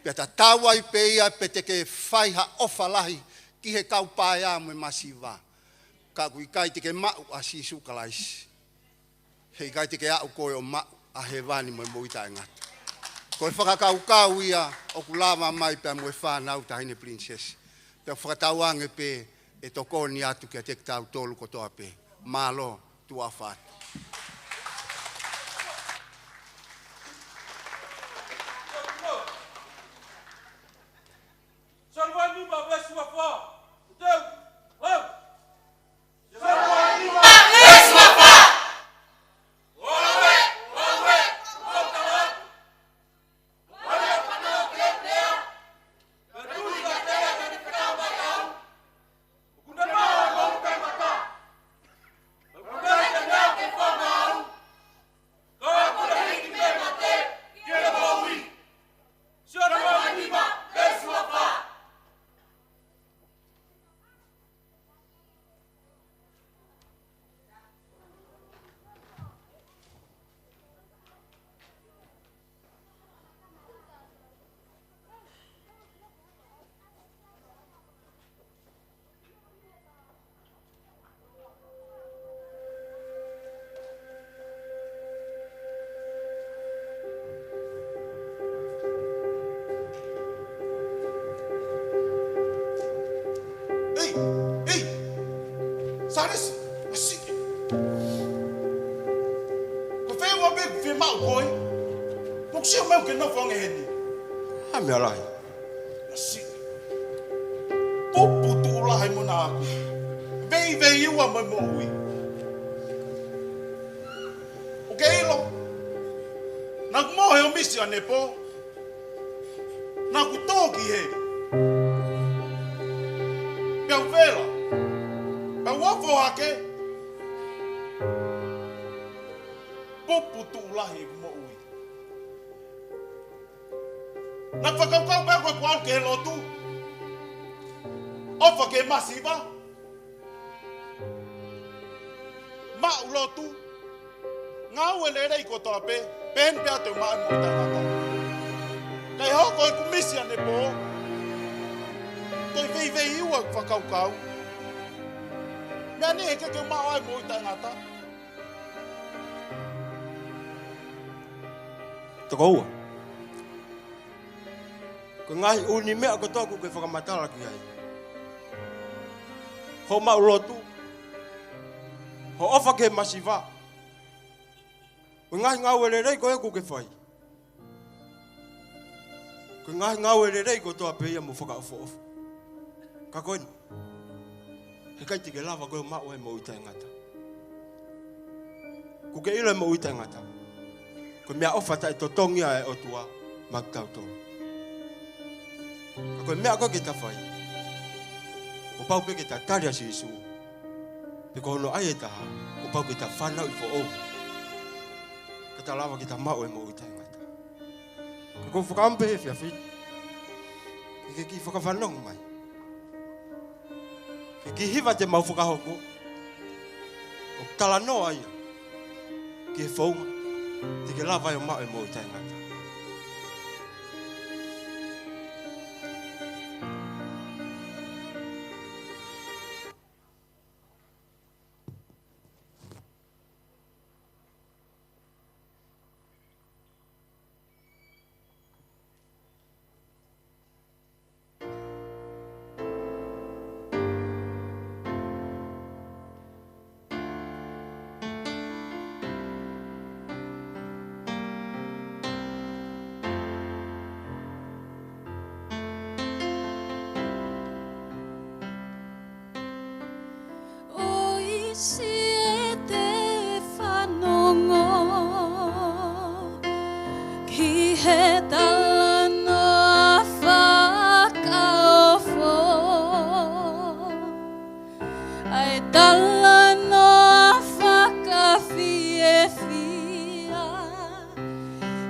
Pea tatau ai pē ia pe te ke fai ha ʻofa lahi ki he kau paea mo e masiva. Ka ʻoku ʻikai te ke maʻu ʻa Sīsū Kalaisi, heʻikai te ke aʻu koe ʻo maʻu ʻa hēvani mo e moʻui taʻengata. Ko e fakakaukau ia ʻoku lava mai pea mo e fānau Taʻahine Princess. Pea fakatauange pē ʻe tokoni atu kiate kitautolu kotoa pē. Mālō, tuʻa ʻofa atu. Sālesi, ʻasi. Ko fē ʻoku ʻi ai pē ʻeku fiemaʻu koe? Mo ʻeku sio mai ʻoku ke nofo ange heni. ʻA e meʻa lahi. ʻAsi. Puputuʻu lahi mo naʻa ku veiveiua mo e moʻui. ʻOku ke ʻilo, naʻa ku mohe ʻo misi ʻanepō. Naʻa ku tō ki heli. Pea u vela. Pea u ofo hake. Puputuʻu lahi ʻeku moʻui. Naʻa ku fakakaukau pē ko ʻeku ʻalu ki he lotu, ʻofa ki he masiva, maʻu lotu, ngāue lelei kotoa pē, pehē ni pē ʻa e maʻu e moʻui taʻengata. Kae hoko ʻeku misi ʻanepō, toe veiveiua ʻeku fakakaukau. Meʻa ni heʻikai ke u maʻu ai e moʻui taʻengata. Tokoua. Ko e ngaahi ʻū meʻa kotoa ʻoku ke fakamatala ki ai. Hoʻo maʻu lotu. Hoʻo ʻofa ki he masiva. Ko e ngaahi ngāue lelei ko ē ʻoku ke fai. Ko e ngaahi ngāue lelei kotoa pē ia mo fakaʻofoʻofa. Ka ko eni, heʻikai te ke lava koe ʻo maʻu ai e moʻui taʻengata. ʻOku ke ʻilo e moʻui taʻengata, ko e meʻaʻofa taʻetotongi ia ʻa e ʻOtua maʻa kitautolu. Ka ko e meʻa ko ē ke ta fai, kuo pau pē ke ta tali ʻa Sīsū. Pea ko hono ʻai ʻe taha, kuo pau ke ta fanauʻi foʻou, ka ta lava ke ta maʻu e moʻui taʻengata. Ka ʻoku ou fakaʻamu pē he efiafi ni ke ke kiʻi fakafanongo mai ki he kiʻi hiva te mau fakahoko, ʻoku talanoa ia ki he founga te ke lava ai ʻo maʻu e moʻui taʻengata. ʻOsi e te fanongo ki he talanoa fakaofo, ʻa e talanoa fakafiefia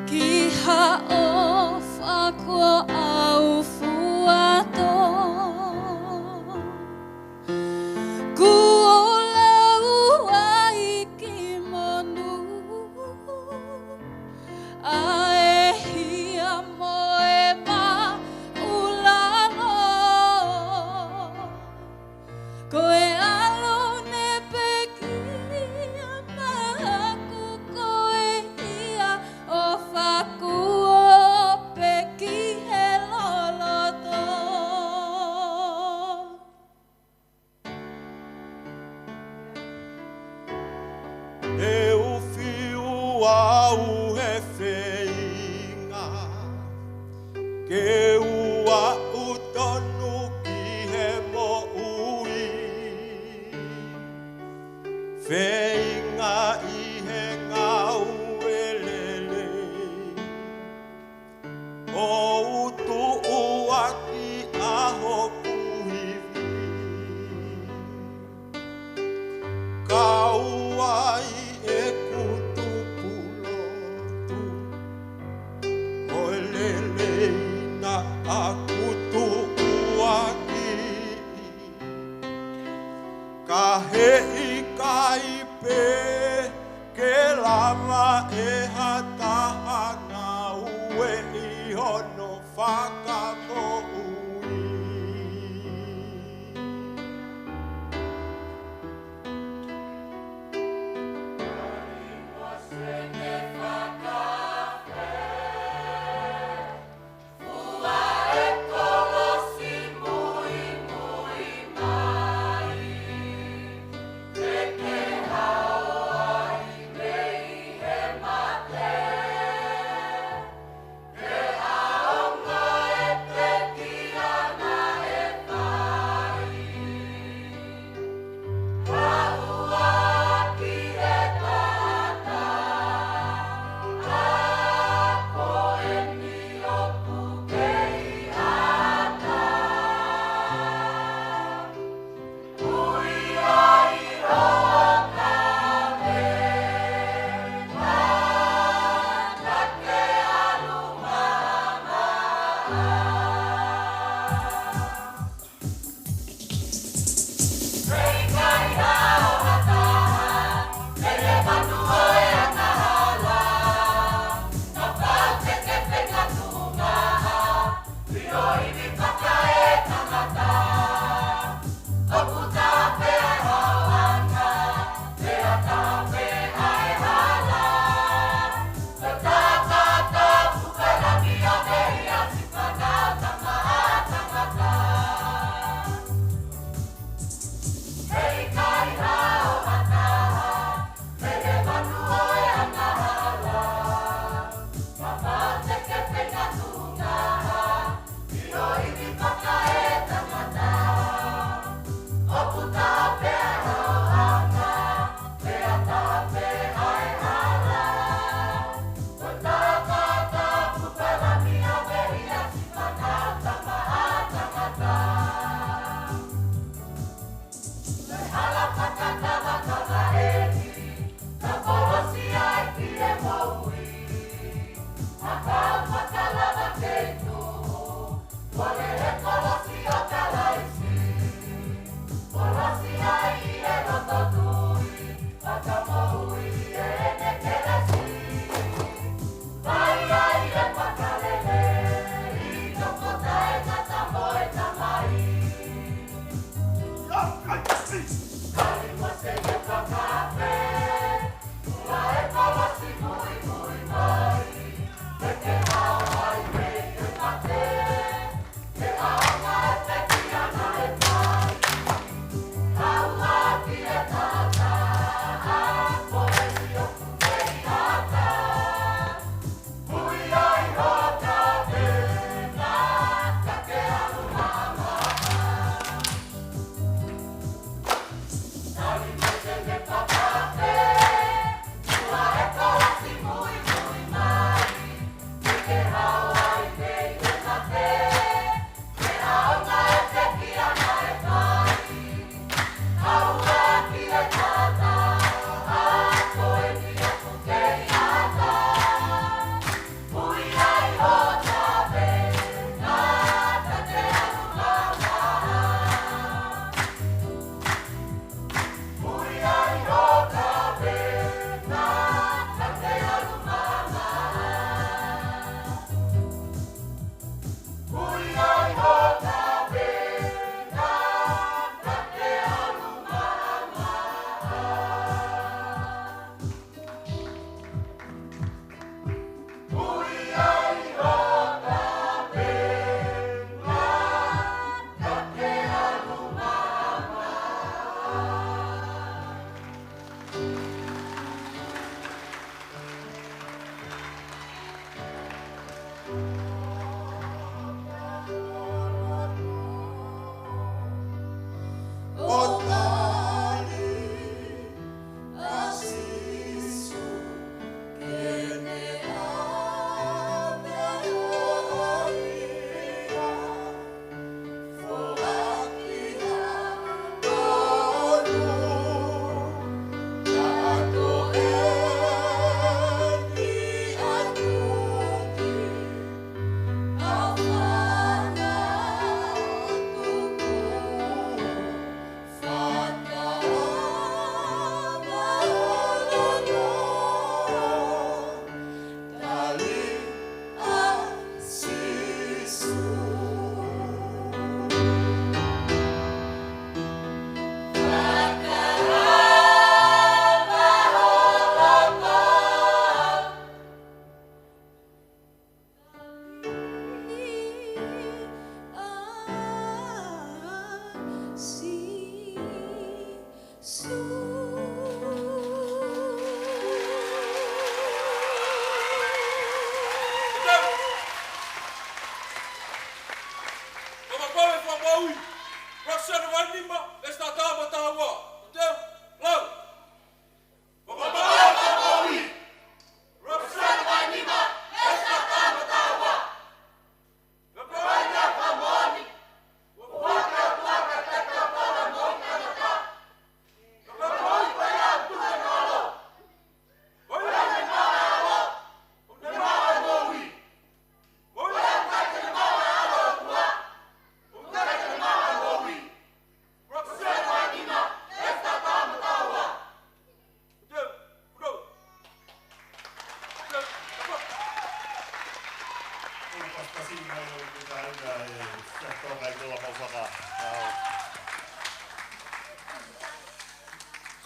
ki haʻo fakaʻau fuato. Kuo lau ai ki monū ʻa e hia mo e māʻulalo. Ko e ʻAlo ne pekia maʻaku, ko e hia ʻofa kuo pekia he loloto. Te u fiu au he feinga ke u aʻu tonu ki he moʻui, feinga ʻi he ngāue lelei, ʻo u tuʻuaki ʻa hoku ivi, kau ai ʻeku tupulotu, ʻo e lelei naʻa ku tuʻuaki. Ka heʻikai pē ke lava ʻe ha taha ngāue ʻi hono fakamoʻui.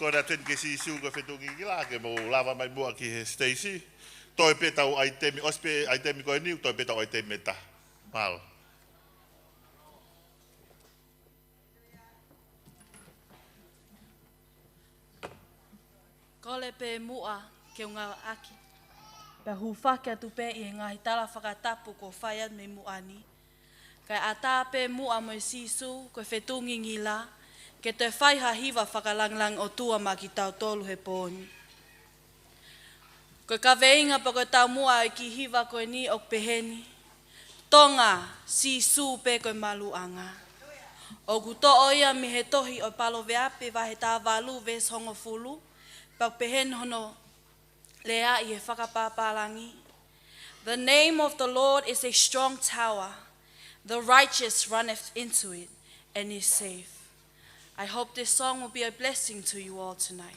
Ko e Tui ki he Sīsū ko e Fetuʻu Ngingila, ke mou lava mai muʻa ki he siteisi. Toe pē ʻetau ʻaitemi, ʻosi pē ʻaitemi ko eni, toe pē ʻetau ʻaitemi ʻe taha. Mālō. Kole pē muʻa ke u ngāueʻaki. Pea hūfaki atu pē ʻi he ngaahi tala fakatapu kuo fai atu mei muʻa ni. Kae ʻatā pē muʻa mo e Sīsū ko e Fetuʻu Ngingila, ke toe fai ha hiva fakalāngilangi ʻOtua maʻa kitautolu he pō ni. Ko e kaveinga pe ko e taumuʻa ʻo e kiʻi hiva ko eni ʻoku pehē ni: Tonga, Sīsū pē ko e maluʻanga. ʻOku toʻo ia mei he tohi ʻo e Paloveape vahe taha valu veesi hongofulu, pea ʻoku pehē ni hono lea ʻi he fakapapālangi: The name of the Lord is a strong tower. The righteous runneth into it and is safe. I hope this song will be a blessing to you all tonight.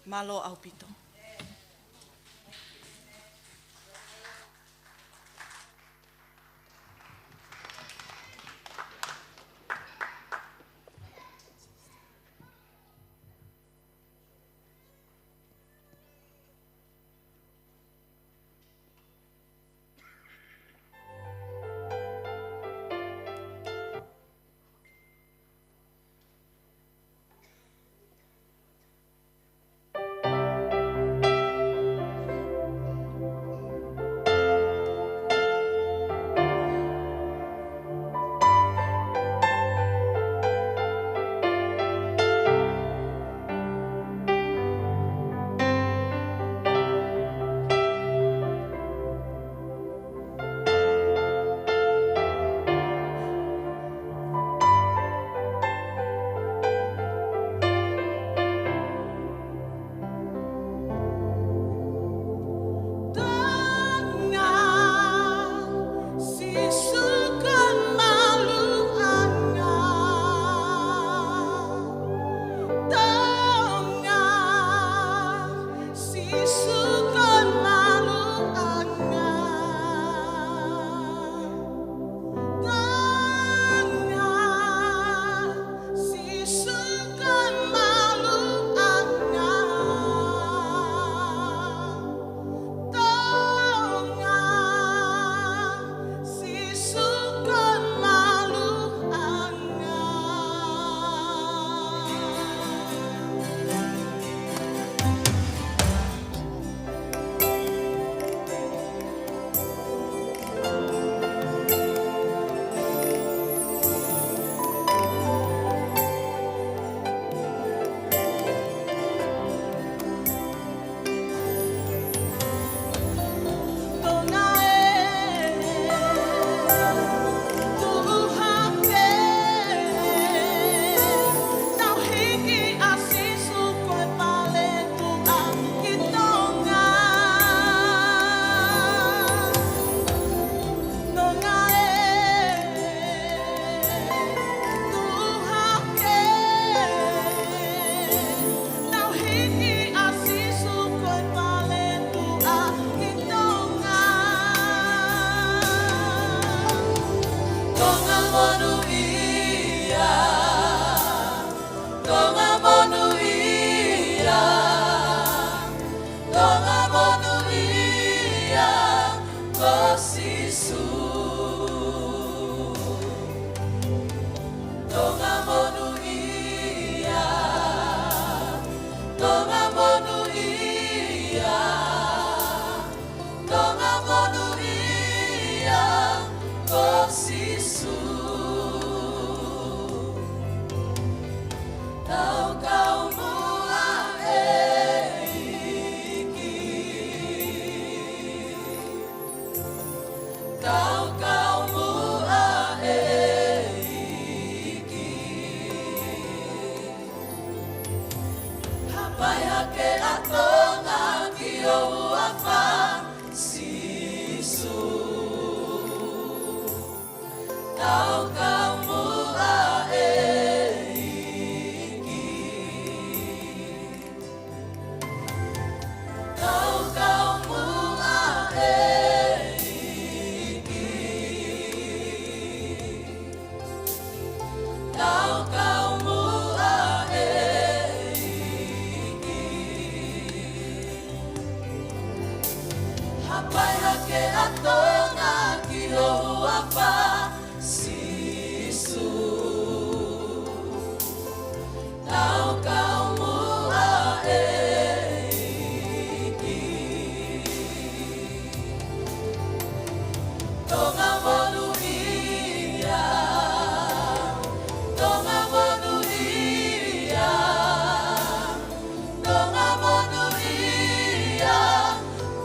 Mālō ʻaupito. Ki ho huafa, Sīsū. Tau kau muʻa, ʻEiki. Tau kau muʻa, ʻEiki. Tau kau muʻa, ʻEiki. Hapai hake ʻa Tonga ki ho huafa, Sīsū. Tau kau muʻa, ʻEiki. Tonga monūʻia, Tonga monūʻia, Tonga monūʻia,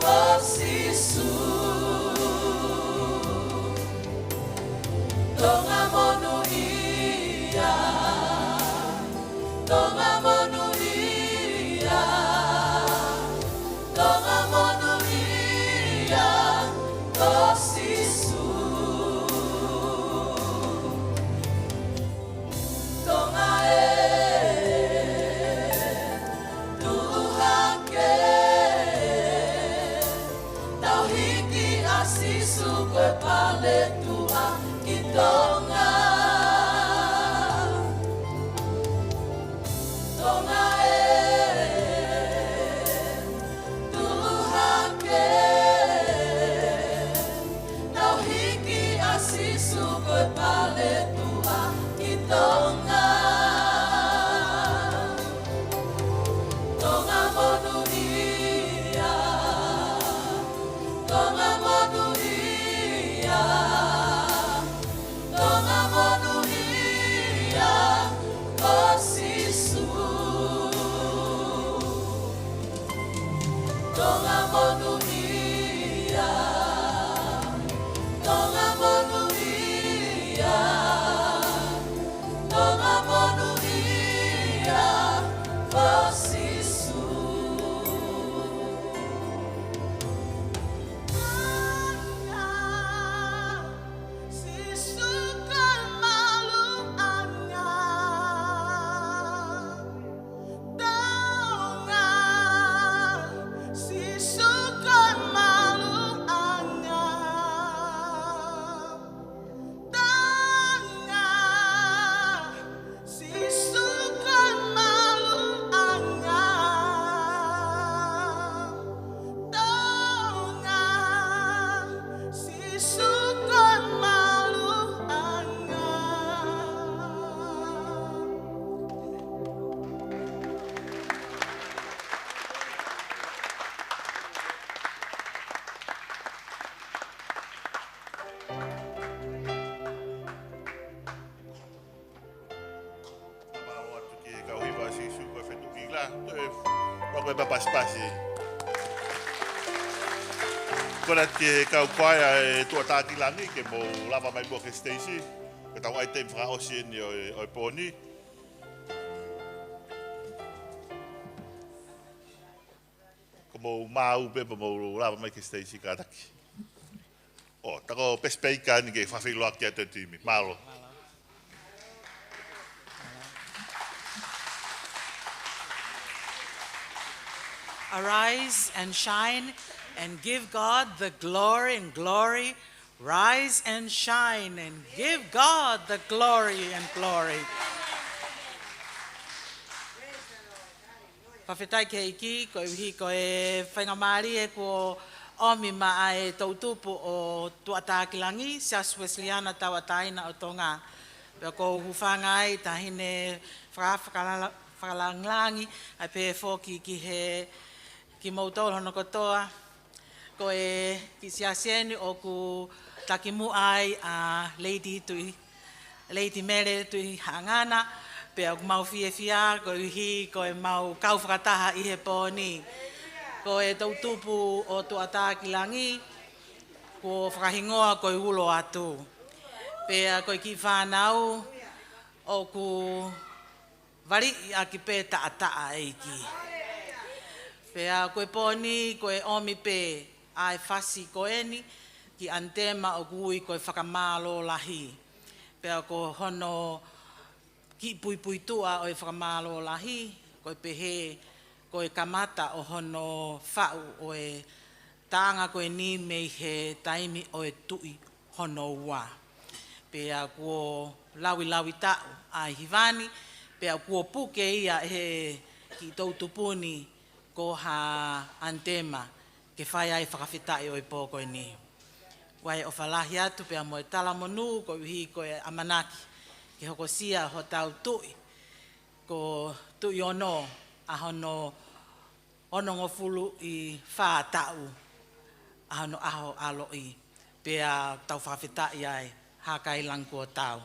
ʻo Sīsū. Tonga monūʻia, Tonga monūʻia, Tonga monūʻia, ʻo Sīsū. Tonga ē, tuʻu hake, tau hiki ʻa Sīsū ko e paletuʻa ki Tonga. Tonga ē, tuʻu hake, tau hiki ʻa Sīsū ko e paletuʻa ki Tonga. Tonga monūʻia, Tonga monūʻia, Tonga monūʻia, ʻo Sīsū. Tonga monūʻia, Tonga monūʻia, Tonga monūʻia, ʻo Sīsū. Sīsū ko e maluʻanga. Tonga, Sīsū ko e maluʻanga. Tonga, Sīsū ko e maluʻanga. Tonga, Sīsū ko e maluʻanga. Mālō atu ki he kau hiva, Sīsū ko e fetuʻu kikila. Toe, ua ko e papasipasi. Kole atu ki he kau kuaea ʻa e Tuʻa Takilangi ke mou lava mai muʻa ki he siteisi. Ko e tau ʻaitemi fakaʻosi eni ʻo e, ʻo e pō ni. Ko mou maʻu pē pea mou lava mai ki he siteisi kātaki. ʻO, tā ko Pesi Peika ni ke fakafeʻiloaki atu e timi. Mālō. Arise and shine and give God the glory and glory. Rise and shine and give God the glory and glory. Fakafetaʻi ki he ʻEiki, koeʻuhi ko e faingamālie kuo ʻomi maʻa e toʻutupu ʻo Tuʻa Takilangi, Siasi Uēsiliana Tauʻatāina ʻo Tonga. Pea ʻoku ou hūfanga ai, Taʻahine Faka-, Fakala-, Fakalāngilangi, ʻa ia pehē foki ki he, kimoutolu hono kotoa. Ko e kiʻi siasi eni ʻoku takimuʻa ai ʻa Lady Tuʻi, Lady Mele Tuʻihaʻangana, pea ʻoku mau fiefia koeʻuhi ko e mau kau fakataha ʻi he pō ni. Ko e toʻutupu ʻo Tuʻa Takilangi, kuo fakahingoa ko e Ulo Atu. Pea ko e kiʻi fānau ʻoku valiʻi ʻaki pē taʻataʻa, ʻEiki. Pea ko e pō ni, ko e ʻomi pē ʻa e fasi ko eni ki ʻAnitema ʻoku ui ko e Fakamālō Lahi. Pea ko hono kiʻi puipuituʻa ʻo e Fakamālō Lahi, ko e pehē, ko e kamata ʻo hono faʻu ʻo e taʻanga ko eni mei he taimi ʻo e tuʻi hono ua. Pea kuo laulahi taʻu ʻa e hiva ni, pea kuo puke ia ʻe he kiʻi toʻu tupu ni ko ha ʻAnitema ke fai ai fakafetaʻi ʻo e pō ko eni. ʻOku ʻofa lahi atu pea mo e talamonū koeʻuhi ko e ʻamanaki ke hokosia hotau tuʻi, ko Tuʻi Ono, ʻa hono onongofulu ʻi fā taʻu ʻa hono ʻaho ʻaloʻi, pea tau fakafetaʻi ai, Haʻakai Langi Kuo Tau,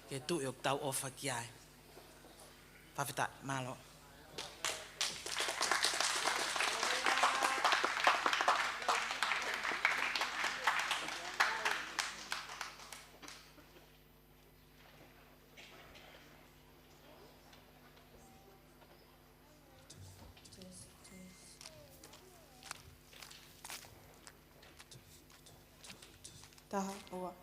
ki he Tuʻi ʻoku tau ʻofa ki ai. Fakafetaʻi, mālō. Taha, ua.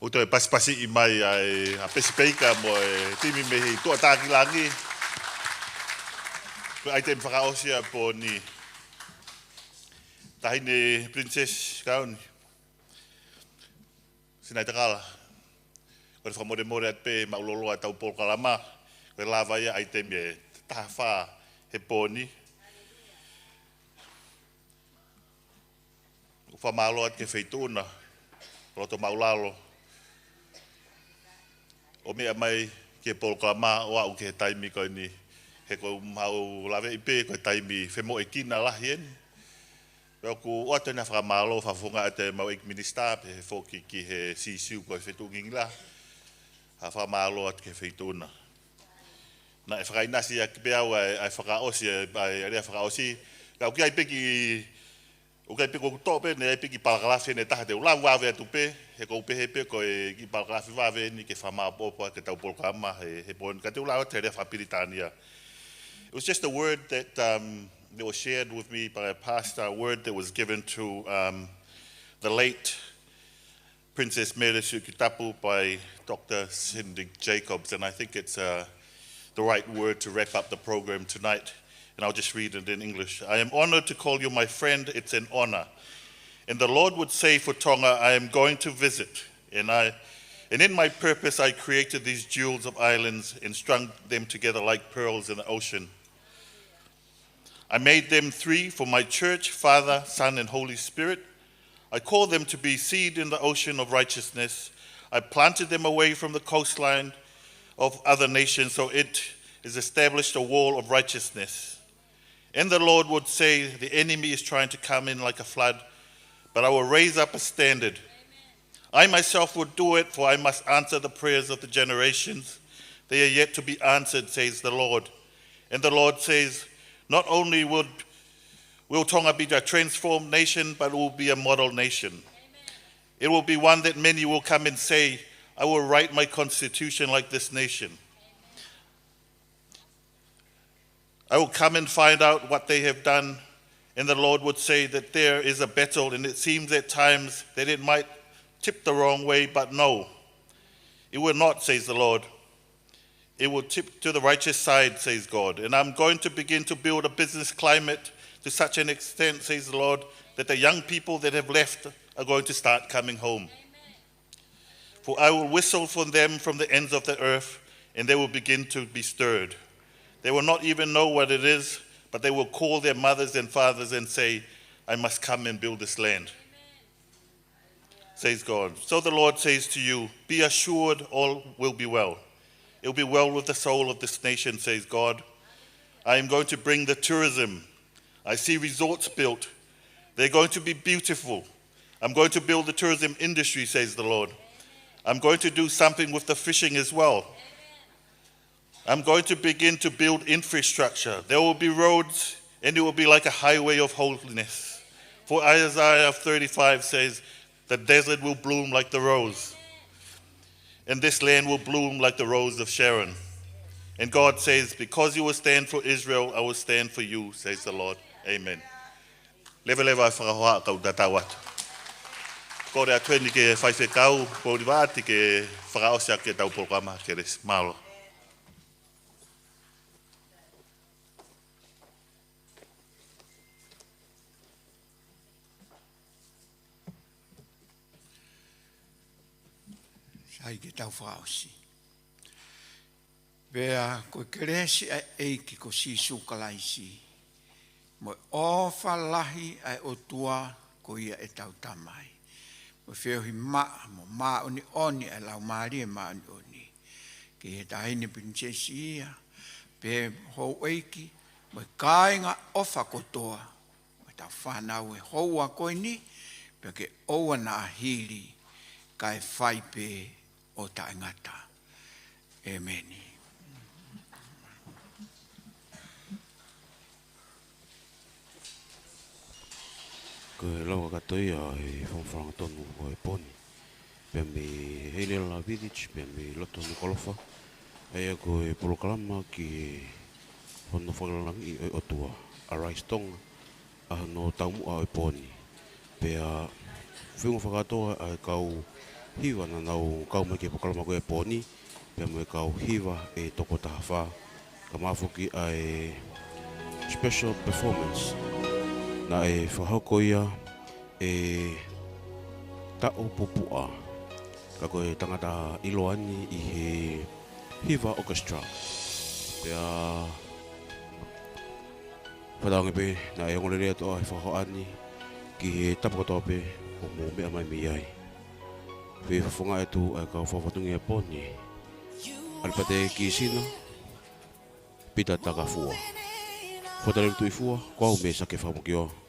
ʻOku toe pasipasiʻi mai ʻa e, ʻa Pesi Peika mo e timi mei he Tuʻa Takilangi. Ko e ʻaitemi fakaʻosi ʻa e pō ni. Taʻahine Princess Kauni. Sinaitakala. Ko e fakamolemole atu pē maʻulolo ʻetau polokalama. Ko e lava ia ʻaitemi ʻe taha fā he pō ni. ʻOku fakamālō atu ki he Feituʻuna, loto maʻulalo. ʻO meʻa mai ki he polokalama ʻo aʻu ki he taimi ko eni, he ʻoku mau laveʻi pē ko e taimi femoʻuekina lahi eni. Pea ʻoku ʻoatu ʻena fakamālō fakafofonga atu ʻemau ʻEiki Minisitā, pehē foki ki he Sīsū ko e Fetuʻu Ngingilahi. Ha fakamālō atu ki he Feituʻuna. Naʻe fakaʻinasi ʻaki pē au ʻa e, ʻa e fakaʻosi, ʻa e, ʻa e lea fakaʻosi. Ka ʻoku ʻi ai pē kiʻi ʻOku ʻi ai pē, ʻoku ou toʻo pē, naʻe ʻi ai pē kiʻi palakalafi ʻe taha te u lau vave atu pē, he ʻoku ou pehē pē ko e kiʻi palakalafi vave eni ke fakamāʻopoʻopo ʻaki ʻetau polokalama he, he pō ni, ka te u lau atu he lea fakapilitānia. It was just a word that, um, that was shared with me by a pastor, a word that was given to, um, the late Princess Mele Siuʻikitapu by Doctor Cindy Jacobs, and I think it's, uh, the right word to wrap up the program tonight. And I'll just read it in English. "I am honored to call you my friend. It's an honor. And the Lord would say for Tonga, I am going to visit. And I, and in my purpose, I created these jewels of islands and strung them together like pearls in the ocean. I made them three for my church, Father, Son, and Holy Spirit. I call them to be seed in the ocean of righteousness. I planted them away from the coastline of other nations, so it is established a wall of righteousness." And the Lord would say, "The enemy is trying to come in like a flood, but I will raise up a standard. I myself will do it, for I must answer the prayers of the generations that are yet to be answered," says the Lord. And the Lord says, "Not only will, will Tonga be a transformed nation, but it will be a model nation. It will be one that many will come and say, 'I will write my constitution like this nation.' I will come and find out what they have done." And the Lord would say that there is a battle, and it seems at times that it might tip the wrong way, but no, it will not, says the Lord. It will tip to the righteous side, says God. "And I'm going to begin to build a business climate to such an extent," says the Lord, "that the young people that have left are going to start coming home. For I will whistle for them from the ends of the earth, and they will begin to be stirred. They will not even know what it is, but they will call their mothers and fathers and say, 'I must come and build this land,' says God. So the Lord says to you, be assured all will be well. It will be well with the soul of this nation," says God. "I am going to bring the tourism. I see resorts built. They're going to be beautiful. I'm going to build the tourism industry," says the Lord. "I'm going to do something with the fishing as well. I'm going to begin to build infrastructure. There will be roads, and it will be like a highway of holiness." For Isaiah thirty-five says, "The desert will bloom like the rose, and this land will bloom like the rose of Sharon." And God says, "Because you will stand for Israel, I will stand for you," says the Lord. Amen. Leveleva e fakahohaʻa kau tatau atu. Kole atu eni ki he faifekau, Polivati, ke fakaʻosi ʻaki ʻetau polokalama kelesi. Mālō. Sai ke tau fakaʻosi. Pea ko e kelesi ʻa e ʻEiki ko Sīsū Kalaisi, mo e ʻofa lahi ʻa e ʻOtua ko ia ʻetau Tamai, mo e feohi maʻa mo māʻoniʻoni ʻa e Laumālie Māʻoniʻoni, ke ʻi he Taʻahine Pilinisesi ia, pea houʻeiki, mo e kāinga ʻofa kotoa, mo ʻetau fānau ʻe houa ko eni, pea ke ʻoua naʻa hili, kae fai pē ʻo taʻengata. ʻEmeni. Ko e lau kakato ia ʻa e fakafanongo tonu ʻo e pō ni. Pea mei Heileilala Village, pea mei loto Nukuʻalofa. ʻA ia ko e polokalama ki hono fakalalangiʻi ʻo e ʻOtua, Arise Tonga, ʻa hono taumuʻa ʻo e pō ni. Pea feʻunga fakakātoa ʻa e kau hiva naʻa nau kau mai ki he polokalama ko ia he pō ni, pea mo e kau hiva ʻe toko taha fā, kae ʻumaʻā foki ʻa e special performance naʻe fakahoko ia ʻe Taʻu Pupuʻa, ka ko e tangata ʻiloa eni ʻi he Hiva Orchestra. Pea fakatauange pē naʻe ongo lelei atu ʻa e fakahoko ni ki he tapa kotoa pē ʻoku mou meʻa mai mei ai. Fie fofongaʻi atu ʻa e kau fakafatongia he pō ni, ʻAlipate Kisina, Pita Takafua, Fotalevu Tuʻifua, ko au Meisake Fakamokioa,